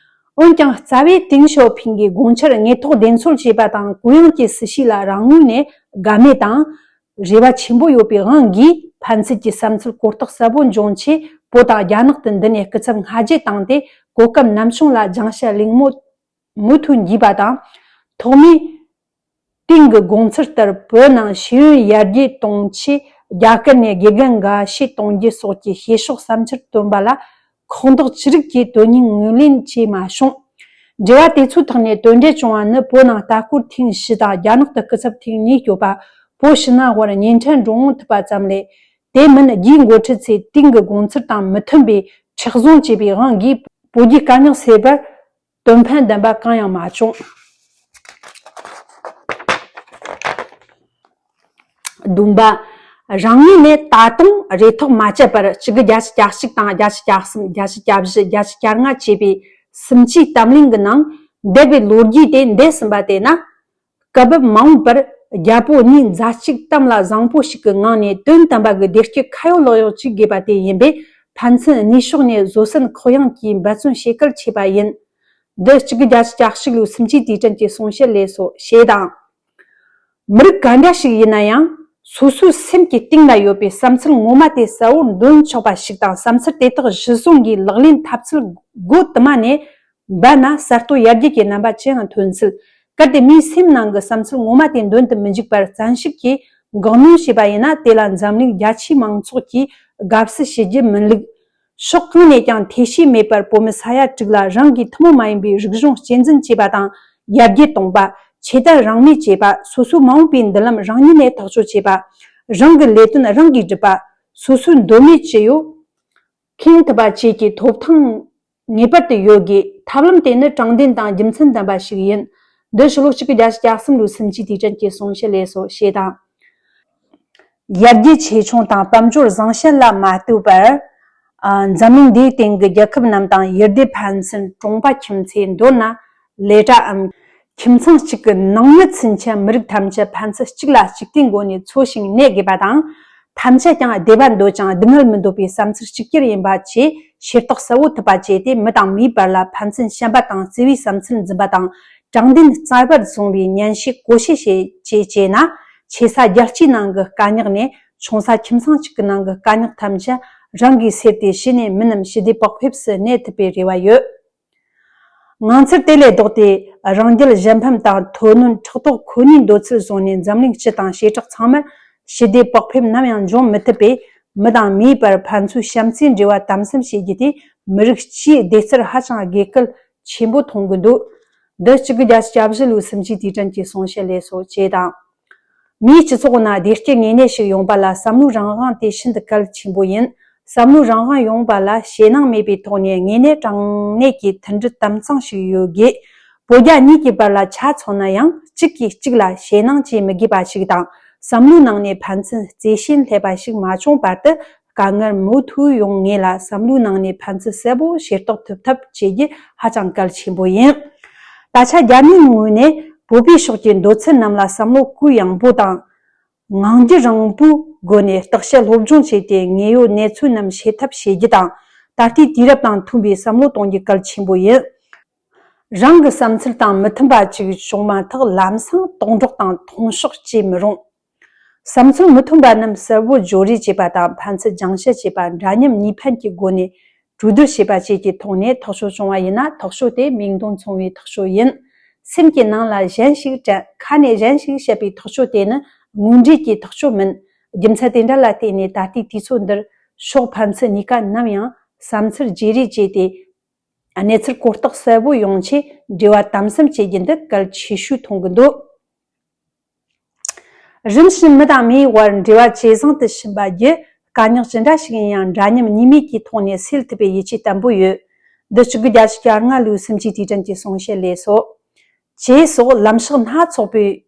འོན་ཀྱང་། རྩ་བའི་ཏེང་ཞའོ་ཕིང་གི་དགོངས་འཆར་དངོས་ཐོག་བདེན་འཚོལ་བྱས་པ་དང་། གུ་ཡངས་ཀྱི་སྲིད་བྱུས་ལ་རང་ངོས་ནས་དགའ་མོས་དང་། རེ་བ་ཆེན་པོ་ཡོད་པའི་དབང་གིས། ཕན་ཚུན་གྱི་བསམ་ཚུལ་གོ་རྟོགས་གསལ་པོ་འབྱུང་ཆེད། བོད་དང་རྒྱ་ནག་ཏུ་འདི་ནས་སྐུ་ཚབ་སྔ་རྗེས་བཏང་སྟེ། གོ་སྐབས་ནམ་བྱུང་ལ་སྦྱང་བྱ་གླེང་མོལ་མུ་མཐུད་བགྱིས་པ་དང་། ཐོག་མའི་ཏིང་གི་དགོངས་ཚུལ་ལྟར། བོད་ནང་ཤེས་ཡོན་ཡར་རྒྱས་གཏོང་ཆེད། རྒྱ་གར་ནས་དགེ་རྒན་འགའ་ཤས་གཏོང་རྒྱུ་སོགས་ཀྱི་བྱེད་ཕྱོགས་བསམ་འཆར་བཏོན་པ་ལ། ཁོག་འདོགས་ཅི་རིགས་ཀྱིས་དོན་སྙིང་ངོས་ལེན་བྱས་མ་བྱུང་། འབྲེལ་བ་དེ་ཚོའི་ཐོག་ནས་དོན་འབྲས་བྱུང་བ་ནི། བོད་ནང་ལྟ་སྐོར་ཐེངས་བཞི་དང་། རྒྱ་ནག་ཏུ་སྐུ་ཚབ་ཐེངས་གཉིས་བསྐྱོད་པ། བོད་ཕྱི་ནང་དབར་གཉིས་འཕྲད་འགྲོ་འོང་ཐུབ་པ་ཙམ་ལས། དེ་མིན་རྒྱའི་འགོ་ཁྲིད་ཚོས་ཏིང་གི་དགོངས་ཚུལ་དང་མི་མཐུན་པའི་མཁྲེགས་བཟུང་བྱས་པའི་དབང་གིས། བོད་རྒྱའི་དཀའ་རྙོག་སེལ་བར་དོན་ཕན་ལྡན་པ་གང་ཡང་མ་བྱུང་། བདུན་པ། རང་ངོས་ནས་ད་དུང་རེ་ཐག་མ་བཅད་པར། གཅིག་དགུ་བརྒྱད་ཅུ་གྱ་གཅིག་དང་། བརྒྱད་ཅུ་གྱ་གསུམ། བརྒྱད་ཅུ་གྱ་བཞི། བརྒྱད་ཅུ་གྱ་ལྔ་བཅས་པའི་སུམ་ཅུའི་གཏམ་གླེང་གི་ནང་། འདས་པའི་ལོ་རྒྱུས་དེ་འདས་ཟིན་པ་དེ་ན། སྐབས་བབ་མ་འོངས་པར་རྒྱལ་པོ་གཉིས་མཛའ་གཅུགས་གཏམ་ལ་བཟང་པོ་ཞིག་གི་ངང་ནས། དོན་དམ་པ་གི་བདེ་སྐྱིད་ཁ་ཡོད་ལག་ཡོད་ཅིག་དགོས་པ་དེ་ཡིན་པས། ཕན་ཚུན་ནུས་ཕྱོགས་ནས་བཟོད་བསྲན་ཁོག་ཡངས་ཀྱིས་འབད་བརྩོན་བྱེད་གལ་ཆེ་བ་ཡིན། འདི་གཅིག་དགུ་བརྒྱད་ཅུ་གྱ་གཅིག་ལོའི་སུམ་ཅུའི་དུས་དྲན་གྱི་གསུང་བཤད་ལས་སོ། ཞེས་དང་། མི་རིགས་ག་འདྲ་ཞིག་ཡིན་ན་ཡང་། སོ་སོའི་སེམས་ཀྱི་གཏིང་ན་ཡོད་པའི་བསམ་ཚུལ་ངོ་མ་དེ་གསལ་བོར་འདོན་ཆོག་པ་ཞིག་དང་། བསམ་ཚུལ་དེ་དག་གཞི་བཟུང་གིས་ལག་ལེན་འཐབ་ཚུལ་སྒོ་དུ་མ་ནས་འབད་ན། གསར་གཏོད་ཡར་རྒྱས་ཀྱི་རྣམ་པ་ཅི་ཡང་ཐོན་སྲིད། གལ་ཏེ་མིའི་སེམས་ནང་གི་བསམ་ཚུལ་ངོ་མ་དེ་འདོན་དུ་མི་འཇུག་པར་བཙན་ཤུགས་ཀྱིས་འགོག་སྣོན་བྱས་པ་ཡིན་ན། དེ་ལ་འཛམ་གླིང་རྒྱ་ཆེའི་མང་ཚོགས་ཀྱིས་དགའ་བསུ་བྱེད་རྒྱུ་མིན་ལུགས། ཕྱོགས་གང་ནས་ཀྱང་ཐེ་བྱུས་མེད་པར། བོད་མི་ས་ཡ་དྲུག་ལ་རང་གི་ཐུན་མོང་མ་ཡིན་པའི་རིག་གཞུང་གཅེས་འཛིན་བྱེད་པ་དང་ཡར་རྒྱས་གཏོང་བ། ཆོས་དད་རང་མོས་བྱེད་པ། སོ་སོའི་མ་འོངས་པའི་མདུན་ལམ་རང་ཉིད་ནས་ཐག་གཅོད་བྱེད་པ། རང་གི་ལས་དོན་རང་གིས་སྒྲུབ་པ། སོ་སོའི་འདོད་མོས་ཅི་ཡོད་ཁེངས་ཐུབ་པ་བཅས་ཀྱི་ཐོབ་ཐང་ངེས་པར་དུ་ཡོད་དགོས། ཐབས་ལམ་དེ་ནི་དྲང་བདེན་དང་རྒྱུ་མཚན་ལྡན་པ་ཞིག་ཡིན། འདི་ཕྱི་ལོ་གཅིག་དགུ་བརྒྱད་ཅུ་གྱ་གསུམ་ལོའི་སུམ་ཅུའི་དུས་དྲན་གྱི་གསུང་བཤད་ལས་སོ། ཞེས་དང་། ཡར་རྒྱས་ཆེ་ཆུང་དང་དཔལ་འབྱོར་བཟང་ཞན་ལ་མ་ལྟོས་པར། ཨ། འཛམ་གླིང་འདིའི་སྟེང་གི་རྒྱལ་ཁབ་རྣམས་དང་ཡུལ་སྡེ་ཕན་ཚུན། གྲོང་པ་ཁྱིམ་མཚེས་མདོར་ན་ལས་གྲྭའམ་ཁྱིམ་ཚང་གཅིག་གི་ནང་མི་ཚུན་ཆད་མི་རིགས་ཐམས་ཅད་ཕན་ཚུན་གཅིག་ལ་གཅིག་བརྟེན་སྒོ་ནས་འཚོ་ཞིང་གནས་དགོས་པ་དང་། ཐམས་ཅད་ཀྱང་བདེ་བ་འདོད་ཅིང་སྡུག་བསྔལ་མི་འདོད་པའི་བསམ་ཚུལ་གཅིག་གྱུར་ཡིན་པ་བཅས་ཤེས་རྟོགས་གསལ་བོ་ཐུབ་པ་བཅས་ཏེ། མི་དང་མིའི་བར་ལ་ཕན་ཚུན་བྱམས་པ་དང་བརྩེ་བའི་བསམ་ཚུལ་འཛིན་པ་དང་། དྲང་བདེན་རྩ་བར་བཟུང་བའི་ཉན་ཤེས་གོ་ཤེས་བཅས་བྱས་ན། ཆེ་ས་རྒྱལ་སྤྱིའི་ནང་གི་དཀའ་རྙོག་ནས། ཆུང་ས་ཁྱིམ་ཚང་གཅིག་གི་ནང་གི་དཀའ་རྙོག་ཐམས་ཅད་རང་གིས་སེལ་ཏེ། གཞི་ནས་མི་རྣམས་ཞི་བདེ་བག་ཕེབས་སུ་གནས་ཐུབ་པའི་རེ་བ་ཡོད། ངང་ཚུལ་དེ་ལས་ལྡོག་སྟེ། རང་རྒྱལ་གཞན་ཕམ་དང་མཐོ་གནོན་ཕྲག་དོག་ཁོ་ནའི་འདོད་ཚུལ་བཟུང་ནས། འཛམ་གླིང་སྤྱི་དང་བྱེ་བྲག་ཚང་མར་ཞི་བདེ་བག་ཕེབས་ནམ་ཡང་འབྱུང་མི་ཐུབ་པས། མི་དང་མིའི་བར་ཕན་ཚུན་བྱམས་བརྩེའི་འབྲེལ་བ་དམ་ཟབ་བྱེད་རྒྱུ་དེ་མི་རིགས་སྤྱིའི་བདེ་རྩར་ཧ་ཅང་དགོས་གལ་ཆེན་པོ་མཐོང་གི་འདུག། འདི་གཅིག་དགུ་བརྒྱད་ཅུ་གྱ་བཞི་ལོའི་སུམ་ཅུའི་དུས་དྲན་གྱི་གསུང་བཤད་ལས་སོ། ཅེས་དང་། མིའི་སྤྱི་ཚོགས་ནང་བདེ་སྐྱིད་དངོས་གནས་ཤིག་ཡོང་བ་ལ་བསམ་བློའི་རང་དབང་དེ་ཤིན་ཏུ་གལ་ཆེན་པོ་ཡིན། བསམ་བློའི་རང་དབང་ཡོང་བ་ལ་ཞེད་སྣང་མེད་པའི་ཐོག་ནས་དངོས་གནས་དྲང་གནས་ཀྱི་མཐུན་སྒྲིལ་དམ་གཙང་ཞིག་ཡོད་དགོས། བོད་རྒྱ་གཉིས་ཀྱི་བར་ལ་ཆ་མཚོན་ན་ཡང་། གཅིག་གིས་གཅིག་ལ་ཞེད་སྣང་བྱེད་མི་དགོས་པ་ཞིག་དང་། བསམ་བློའི་ནང་ནས་ཕན་ཚུན་བརྩེ་ཞེན་སླེབས་པ་ཞིག་མ་བྱུང་བར་དུ། དཀའ་ངལ་མུ་མཐུད་ཡོང་ངེས་ལ། བསམ་བློའི་ནང་ནས་ཕན་ཚུན་གསལ་པོ་ཤེས་རྟོགས་ཐུབ་ཐབས་བྱེད་རྒྱུ་ཧ་ཅང་གལ་ཆེན་པོ་ཡིན། ད་ཆ་རྒྱ་མིའི་ངོས་ནས་བོད་པའི་ཕྱོགས་ཀྱི་འདོད་ཚུལ་རྣམས་ལ་བསམ་བློ་གུ་ཡངས་པོ་དང་ ངང་རྒྱུད་རིང་པོའི་སྒོ་ནས་བརྟག་དཔྱད་སློབ་སྦྱོང་བྱས་ཏེ། དངོས་ཡོད་གནས་ཚུལ་རྣམས་ཤེས་ཐབས་བྱེད་རྒྱུ་དང་། ད་ལྟའི་དུས་རབས་དང་མཐུན་པའི་བསམ་བློ་གཏོང་རྒྱུ་གལ་ཆེན་པོ་ཡིན། རང་གི་བསམ་ཚུལ་དང་མི་མཐུན་པ་ཅིག་བྱུང་མ་ཐག་ལམ་སང་དོགས་འདྲོག་དང་མཐོང་ཕྱོགས་བཅོས་མི་རུང་། བསམ་ཚུལ་མི་མཐུན་པ་རྣམས་གསལ་བོ་བརྗོད་རེས་བྱེད་པ་དང་། ཕན་ཚུན་སྦྱང་བཤད་བྱེད་པ། འདྲ་མཉམ་གཉིས་ཕན་གྱི་སྒོ་ནས་གྲོས་བསྡུར་བྱེད་པ་བཅས་ཀྱི་ཐོག་ནས་ཐག་གཅོད་བྱུང་བ་ཡིན་ན། ཐག་གཅོད་དེ་མིག་མཐོང་མཚུངས་པའི་ཐག་གཅོད་ཡིན། སེམས་ཀྱི་ནང་ལ་གཞན་ཞིག་དྲན། ཁ་ནས་གཞན་ཞིག་བཤད་པའི་ཐག་གཅོད་དེ་ནི་དངོས་འབྲེལ་གྱི་ཐག་གཅོད་མིན། རྒྱུ་མཚན་དེ་འདྲ་ལ་བརྟེན་ནས་ད་ལྟའི་དུས་ཚོད་འདིར་ཕྱོགས་ཕན་ཚུན་གཉིས་ཀ་ནམ་ཡང་བསམ་ཚུལ་བརྗེ་རེས་བྱས་ཏེ། གནས་ཚུལ་གོ་རྟོགས་གསལ་བོ་ཡོང་ཆེད་འབྲེལ་བ་དམ་ཟབ་བྱེད་རྒྱུ་འདི་གལ་ཆེ་ཤོས་མཐོང་གི་འདུག། རིམ་བཞིན་མི་དང་མིའི་བར་འབྲེལ་བ་ཇེ་བཟང་དུ་ཕྱིན་པ་བརྒྱུད། དཀའ་རྙོག་ཅི་འདྲ་ཞིག་ཡིན་ཡང་འདྲ་མཉམ་གཉིས་མེད་ཀྱི་ཐོག་ནས་སེལ་ཐུབ་པའི་ཡིད་ཆེས་བརྟན་པོ་ཡོད། འདི་གཅིག་དགུ་བརྒྱད་ཅུ་གྱ་ལྔ་ལོའི་སུམ་ཅུའི་དུས་དྲན་གྱི་གསུང་བཤད་ལས་སོ། ཅེས་སོགས་ལམ་ཕྱོགས་སྣ་ཚོགས་པའི་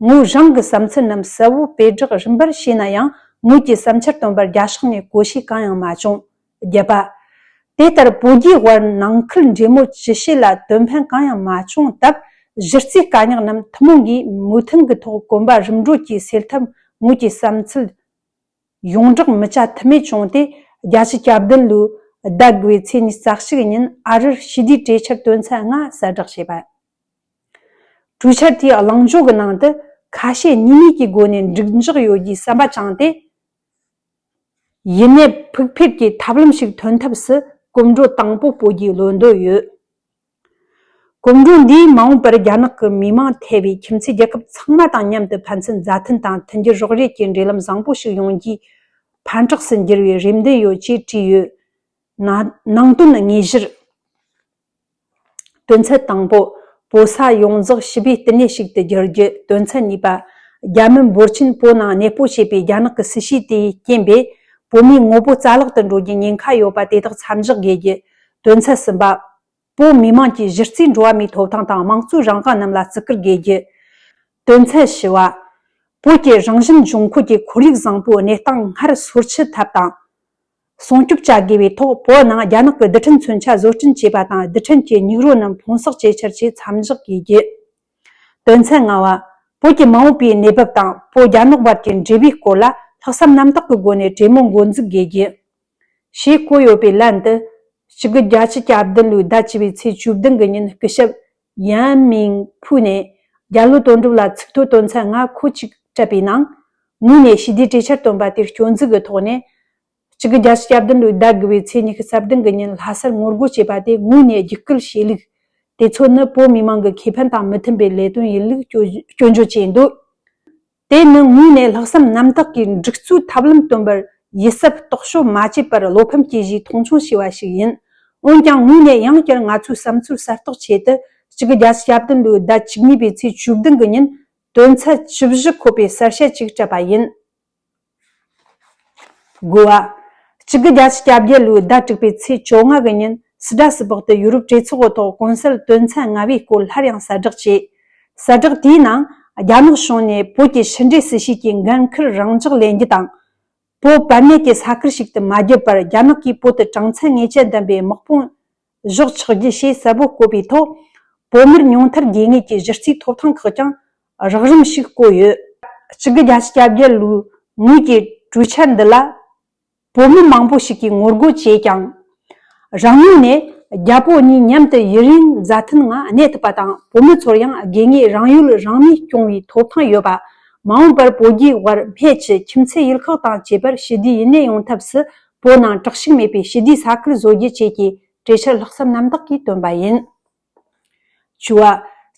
ངོས་རང་གི་བསམ་ཚུལ་རྣམས་གསལ་བོ་སྤེལ་བསྒྲགས་རིམ་པར་བྱས་ན་ཡང་། ངོས་ཀྱི་བསམ་འཆར་བཏོན་པར་རྒྱ་ཕྱོགས་ནས་གོ་ཤེས་གང་ཡང་མ་བྱུང་། བརྒྱད་པ། དེ་ལྟར་བོད་རྒྱའི་དབར་ནང་ཁུལ་འབྲེལ་མོལ་ཇི་བྱེད་ལ་དོན་ཕན་གང་ཡང་མ་བྱུང་སྟབས། གཞི་རྩའི་དཀའ་རྙོག་རྣམས་ཐུན་མོང་གིས་མོས་མཐུན་གྱི་ཐོག་གོམ་པ་རིམ་བགྲོད་ཀྱིས་སེལ་ཐབས་ངོས་ཀྱི་བསམ་ཚུལ་ཡོངས་བསྒྲགས་མི་བྱ་ཐབས་མེད་བྱུང་སྟེ། བརྒྱད་ཅུ་གྱ་བདུན་ལོའི་ཟླ་དགུ་པའི་ཚེས་ཉི་ཤུ་རྩ་གཅིག་ཉིན་ཨ་རིར་ཞི་བདེའི་གྲོས་འཆར་དོན་ཚན་ལྔ་གསལ་བསྒྲགས་བྱས་པ། གྲོས་འཆར་དེའི་གླེང་བརྗོད་ཀྱི་ནང་དུ། ཁ་ཞེ་གཉིས་མེད་ཀྱི་སྒོ་ནས་འགྲིག་འཇགས་ཡོད་རྒྱུའི་བསམ་པ་བཅངས་ཏེ། ཡུན་གནས་ཕུགས་འཕེར་གྱི་ཐབས་ལམ་ཞིག་ཐོན་ཐབས་སུ་གོམ་བགྲོད་དང་པོ་སྤོ་རྒྱུའི་བློ་འདོད་ཡོད། གོམ་བགྲོད་འདིས་མ་འོངས་པར་རྒྱ་ནག་གི་མི་མང་ཐེ་བའི་ཁྱིམ་མཚེས་རྒྱལ་ཁབ་ཚང་མ་དང་མཉམ་དུ་ཕན་ཚུན་མཛའ་མཐུན་དང་མཐུན་འགྱུར་རོགས་རེས་ཀྱི་འབྲེལ་ལམ་བཟང་པོ་ཞིག་ཡོང་རྒྱུའི་ཕན་གྲགས་སུ་འགྱུར་བའི་རེ་འདུན་ཡོད་ཅེས་བྲིས་ཡོད། ན་ནང་དོན་དངོས་གཞིར། དོན་ཚན་དང་པོ། བོད་ས་ཡོངས་རྫོགས་ཞི་བའི་བསྟི་གནས་ཤིག་ཏུ་བསྒྱུར་རྒྱུ། དོན་ཚན་གཉིས་པ། རྒྱ་མི་འབོར་ཆེན་བོད་ནང་གནས་སྤོ་བྱས་པའི་རྒྱ་ནག་གི་སྲིད་བྱུས་དེའི་རྐྱེན་པས། བོད་མིའི་ངོ་བོ་རྩ་བརླག་ཏུ་འགྲོ་རྒྱུའི་ཉེན་ཁ་ཡོད་པ་དེ་དག་མཚམས་འཇོག་དགོས་རྒྱུ། དོན་ཚན་གསུམ་པ། བོད་མི་མང་གི་གཞི་རྩའི་འགྲོ་བ་མིའི་ཐོབ་ཐང་དང་དམངས་གཙོའི་རང་དབང་རྣམས་ལ་བརྩི་བཀུར་དགོས་རྒྱུ། དོན་ཚན་བཞི་བ། བོད་ཀྱི་རང་བཞིན་འབྱུང་ཁུངས་ཀྱི་ཁོར་ཡུག་བཟང་པོའི་གནས་སྟངས་སྔར་སོར་ཆུད་ཐབས་དང་། སྲུང་སྐྱོབ་བྱ་དགོས་པའི་ཐོག་བོད་ནང་རྒྱ་ནག་གི་རྡུལ་ཕྲན་མཚོན་ཆ་བཟོ་སྐྲུན་བྱས་པ་དང་། རྡུལ་ཕྲན་གྱི་སྙིགས་རོ་རྣམས་ཕུང་གསོག་བྱེད་འཆར་ཆེད་མཚམས་འཇོག་དགོས་རྒྱུ། དོན་ཚན་ལྔ་བ། བོད་ཀྱི་མ་འོངས་པའི་གནས་བབ་དང་བོད་རྒྱ་ནག་བར་གྱི་འབྲེལ་བའི་སྐོར་ལ་ལྷག་བསམ་རྣམ་དག་གི་སྒོ་ནས་གྲོས་མོལ་འགོ་འཛུགས་དགོས་རྒྱུ། ཞེས་བཀོད་ཡོད་པའི་ལན་དུ། གཅིག་དགུ་བརྒྱད་ཅུ་གྱ་བདུན་ལོའི་ཟླ་བཅུ་པའི་ཚེས་བཅུ་བདུན་གྱི་ཉིན་སྐུ་ཞབས་ཡན་མིང་ཕུའུ་ནས་རྒྱ་ལོ་དོན་གྲུབ་ལ་ཚིག་ཐོ་དོན་ཚན་ལྔ་ཁོ་གཅིག་སྤྲད་པའི་ནང་། ངོས་ནས་ཞི་བདེའི་གྲོས་འཆར་བཏོན་པ་དེར་སྐྱོན་འཛུགས་ཀྱི་ཐོག་ནས། གཅིག་དགུ་བརྒྱད་ཅུ་གྱ་བདུན་ལོའི་ཟླ་དགུ་པའི་ཚེས་ཉི་ཤུ་རྩ་བདུན་གྱི་ཉིན་ལྷ་སར་ངོ་རྒོལ་བྱས་པ་དེ་ངོས་ནས་རྒྱུད་སྐུལ་བྱས་ལུགས། དེ་ཚོ་ནི་བོད་མི་མང་གི་ཁེ་ཕན་དང་མི་མཐུན་པའི་ལས་དོན་ཡིན་ལུགས་སྐྱོན་སྐྱོན་བརྗོད་བྱས་འདུག། དེ་ནི་ངོས་ནས་ལྷག་བསམ་རྣམ་དག་གིས་འགྲིག་བཅོས་ཐབས་ལམ་བཏོན་པར་ཡིད་གཟབ་རྟོག་དཔྱོད་མ་བྱས་པར་བློ་ཕམ་སྐྱེ་གཞིའི་མཐོང་ཆུང་བྱས་པ་ཞིག་ཡིན། འོན་ཀྱང་ངོས་ནས་ཡང་བསྐྱར་ང་ཚོའི་བསམ་ཚུལ་གསལ་རྟོགས་ཆེད་དུ། གཅིག་དགུ་བརྒྱད་ཅུ་གྱ་བདུན་ལོའི་ཟླ་བཅུ་གཉིས་པའི་ཚེས་བཅུ་བདུན་གྱི་ཉིན་དོན་ཚན་བཅུ་བཞི་འཁོད་པའི་གསལ་བཤད་ཅིག་སྤྲད་པ་ཡིན། དགུ་བ། གཅིག་དགུ་བརྒྱད་ཅུ་གྱ་བརྒྱད་ལོའི་ཟླ་དྲུག་པའི་ཚེས་བཅོ་ལྔ་གི་ཉིན་སི་ཌ་སི་སྦག་ཏུ་ཡུ་རོབ་གྲོས་ཚོགས་འོག་ཐོག་གོང་གསལ་དོན་ཚན་ལྔ་པའི་སྐོར་སླར་ཡང་གསལ་བསྒྲགས་བྱས། གསལ་བསྒྲགས་དེའི་ནང་རྒྱ་ནག་གཞུང་ནས་བོད་ཀྱི་ཕྱི་འབྲེལ་སྲིད་བྱུས་ཀྱི་འགན་འཁུར་རང་འཇགས་ལེན་རྒྱུ་དང་། བོད་བར་གནས་ཀྱི་ས་ཁུལ་ཞིག་ཏུ་མ་བསྒྱུར་བར་རྒྱ་ནག་གིས་བོད་དུ་གྲངས་ཚད་ངེས་ཅན་ལྡན་པའི་དམག་དཔུང་གཞོགས་ཆགས་རྒྱུ་ཞེས་གསལ་པོ་བཀོད་པའི་ཐོག་བོད་མིར་ཉུང་མཐར་དགོས་ངེས་ཀྱི་གཞི་རྩའི་ཐོབ་ཐང་ཁག་ཀྱང་རགས་རིམ་ཞིག་བཀོད་ཡོད། གཅིག་དགུ་བརྒྱད་ཅུ་གྱ་བརྒྱད་ལོའི་ངོས་ཀྱི་གྲོས་འཆར་འདི་ལ་བོད་མི་མང་པོ་ཞིག་གིས་ངོ་རྒོལ་བྱས་ཀྱང་། རང་ངོས་ནས་རྒྱ་བོད་གཉིས་མཉམ་དུ་ཡུན་རིང་མཛའ་མཐུན་ངང་གནས་ཐུབ་པ་དང་། བོད་མི་ཚོར་ཡང་དགོས་ངེས་རང་ཡུལ་རང་མོས་སྐྱོང་བའི་ཐོབ་ཐང་ཡོད་པ། མ་འོངས་པར་བོད་རྒྱའི་དབར་སྨད་ཀྱི་ཁྱིམ་མཚེས་ཡུལ་ཁག་དང་བཅས་པར་ཞི་བདེའི་ཡུན་གནས་ཡོང་ཐབས་སུ་བོད་ནང་དྲག་ཤུགས་མེད་པའི་ཞི་བདེའི་ས་ཁུལ་བཟོ་རྒྱུ་བཅས་ཀྱི་གྲོས་འཆར་ལྷག་བསམ་རྣམ་དག་གིས་བཏོན་པ་ཡིན། བཅུ་བ།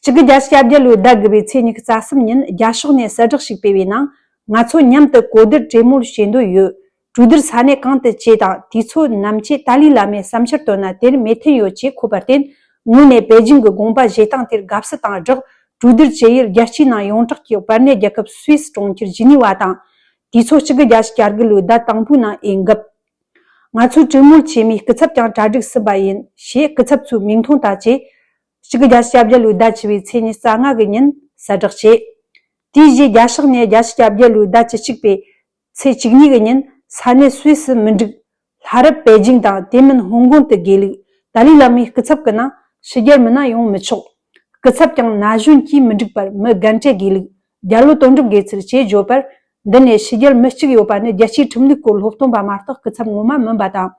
གཅིག་དགུ་བརྒྱད་ཅུ་གྱ་བརྒྱད་ལོའི་ཟླ་དགུ་པའི་ཚེས་ཉི་ཤུ་རྩ་གསུམ་ཉིན་རྒྱ་ཕྱོགས་ནས་གསལ་བསྒྲགས་ཤིག་སྤེལ་བའི་ནང་། ང་ཚོ་མཉམ་དུ་གོ་བསྡུར་གྲོས་མོལ་བྱེད་འདོད་ཡོད། གྲོས་བསྡུར་ས་གནས་གང་དུ་བྱེད་དང་དུས་ཚོད་ནམ་ཆེད་ཏཱ་ལའི་བླ་མས་བསམ་འཆར་བཏོན་ན་དེར་མོས་མཐུན་ཡོད་ཅེས་འཁོད་པར་བརྟེན། ངོས་ནས་པེ་ཅིང་གི་དགོངས་པ་བཞེས་སྟངས་དེར་དགའ་བསུ་དང་སྦྲགས། གྲོས་བསྡུར་བྱེད་ཡུལ་རྒྱལ་སྤྱིའི་ནང་ཡོངས་གྲགས་ཀྱི་བར་གནས་རྒྱལ་ཁབ་སུད་སི་གྲོང་ཁྱེར་ཇི་ནི་ཝ་དང་། དུས་ཚོད་གཅིག་དགུ་བརྒྱད་ཅུ་གྱ་དགུ་ལོའི་ཟླ་དང་པོའི་ནང་ཨེ་འགབ། ང་ཚོས་གྲོས་མོལ་བྱས་མིའི་སྐུ་ཚབ་ཀྱང་གྲ་སྒྲིག་ཟིན་པ་ཡིན་ཞེས་སྐུ་ཚབ་ཚོའི་མིང་ཐོ་དང་བཅས། གཅིག་དགུ་བརྒྱད་ཅུ་གྱ་བརྒྱད་ལོའི་ཟླ་བཅུ་པའི་ཚེས་ཉི་ཤུ་རྩ་ལྔ་གི་ཉིན་གསལ་བསྒྲགས་བྱས། དེའི་རྗེས་རྒྱ་ཕྱོགས་ནས་བརྒྱད་ཅུ་གྱ་བརྒྱད་ལོའི་ཟླ་བཅུ་གཅིག་པའི་ཚེས་བཅུ་གཉིས་ཀྱི་ཉིན་ས་གནས་སུད་སི་མི་འགྲིག་ལྷ་རབ་པེ་ཅིང་དང་དེ་མིན་ཧོང་ཀོང་དུ་དགོས་ལུགས། ཏཱ་ལའི་བླ་མའི་སྐུ་ཚབ་ཀྱི་ནང་ཕྱི་རྒྱལ་མི་སྣ་ཡོང་མི་ཆོག། སྐུ་ཚབ་ཀྱང་ན་གཞོན་གྱིས་མི་འགྲིག་པར་མི་རྒན་གྲས་དགོས་ལུགས། རྒྱ་ལོ་དོན་གྲུབ་དགོས་ཚུལ་བཅས་བརྗོད་པར། འདི་ནས་ཕྱི་རྒྱལ་མི་གཅིག་ཡོད་པ་ནི་རྒྱལ་སྤྱིའི་ཁྲིམས་ལུགས་སྐོར་སློབ་སྟོན་པ་མ་གཏོགས་སྐུ་ཚབ་ངོ་མ་མིན་པ་དང་།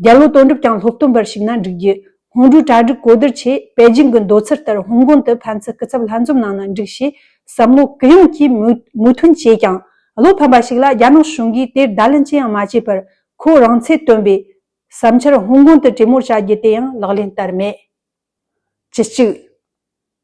རྒྱལ་བོ་དོན་གྲུབ་ཀྱང་སློབ་སྟོན་པར་ཞུགས་ན་འགྲིག་རྒྱུ། སྔོན་འགྲོའི་གྲ་སྒྲིག་གོ་བསྡུར་ཆེད་པེ་ཅིང་གི་མདོ་ཚུལ་ལྟར་ཧོང་ཀོང་དུ་ཕན་ཚུན་སྐུ་ཚབ་ལྷན་འཛོམས་གནང་ན་འགྲིག་ཞེས་བསམ་བློ་གུ་ཡངས་ཀྱིས་མོས་མོས་མཐུན་བྱས་ཀྱང་། བློ་ཕམ་པ་ཞིག་ལ་རྒྱ་ནག་གཞུང་གིས་དེར་བརྡ་ལན་ཅི་ཡང་མ་བྱས་པར་ཁོ་རང་ཚོས་བཏོན་པའི་བསམ་འཆར་ཧོང་ཀོང་དུ་གྲོས་མོལ་བྱ་རྒྱུ་དེ་ཡང་ལག་ལེན་བསྟར་མེད། བཅུ་གཅིག་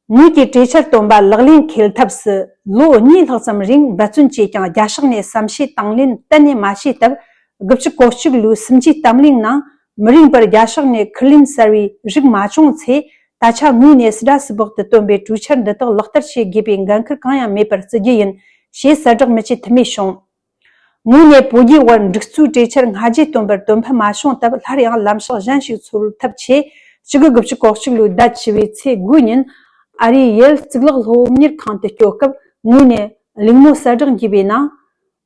ངོས་ཀྱི་གྲོས་འཆར་བཏོན་པ་ལག་ལེན་འཁེལ་ཐབས་སུ་ལོ་གཉིས་ལྷག་ཙམ་རིང་འབད་བརྩོན་བྱས་ཀྱང་རྒྱ་ཕྱོགས་ནས་བསམ་ཤེས་དང་ལེན་གཏན་ནས་མ་བྱས་སྟབས། དགུ་བཅུ་གོ་གཅིག་ལོའི་སུམ་ཅུའི་གཏམ་གླེང་ནང་མི་རིང་བར་རྒྱ་ཕྱོགས་ནས་ཁུར་ལེན་གསར་བའི་རིགས་མ་བྱུང་ཚེ། ད་ཆ་ངོས་ནས་སི་ཏྲ་སི་སྦག་ཏུ་བཏོན་པའི་གྲོས་འཆར་འདི་དག་ལག་བསྟར་བྱེད་དགོས་པའི་འགན་ཁུར་གང་ཡང་མེད་པར་བརྩི་རྒྱུ་ཡིན་ཞེས་གསལ་བསྒྲགས་མི་བྱེད་ཐབས་མེད་བྱུང་། ངོས་ནས་བོད་རྒྱའི་དབར་འགྲིག་གཙོའི་གྲོས་འཆར་སྔ་རྗེས་བཏོན་པར་དོ་ཕན་མ་བྱུང་སྟབས། སླར་ཡང་ལམ་ཕྱོགས་གཞན་ཞིག་འཚོལ་ཐབས་ཆེད། གཅིག་དགུ་བཅུ་གོ་གཅིག་ལོའི་ཟླ་བཅུ་བའི་ཚེས་དགུ་ཉིན་ཨ་རིའི་ཡེལ་གཙུག་ལག་སློབ་གཉེར་ཁང་དུ་སྐྱོད་སྐབས། ངོས་ནས་གླེང་མོལ་གསལ་བསྒྲགས་བགྱིས་པའི་ནང་།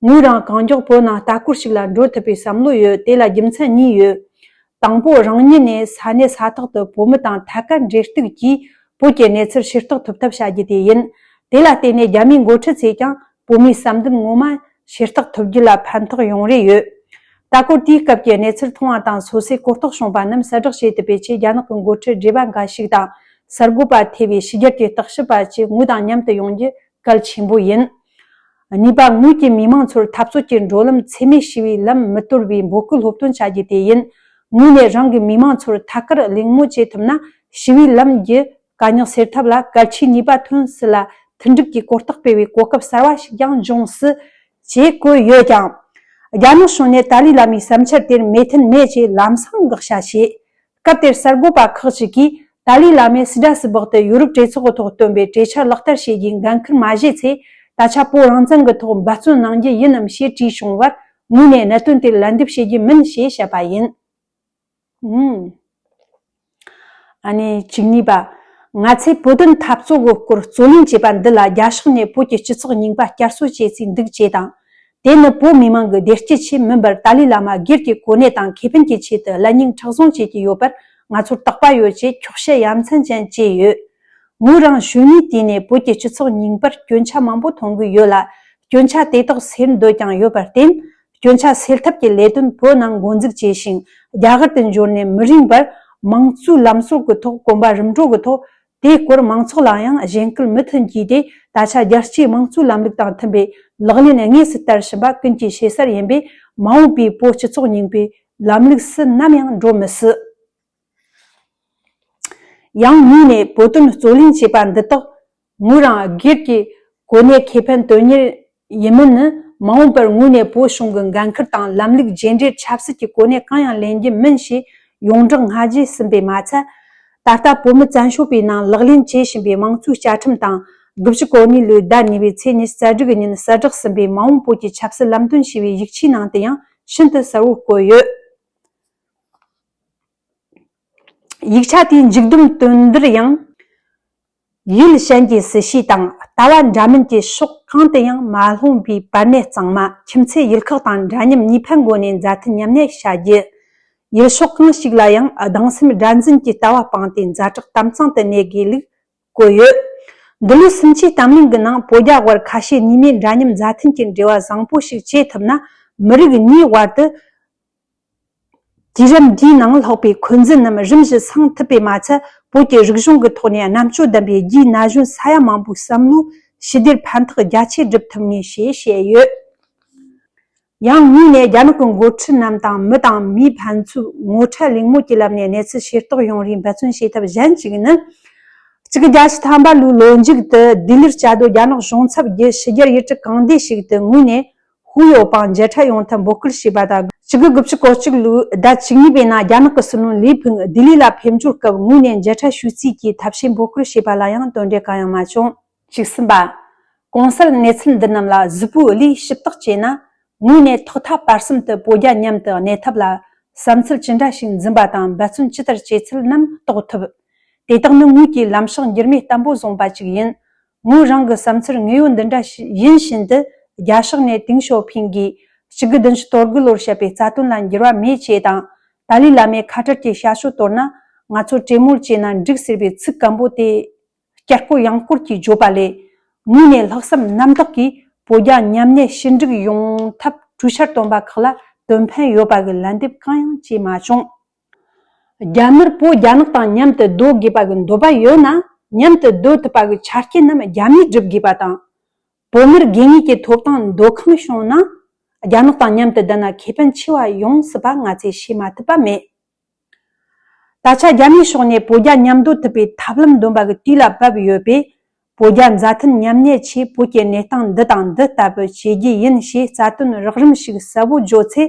ངོས་རང་གང་མགྱོགས་བོད་ནང་ལྟ་སྐོར་ཞིག་ལ་འགྲོ་ཐུབ་པའི་བསམ་བློ་ཡོད། དེ་ལ་རྒྱུ་མཚན་གཉིས་ཡོད། དང་པོ། རང་ཉིད་ནས་ས་གནས་ས་ཐོག་ཏུ་བོད་མི་དང་ཐད་ཀར་འབྲེལ་གཏུག་གིས་བོད་ཀྱི་གནས་ཚུལ་ཤེས་རྟོགས་ཐུབ་ཐབས་བྱ་རྒྱུ་དེ་ཡིན། དེ་ལ་བརྟེན་ནས་རྒྱ་མིའི་འགོ་ཁྲིད་ཚོས་ཀྱང་བོད་མིའི་བསམ་འདུན་ངོ་མ་ཤེས་རྟོགས་ཐུབ་རྒྱུ་ལ་ཕན་ཐོགས་ཡོང་རེ་ཡོད། ལྟ་སྐོར་དེའི་སྐབས་ཀྱི་གནས་ཚུལ་མཐོང་བ་དང་སོ་སོས་གོ་རྟོགས་བྱུང་བ་རྣམས་གསལ་བསྒྲགས་བྱེད་ཐུབ་པའི་ཆེད། རྒྱ་ནག་གི་འགོ་ཁྲིད་བགྲེས་པ་འགའ་ཞིག་དང་། གསར་འགོད་པ་ཐེ་བའི་ཕྱི་རྒྱལ་གྱི་བརྟག་ཞིབ་པ་བཅས་ངོས་དང་མཉམ་དུ་ཡོང་རྒྱུ་གལ་ཆེན་པོ་ཡིན། གཉིས་པ། ངོས་ཀྱིས་མི་མང་ཚོར་འཐབ་རྩོད་ཀྱི་འགྲོ་ལམ་འཚེ་མེད་ཞི་བའི་ལམ་མི་དོར་བའི་འབོད་སྐུལ་སློབ་སྟོན་བྱ་རྒྱུ་དེ་ཡིན། ངོས་ནས་རང་གི་མི་མང་ཚོར་ཐད་ཀར་གླེང་མོལ་བྱེད་ཐུབ་ན། ཞི་བའི་ལམ་གྱི་དཀའ་རྙོག་སེལ་ཐབས་ལ་གལ་ཆེའི་ནུས་པ་ཐོན་སྲིད་ལ། མཐུན་སྒྲིལ་གྱི་གོ་རྟོགས་སྤེལ་བའི་གོ་སྐབས་གསར་བ་ཞིག་ཀྱང་འབྱུང་སྲིད་ཅེས་བཀོད་ཡོད་ཀྱང་། རྒྱ་ནག་གཞུང་ནས་ཏཱ་ལའི་བླ་མའི་བསམ་འཆར་དེར་མོས་མཐུན་མེད་ཅེས་ལམ་སང་དགག་བྱ་བྱས། སྐབས་དེར་གསར་འགོད་པ་ཁག་ཅིག་གིས། ཏཱ་ལའི་བླ་མས་སི་ཏྲ་སི་སྦག་ཏུ་ཡོ་རོབ་གྲོས་ཚོགས་ཀྱི་ཐོག་བཏོན་པའི་གྲོས་འཆར་ལག་བསྟར་བྱེད་རྒྱུའི་འགན་ཁུར་མ་བཞེས་ཚེ། ད་ཆ་བོད་རང་བཙན་གྱི་ཐོག་འབད་བརྩོན་གནང་རྒྱུ་ཡིན་ནམ་ཞེས་དྲིས་བྱུང་བར། ངོས་ནས་གནད་དོན་དེར་ལན་འདེབས་བྱེད་རྒྱུ་མིན་ཞེས་བཤད་པ་ཡིན། ཨང་། ཨ་ནི་བཅུ་གཉིས་པ། ང་ཚོས་བོད་དོན་འཐབ་རྩོད་ཀྱི་སྐོར་རྩོད་ལེན་བྱས་པ་འདི་ལ་རྒྱ་ཕྱོགས་ནས་བོད་ཀྱི་སྤྱི་ཚོགས་རྙིང་པ་བསྐྱར་གསོ་བྱེད་སའི་འདུག་ཅེས་དང་། དེ་ནི་བོད་མི་མང་གི་བདེ་སྐྱིད་ཆེད་མིན་པར། ཏཱ་ལའི་བླ་མ་སྒེར་གྱི་གོ་གནས་དང་ཁེ་ཕན་གྱི་ཆེད་དུ་གླ་རྙིང་མཁྲེགས་བཟུང་བྱེད་ཀྱི་ཡོད་པར་ང་ཚོར་དོགས་པ་ཡོད་ཅེས་འཁྱོག་བཤད་ཡ་མཚན་ཅན་བྱས་ཡོད། ངོས་རང་གཞོན་ནུའི་དུས་ནས་བོད་ཀྱི་སྤྱི་ཚོགས་རྙིང་པར་སྐྱོན་ཆ་མང་པོ་མཐོང་གི་ཡོད་ལ། སྐྱོན་ཆ་དེ་དག་སེལ་འདོད་ཀྱང་ཡོད་པར་བརྟེན། སྐྱོན་ཆ་སེལ་ཐབས་ཀྱི་ལས་དོན་བོད་ནང་འགོ་འཛུགས་བྱས་ཤིང་། རྒྱ་གར་དུ་འབྱོར་ནས་མི་རིང་བར་མང་གཙོའི་ལམ་སྲོལ་གྱི་ཐོག་གོམ་པ་རིམ་གྲོ་གི་ཐོག་དེའི་སྐོར་མང་ཚོགས་ལ་ཡང་གཞེན་སྐུལ་མུ་མཐུད་བགྱིས་ཏེ། ད་ཆ་རྒྱལ་སྤྱིའི་དམངས་གཙོའི་ལམ་ལུགས་དང་མཐུན་པའི་ལག་ལེན་དངོས་སུ་བསྟར་བཞིན་པ་ཀུན་གྱིས་ཤེས་གསལ་ཡིན་པས། མ་འོངས་པའི་བོད་སྤྱི་ཚོགས་རྙིང་པའི་ལམ་ལུགས་སུ་ནམ་ཡང་འགྲོ་མི་སྲིད། ཡང་ངོས་ནས་བོད་དོན་རྩོད་ལེན་བྱས་པ་འདི་དག་ངོས་རང་སྒེར་གྱི་གོ་གནས་ཁེ་ཕན་དོན་གཉེར་ཡིན་མིན་ནི། མ་འོངས་པར་ངོས་ནས་བོད་གཞུང་གི་འགན་ཁུར་དང་ལམ་ལུགས་རྗེས་འབྲེལ་ཆབ་སྲིད་ཀྱི་གོ་གནས་གང་ཡང་ལེན་རྒྱུ་མིན་ཞེས་ཡོངས་བསྒྲགས་སྔ་རྗེས་ཟིན་པས་མ་ཚད། ད་ལྟ་བོད་མི་བཙན་བྱོལ་བའི་ནང་ལག་ལེན་བྱེད་བཞིན་པའི་དམངས་གཙོའི་བཅའ་ཁྲིམས་དང་། དགུ་བཅུ་གོ་གཉིས་ལོའི་ཟླ་གཉིས་པའི་ཚེས་ཉི་ཤུ་རྩ་དྲུག་གི་ཉིན་གསལ་བསྒྲགས་ཟིན་པའི་མ་འོངས་བོད་ཀྱི་ཆབ་སྲིད་ལམ་སྟོན་ཞེས་པའི་ཡིག་ཆའི་ནང་དུ་ཡང་ཤིན་ཏུ་གསལ་བོར་བཀོད་ཡོད། ཡིག་ཆ་དེའི་མཇུག་སྡོམ་དོན་འདིར་ཡང་། ཡུལ་གཞན་གྱི་སྲིད་བྱུས་དང་ལྟ་བ་འདྲ་མིན་གྱི་ཕྱོགས་གང་དུ་ཡང་མ་ལྷུང་བའི་པར་གནས་གཙང་མ། ཁྱིམ་མཚེས་ཡུལ་ཁག་དང་འདྲ་མཉམ་གཉིས་ཕན་སྒོ་ནས་མཛའ་མཐུན་མཉམ་གནས་བྱ་རྒྱུ། ཡུལ་ཕྱོགས་གང་ཞིག་ལ་ཡང་སྡང་སེམས་དགྲར་འཛིན་གྱི་ལྟ་བ་སྤངས་ཏེ་ཛ་དྲག་དམ་གཙང་དུ་གནས་དགོས་ལུགས་བཀོད་ཡོད། འདི་ལོའི་སུམ་ཅུའི་གཏམ་གླེང་གི་ནང་བོད་རྒྱ་དབར་ཁ་ཞེ་གཉིས་མེད་འདྲ་མཉམ་མཛའ་མཐུན་གྱི་འབྲེལ་བ་བཟང་པོ་ཞིག་བྱེད་ཐུབ་ན། མི་རིགས་གཉིས་དབར་དུ་དུས་རབས་འདིའི་ནང་ལྷག་པའི་འཁོན་འཛིན་རྣམས་རིམ་བཞིན་སངས་ཐུབ་པས་མ་ཚད། བོད་ཀྱི་རིག་གཞུང་གི་ཐོག་ནས་རྣམ་དཔྱོད་ལྡན་པའི་རྒྱུའི་ན་གཞོན་ས་ཡ་མང་པོའི་བསམ་བློའི་ཞི་བདེར་ཕན་ཐོགས་རྒྱ་ཆེ་སྒྲུབ་ཐུབ་ངེས་ཞེས་བཤད་ཡོད། ཡང་ངོས་ནས་རྒྱ་ནག་གི་འགོ་ཁྲིད་རྣམས་དང་མི་དང་མིའི་ཕན་ཚུན་ངོ་འཕྲད་གླེང་མོལ་གྱི་ལམ་ནས་གནས་ཚུལ་ཤེས་རྟོགས་ཡོང་རེའི་འབད་བརྩོན་བྱེད་ཐབས་གཞན་གཅིག་ནི། གཅིག་དགུ་བརྒྱད་ཅུ་ཐམ་པ་ལོའི་ལོ་མཇུག་ཏུ་ལྡི་ལིར་བཅའ་སྡོད་རྒྱ་ནག་གཞུང་ཚབ་བརྒྱུད་ཕྱི་རྒྱལ་ཡུལ་གྲུ་གང་དེ་ཞིག་ཏུ་ངོས་ནས་ཧུའུ་ཡོ་པང་མཇལ་འཕྲད་ཡོང་ཐབས་འབོད་སྐུལ་བྱས་པ་དང་། གཅིག་དགུ་དགུ་བཅུ་གོ་གཅིག་ལོའི་ཟླ་བཅུ་གཉིས་པའི་ནང་རྒྱ་ནག་གི་སྲིད་བློན་ལི་ཕིང་ལྡི་ལི་ལ་ཕེབས་འབྱོར་སྐབས་ངོས་ནས་མཇལ་འཕྲད་ཞུ་རྩིས་ཀྱི་ཐབས་ཤེས་འབོད་སྐུལ་བྱས་པ་ལ་ཡང་དོན་འབྲས་གང་ཡང་མ་བྱུང་། བཅུ་གསུམ་པ། གོང་གསལ་གནས་ཚུལ་འདི་རྣམས་ལ་གཟིགས་པོའི་བློས་ཞིབ་བརྟག་བྱས་ན། ངོས་ནས་ཐོག་མཐའ་བར་གསུམ་དུ་བོད་རྒྱ་མཉམ་དུ་གནས་ཐབས་ལ་བསམ་ཚུལ་ཅི་འདྲ་ཞིག་འཛིན་པ་དང་འབད་བརྩོན་ཅི་ལྟར་བྱས་ཚུལ་རྣམས་རྟོགས་ཐུབ། དེ་དག་ནི་ངོས་ཀྱི་ལམ་ཕྱོགས་འགྱུར་མེད་བརྟན་པོ་བཟུང་པ་ཅིག་ཡིན། ངོས་རང་གི་བསམ་ཚུལ་དངོས་ཡོད་འདི་འདྲ་ཞིག་ཡིན་བཞིན་དུ། རྒྱ་ཕྱོགས་ནས་ཏེང་ཞའོ་ཕིང་གིས་གཅིག་དགུ་བདུན་ཅུ་དོན་དགུ་ལོར་བཤད་པའི་རྩ་དོན་ལ་འགྱུར་བ་མེད་ཅེས་དང་། ཏཱ་ལའི་བླ་མས་ཁ་བྲལ་གྱི་བྱ་སྤྱོད་དོར་ན། ང་ཚོ་གྲོས་མོལ་བྱས་ན་འགྲིག་ཟེར་བའི་ཚིག་སྐམ་པོ་དེ། བསྐྱར་སྐོར་ཡང་སྐོར་གྱིས་བརྗོད་པ་ལས། ངོས་ནས་ལྷག་བསམ་རྣམ་དག་གིས་ བོད་རྒྱ་མཉམ་གནས་ཞི་འགྲིག་ཡོང་ཐབས་གྲོས་འཆར་བཏོན་པ་ཁག་ལ་དོན་ཕན་ཡོད་པ་གི་ལན་འདེབས་གང་ཡང་བྱས་མ་བྱུང་། རྒྱ་མིར་བོད་རྒྱ་ནག་དང་མཉམ་དུ་སྡོད་དགོས་པ་གི་འདོད་པ་ཡོད་ན། མཉམ་དུ་སྡོད་ཐུབ་པ་གི་ཆ་རྐྱེན་རྣམས་རྒྱ་མིས་སྒྲུབ་དགོས་པ་དང་། བོད་མིར་དགོས་ངེས་ཀྱི་ཐོབ་ཐང་འདོད་ཁམས་བྱུང་ན། རྒྱ་ནག་དང་མཉམ་དུ་བསྡད་ན་ཁེ་ཕན་ཆེ་བ་ཡོང་སྲིད་པ་ང་ཚོས་ཤེས་མ་ཐུབ་པ་མེད། ད་ཆ་རྒྱ་མིའི་ཕྱོགས་ནས་བོད་རྒྱ་མཉམ་སྡོད་ཐུབ་པའི་ཐབས་ལམ་འདོན་པ་གི་དུས་ལ་བབ་ཡོད་པས། བོད་རྒྱ་མཛའ་མཐུན་མཉམ་གནས་ཆེད་བོད་ཀྱི་གནས་སྟངས་འདི་དང་འདི་ལྟ་བུ་བྱེད་རྒྱུ་ཡིན་ཞེས་རྩ་དོན་རགས་རིམ་ཞིག་གསལ་བོ་བརྗོད་ཚེ།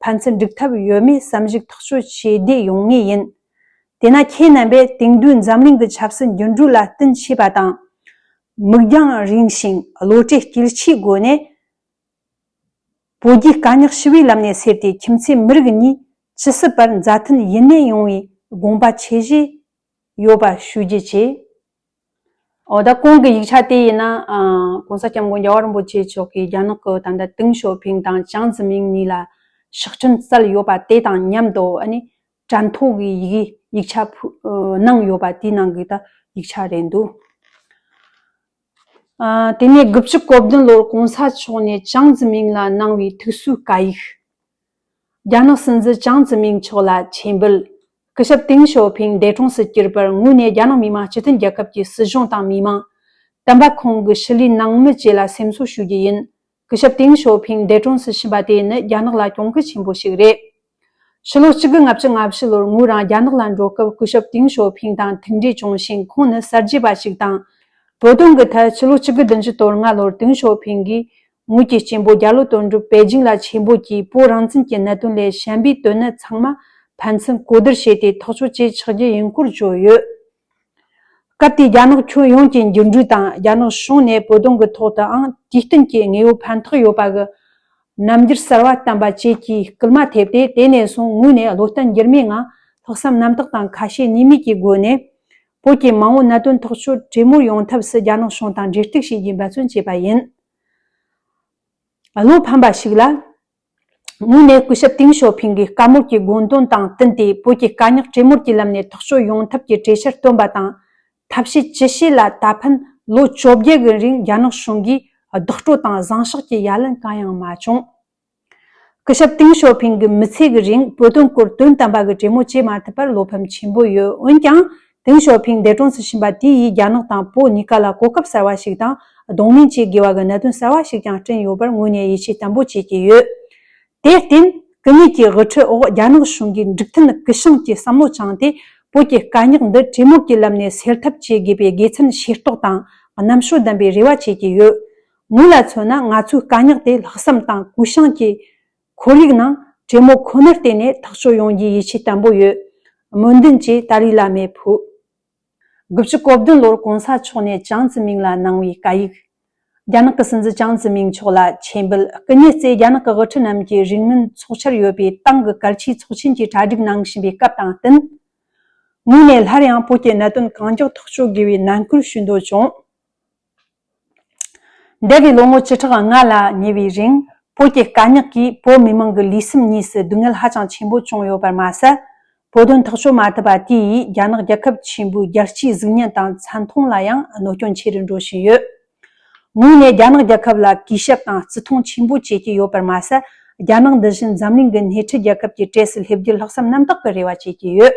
ཕན་ཚུན་འགྲིག་ཐབས་ཡོད་མེད་བསམ་གཞིག་ཐག་གཅོད་བྱེད་བདེ་ཡོང་ངེས་ཡིན། དེས་ན་ཁྱེད་རྣམ་པས་དེང་དུས་འཛམ་གླིང་གི་ཆབ་སྲིད་འགྱུར་འགྲོས་ལ་བསྟུན་བྱས་པ་དང་། མིག་རྒྱང་རིང་ཞིང་བློ་གྲོས་སྐྱེད་ཆེའི་སྒོ་ནས། བོད་རྒྱའི་དཀའ་རྙོག་ཞི་བའི་ལམ་ནས་སེལ་ཏེ། ཁྱིམ་མཚེས་མི་རིགས་གཉིས་ཇི་སྲིད་བར་མཛའ་མཐུན་ཡུན་གནས་ཡོང་བའི་དགོངས་པ་ཆེ་བཞེས་ཡོད་པ་ཞུ་རྒྱུ་བཅས། འོ་ད་གོང་གི་ཡིག་ཆ་དེ་ཡིན་ན། ཨ། ༸གོང་ས་༸སྐྱབས་མགོན་རྒྱལ་བ་རིན་པོ་ཆེ་མཆོག་གིས་རྒྱ་ནག་གི་ད་ལྟ་ཏེང་ཞའོ་ཕིང་དང་ཅང་ཙེ་མིང་གཉིས་ལ་ཕྱག་སྐྱོན་བསྩལ་ཡོད་པ་དེ་དང་མཉམ་དུ། ཨ་ནི་དྲན་ཐོ་གི་ཡིག་ཡིག་ཆ་ཕུ་ཨ་གནང་ཡོད་པ་དེའི་ནང་གི་ད་ཡིག་ཆ་རེད་འདུག་ཨ། དེ་ནས་དགུ་བཅུ་གོ་བདུན་ལོར་གོང་ས་མཆོག་ནས་ཅང་ཙེ་མིང་ལ་གནང་བའི་ཐུགས་གསོའི་བཀའ་ཡིག་རྒྱ་ནག་སྲིད་འཛིན་ཅང་ཙེ་མིང་མཆོག་ལ་ཆེད་འབུལ། སྐུ་ཞབས་ཏེང་ཞའོ་ཕིང་འདས་གྲོངས་སུ་གྱུར་པར་ངོས་ནས་རྒྱ་ནག་མི་དམངས་སྤྱི་མཐུན་རྒྱལ་ཁབ་ཀྱི་སྲིད་གཞུང་དང་མི་དམངས། དམ་པ་ཁོང་གི་ཞི་ལུས་ནང་མི་བཅས་ལ་སེམས་གསོ་ཞུ་རྒྱུ་ཡིན། སྐུ་ཞབས་ཏེང་ཞའོ་ཕིང་འདས་གྲོངས་སུ་ཕྱིན་པ་དེ་ནི་རྒྱ་ནག་ལ་གྱོང་གུད་ཆེན་པོ་ཞིག་རེད། ཕྱི་ལོ་གཅིག་དགུ་ལྔ་བཅུ་ང་བཞི་ལོར་ངོས་རང་རྒྱ་ནག་ལ་འགྲོ་སྐབས་སྐུ་ཞབས་ཏེང་ཞའོ་ཕིང་དང་ཐུག་འཕྲད་བྱུང་ཞིང་། ཁོང་ནི་གསར་བརྗེ་པ་ཞིག་དང་། བོད་དོན་གྱི་ཐད་ཕྱི་ལོ་གཅིག་དགུ་བདུན་ཅུ་དོན་ལྔ་ལོར་ཏེང་ཞའོ་ཕིང་གིས་ངོས་ཀྱི་གཅེན་པོ་རྒྱ་ལོ་དོན་གྲུབ་པེ་ཅིང་ལ་ཆེད་འབོད་ཀྱིས་བོད་རང་བཙན་གྱི་གནད་དོན་ལས་གཞན་པའི་དོན་གནད་ཚང་མ་ཕན་ཚུན་གོ་བསྡུར་བྱས་ཏེ་ཐག་གཅོད་བྱེད་ཆོག་རྒྱུ་ཡིན་སྐོར་བརྗོད་ཡོད། སྐབས་དེའི་རྒྱ་ནག་ཁྱོན་ཡོངས་ཀྱི་འགྱུར་འགྲོས་དང་། རྒྱ་ནག་གཞུང་ནས་བོད་དོན་གྱི་ཐོག་ཏུའང་དུས་བསྟུན་གྱི་དངོས་ཡོད་ཕན་ཐོགས་ཡོད་པ་གི་རྣམ་འགྱུར་གསར་བ་བསྟན་པ་བཅས་ཀྱིས་སྐུལ་མ་ཐེབས་ཏེ། དེ་ནས་བཟུང་ངོས་ནས་བློ་བརྟན་འགྱུར་མེད་ངང་ལྷག་བསམ་རྣམ་དག་དང་ཁ་ཞེ་གཉིས་མེད་ཀྱི་སྒོ་ནས་བོད་ཀྱི་མ་འོངས་གནད་དོན་ཐག་གཅོད་གྲོས་མོལ་ཡོང་ཐབས་སུ་རྒྱ་ནག་གཞུང་དང་འབྲེལ་གཏུག་བྱེད་རྒྱུའི་འབད་བརྩོན་བྱས་པ་ཡིན། བློ་ཕམ་པ་ཞིག་ལ། ངོས་ནས་སྐུ་ཞབས་ཏེང་ཞའོ་ཕིང་གི་བཀའ་མོལ་གྱི་དགོངས་དོན་དང་བསྟུན་ཏེ། བོད་ཀྱི་དཀའ་རྙོག་གྲོས་མོལ་གྱི་ལམ་ནས་ཐག་གཅོད་ཡོང་ཐབས་ཀྱི་གྲོས་འཆར་བཏོན་པ་དང་། ཐབས་ཤེས་ཅི་བྱས་ལ་ད་ཕན་ལོ་བཅོ་བརྒྱད་གི་རིང་རྒྱ་ནག་གཞུང་གིས་རྡོག་བྲོ་དང་བཟང་ཕྱོགས་ཀྱི་ཡ་ལན་གང་ཡང་མ་བྱུང་། སྐུ་ཞབས་ཏེང་ཞའོ་ཕིང་གིས་མི་ཚེ་གི་རིང་བོད་དོན་སྐོར་དོན་དམ་པ་གི་གྲོས་མོལ་བྱེད་མ་ཐུབ་པར་བློ་ཕམ་ཆེན་པོ་ཡོད། འོན་ཀྱང་། ཏེང་ཞའོ་ཕིང་འདས་གྲོངས་སུ་ཕྱིན་པ་དེ་ཡིས་རྒྱ་ནག་དང་བོད་གཉིས་ཀ་ལ་གོ་སྐབས་གསར་བ་ཞིག་དང་། གདོང་ལེན་བྱེད་དགོས་པ་གི་གནད་དོན་གསར་བ་ཞིག་ཀྱང་བསྐྲུན་ཡོད་པར་ངོས་ནས་ཡིད་ཆེས་བརྟན་པོ་བྱེད་ཀྱི་ཡོད། དེར་བརྟེན། སྐུ་ཉིད་ཀྱི་དབུ་ཁྲིད་འོག་རྒྱ་ནག་གཞུང་གིས་འགྲིག་མཐུན་སྐུལ་སློང་གི་བསམ་བློ་བཅངས་ཏེ། བོད་ཀྱི་དཀའ་རྙོག་འདི་གྲོས་མོལ་གྱི་ལམ་ནས་སེལ་ཐབས་བྱེད་དགོས་པའི་དགེ་མཚན་ཤེས་རྟོགས་དང་རྣམ་དཔྱོད་ལྡན་པའི་རེ་བ་བྱེད་ཀྱི་ཡོད། ངོས་ལ་མཚོན་ན། ང་ཚོའི་དཀའ་རྙོག་དེ་ལྷག་བསམ་དང་གུས་ཞབས་ཀྱི་ཁོར་ཡུག་ནང་གྲོས་མོལ་ཁོ་ནར་བརྟེན་ནས་ཐག་གཅོད་ཡོང་རྒྱུའི་ཡིད་ཆེས་བརྟན་པོ་ཡོད། སྨོན་འདུན་བཅས་ཏཱ་ལའི་བླ་མས་ཕུལ། དགུ་བཅུ་གོ་བདུན་ལོར་གོང་ས་མཆོག་ནས་ཅང་ཙེ་མིང་ལ་གནང་བའི་བཀའ་ཡིག་རྒྱ་ནག་གི་སྲིད་འཛིན་ཅང་ཙེ་མིང་མཆོག་ལ་ཆེད་འབུལ། སྐུ་ཉིད་གཙོས་རྒྱ་ནག་གི་དབུ་ཁྲིད་རྣམས་ཀྱིས་རིང་མིན་ཚོགས་འཆར་ཡོད་པའི་ཏང་གི་གལ་ཆེའི་ཚོགས་ཆེན་གྱི་གྲ་སྒྲིག་གནང་བཞིན་པའི་སྐབས་དང་བསྟུན། ངོས་ནས་སླར་ཡང་བོད་ཀྱི་གནད་དོན་གང་མགྱོགས་ཐག་གཅོད་དགོས་པའི་ནན་སྐུལ་ཞུ་འདོད་བྱུང་། འདས་པའི་ལོ་ངོ་བཅུ་ཕྲག་ལྔ་ལ་ཉེ་བའི་རིང་། བོད་ཀྱི་དཀའ་རྙོག་གིས་བོད་མི་མང་གི་ལུས་སེམས་གཉིས་སུ་སྡུག་བསྔལ་ཧ་ཅང་ཆེན་པོ་བྱུང་ཡོད་པར་མ་ཟད། བོད་དོན་ཐག་གཅོད་མ་ཐུབ་པ་དེ་ཡིས་རྒྱ་ནག་རྒྱལ་ཁབ་ཆེན་པོའི་རྒྱལ་སྤྱིའི་གཟུགས་བརྙན་དང་མཚན་མཐོང་ལ་ཡང་གནོད་སྐྱོན་ཆེ་རུ་འགྲོ་བཞིན་ཡོད། ངོས་ནས་རྒྱ་ནག་རྒྱལ་ཁབ་ལ་གུས་ཞབས་དང་བརྩི་མཐོང་ཆེན་པོ་བྱེད་ཀྱི་ཡོད་པར་མ་ཟད། རྒྱ་ནག་འདི་བཞིན་འཛམ་གླིང་གི་སྣེ་ཁྲིད་རྒྱལ་ཁབ་ཀྱི་གྲས་སུ་སླེབས་རྒྱུར་ལྷག་བསམ་རྣམ་དག་གི་རེ་བ་བྱེད་ཀྱི་ཡོད།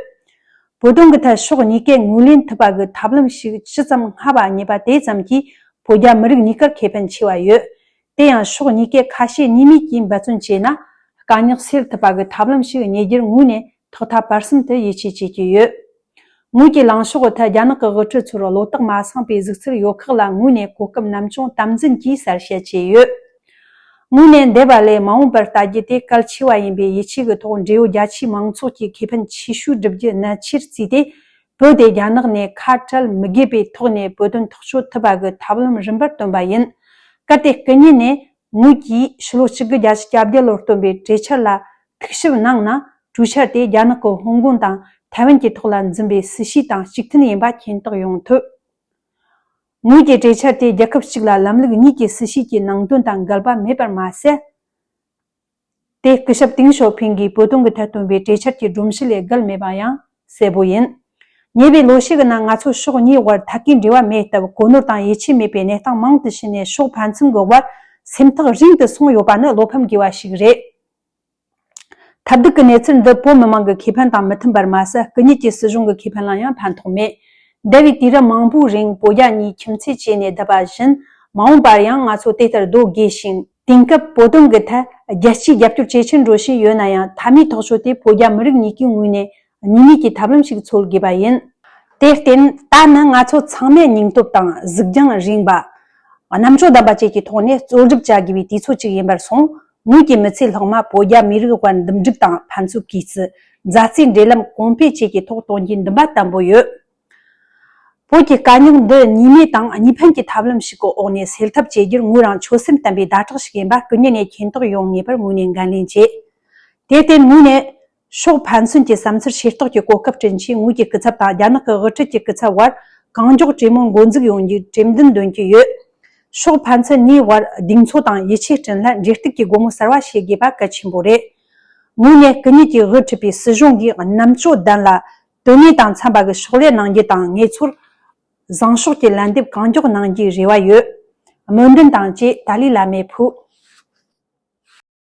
བོད་དོན་གྱི་ཐད་ཕྱོགས་གཉིས་ཀས་ངོས་ལེན་ཐུབ་པ་གི་ཐབས་ལམ་ཞིག་ཇི་ཙམ་སྔ་བ་རྙེད་པ་དེ་ཙམ་གྱིས་བོད་རྒྱ་མི་རིགས་གཉིས་ཀར་ཁེ་ཕན་ཆེ་བ་ཡོད། དེ་ཡང་ཕྱོགས་གཉིས་ཀས་ཁ་ཞེ་གཉིས་མེད་ཀྱིས་འབད་བརྩོན་བྱས་ན། དཀའ་རྙོག་སེལ་ཐུབ་པ་གི་ཐབས་ལམ་ཞིག་རྙེད་རྒྱུར་ངོས་ནས་ཐོག་མཐའ་བར་གསུམ་དུ་ཡིད་ཆེས་བྱེད་ཀྱི་ཡོད། ངོས་ཀྱི་ལངས་ཕྱོགས་ཀྱི་ཐད་རྒྱ་ནག་གི་དབུ་ཁྲིད་ཚོར་བློ་ཐག་མ་སངས་པའི་གཟིགས་ཚུལ་ཡོད་ཁག་ལ་ངོས་ནས་གོ་སྐབས་ནམ་བྱུང་དམ་འཛིན་གྱིས་གསལ་བཤད་བྱས་ཡོད། དངོས་གནས་འདས་པ་ལས་མ་འོངས་པར་ལྟ་རྒྱུ་དེ་གལ་ཆེ་བ་ཡིན་པའི་ཡིད་ཆེས་ཀྱི་ཐོག་འབྲེལ་ཡོད་རྒྱ་ཆེའི་མང་ཚོགས་ཀྱི་ཁེ་ཕན་ཆེ་ཤོས་བསྒྲུབ་རྒྱུ་གནད་ཆེར་བརྩིས་ཏེ། བོད་དེ་རྒྱ་ནག་ནས་ཁ་བྲལ་མི་དགོས་པའི་ཐོག་ནས་བོད་དོན་ཐག་གཅོད་ཐུབ་པ་གི་ཐབས་ལམ་རིམ་པར་བཏོན་པ་ཡིན། གལ་ཏེ་སྐུ་ཉིད་ནས་ངོས་ཀྱིས་ཕྱི་ལོ་གཅིག་དགུ་བརྒྱད་ཅུ་གྱ་བརྒྱད་ལོར་བཏོན་པའི་གྲོས་འཆར་ལ་ཐུགས་ཞིབ་གནང་ན། གྲོས་འཆར་དེ་རྒྱ་ནག་གི་ཧོང་ཀོང་དང་ཐའེ་ཝན་གྱི་ཐོག་ལ་འཛིན་པའི་སྲིད་བྱུས་དང་གཅིག་མཐུན་ཡིན་པ་མཁྱེན་རྟོགས་ཡོང་ཐུབ། ངོས་ཀྱི་གྲོས་འཆར་དེ་རྒྱལ་ཁབ་གཅིག་ལ་ལམ་ལུགས་གཉིས་ཀྱི་སྲིད་བྱུས་ཀྱི་ནང་དོན་དང་འགལ་བ་མེད་པར་མ་ཟད། དེ་སྐུ་ཞབས་ཏེང་ཞའོ་ཕིང་གིས་བོད་དོན་གྱི་ཐད་བཏོན་པའི་གྲོས་འཆར་གྱི་སྒྲོམ་གཞི་ལས་བརྒལ་མེད་པ་ཡང་གསལ་པོ་ཡིན། ཉེ་བའི་ལོ་ཤས་ཀྱི་ནང་ང་ཚོ་ཕྱོགས་གཉིས་དབར་ཐད་ཀའི་འབྲེལ་བ་མེད་སྟབས། གོ་ནོར་དང་ཡིད་ཆེས་མེད་པའི་གནས་སྟངས་མང་དུ་ཕྱིན་ནས། ཕྱོགས་ཕན་ཚུན་གྱི་དབར་ སེམས་ཐག་རིང་དུ་སོང་ཡོད་པ་ནི་བློ་ཕམ་དགོས་པ་ཞིག་རེད། མཐར་ཐུག་གི་གནས་ཚུལ་འདི་བོད་མི་མང་གི་ཁེ་ཕན་དང་མི་མཐུན་པར་མ་ཟད། སྐུ་ཉིད་ཀྱི་སྲིད་གཞུང་གི་ཁེ་ཕན་ལ་ཡང་ཕན་ཐོགས་མེད། འདས་པའི་དུས་རབས་མང་པོའི་རིང་བོད་རྒྱ་གཉིས་ཁྱིམ་མཚེས་བྱས་ནས་བསྡད་པ་བཞིན། མ་འོངས་པར་ཡང་ང་ཚོ་དེ་ལྟར་སྡོད་དགོས་ཤིང་། དེང་སྐབས་བོད་དོན་གྱི་ཐད་རྒྱལ་སྤྱིའི་རྒྱབ་སྐྱོར་ཇེ་ཆེར་འགྲོ་བཞིན་ཡོད་ན་ཡང་། མཐའ་མའི་ཐག་གཅོད་དེ་བོད་རྒྱ་མི་རིགས་གཉིས་ཀའི་ངོས་ནས་གཉིས་མོས་ཀྱི་ཐབས་ལམ་ཞིག་འཚོལ་དགོས་པ་ཡིན། དེར་བརྟེན། ད་ནི་ང་ཚོ་ཚང་མས་སྙིང་སྟོབས་དང་གཟིགས་རྒྱང་རིང་བ། རྣམ་དཔྱོད་ལྡན་པ་བཅས་ཀྱི་ཐོག་ནས་རྩོད་སྒྲུབ་བྱ་དགོས་པའི་དུས་ཚོད་ཅིག་ཡིན་པར་སོང་། ངོས་ཀྱི་མི་ཚེ་ལྷག་མ་བོད་རྒྱ་མི་རིགས་དབར་འདུམ་འགྲིག་དང་ཕན་ཚུན་གུས་བརྩི། མཛའ་བརྩེའི་འབྲེལ་ལམ་གོང་འཕེལ་བཅས་ཀྱི་ཐོག་གཏོང་རྒྱུའི་འདུན་པ་བརྟན་པོ་ཡོད། བོད་ཀྱི་དཀའ་རྙོག་འདི་གཉིས་མོས་དང་གཉིས་ཕན་གྱི་ཐབས་ལམ་ཞིག་གི་འོག་ནས་སེལ་ཐབས་བྱེད་རྒྱུར་ངོས་རང་ཆོད་སེམས་བརྟན་པའི་ཟླ་གྲགས་ཤིག་ཡིན་པ་སྐུ་ཉིད་ནས་མཁྱེན་རྟོགས་ཡོང་ངེས་པར་ངོས་ནས་འགན་ལེན་བྱེད། དེར་བརྟེན། ངོས་ནས་ཕྱོགས་ཕན་ཚུན་གྱི་བསམ་ཚུལ་ཤེས་རྟོགས་ཀྱི་གོ་སྐབས་བསྐྲུན་ཆེད། ངོས་ཀྱི་སྐུ་ཚབ་དང་རྒྱ་ནག་གི་དབུ་ཁྲིད་ཀྱི་སྐུ་ཚབ་དབར་གང་མགྱོགས་གྲོས་མོལ་འགོ་འཛུགས་ཡོང་རྒྱུའི་གྲོས་མདུན་འདོན་གྱི་ཡོད། ཕྱོགས་ཕན་ཚུན་གཉིས་དབར་གདེང་ཚོད་དང་ཡིད་ཆེས་བསྐྲུན་སླད་འབྲེལ་གཏུག་གི་སྒོ་མོ་གསར་བ་ཕྱེ་དགོས་པ་གལ་ཆེན་པོ་རེད། ངོས་ནས་སྐུ་ཉིད་ཀྱིས་དབུ་ཁྲིད་པའི་སྲིད་གཞུང་གིས་རྣམ་དཔྱོད་ལྡན་ལ་དོན་གཉེར་དང་འཚམ་པ་གི་ཕྱག་ལས་གནང་རྒྱུ་དང་། ངེད་ཚོར་བཟང་ཕྱོགས་ཀྱི་ལན་འདེབས་གང་མགྱོགས་གནང་རྒྱུའི་རེ་བ་ཡོད། སྨོན་འདུན་དང་བཅས། ཏཱ་ལའི་བླ་མའི་བུ།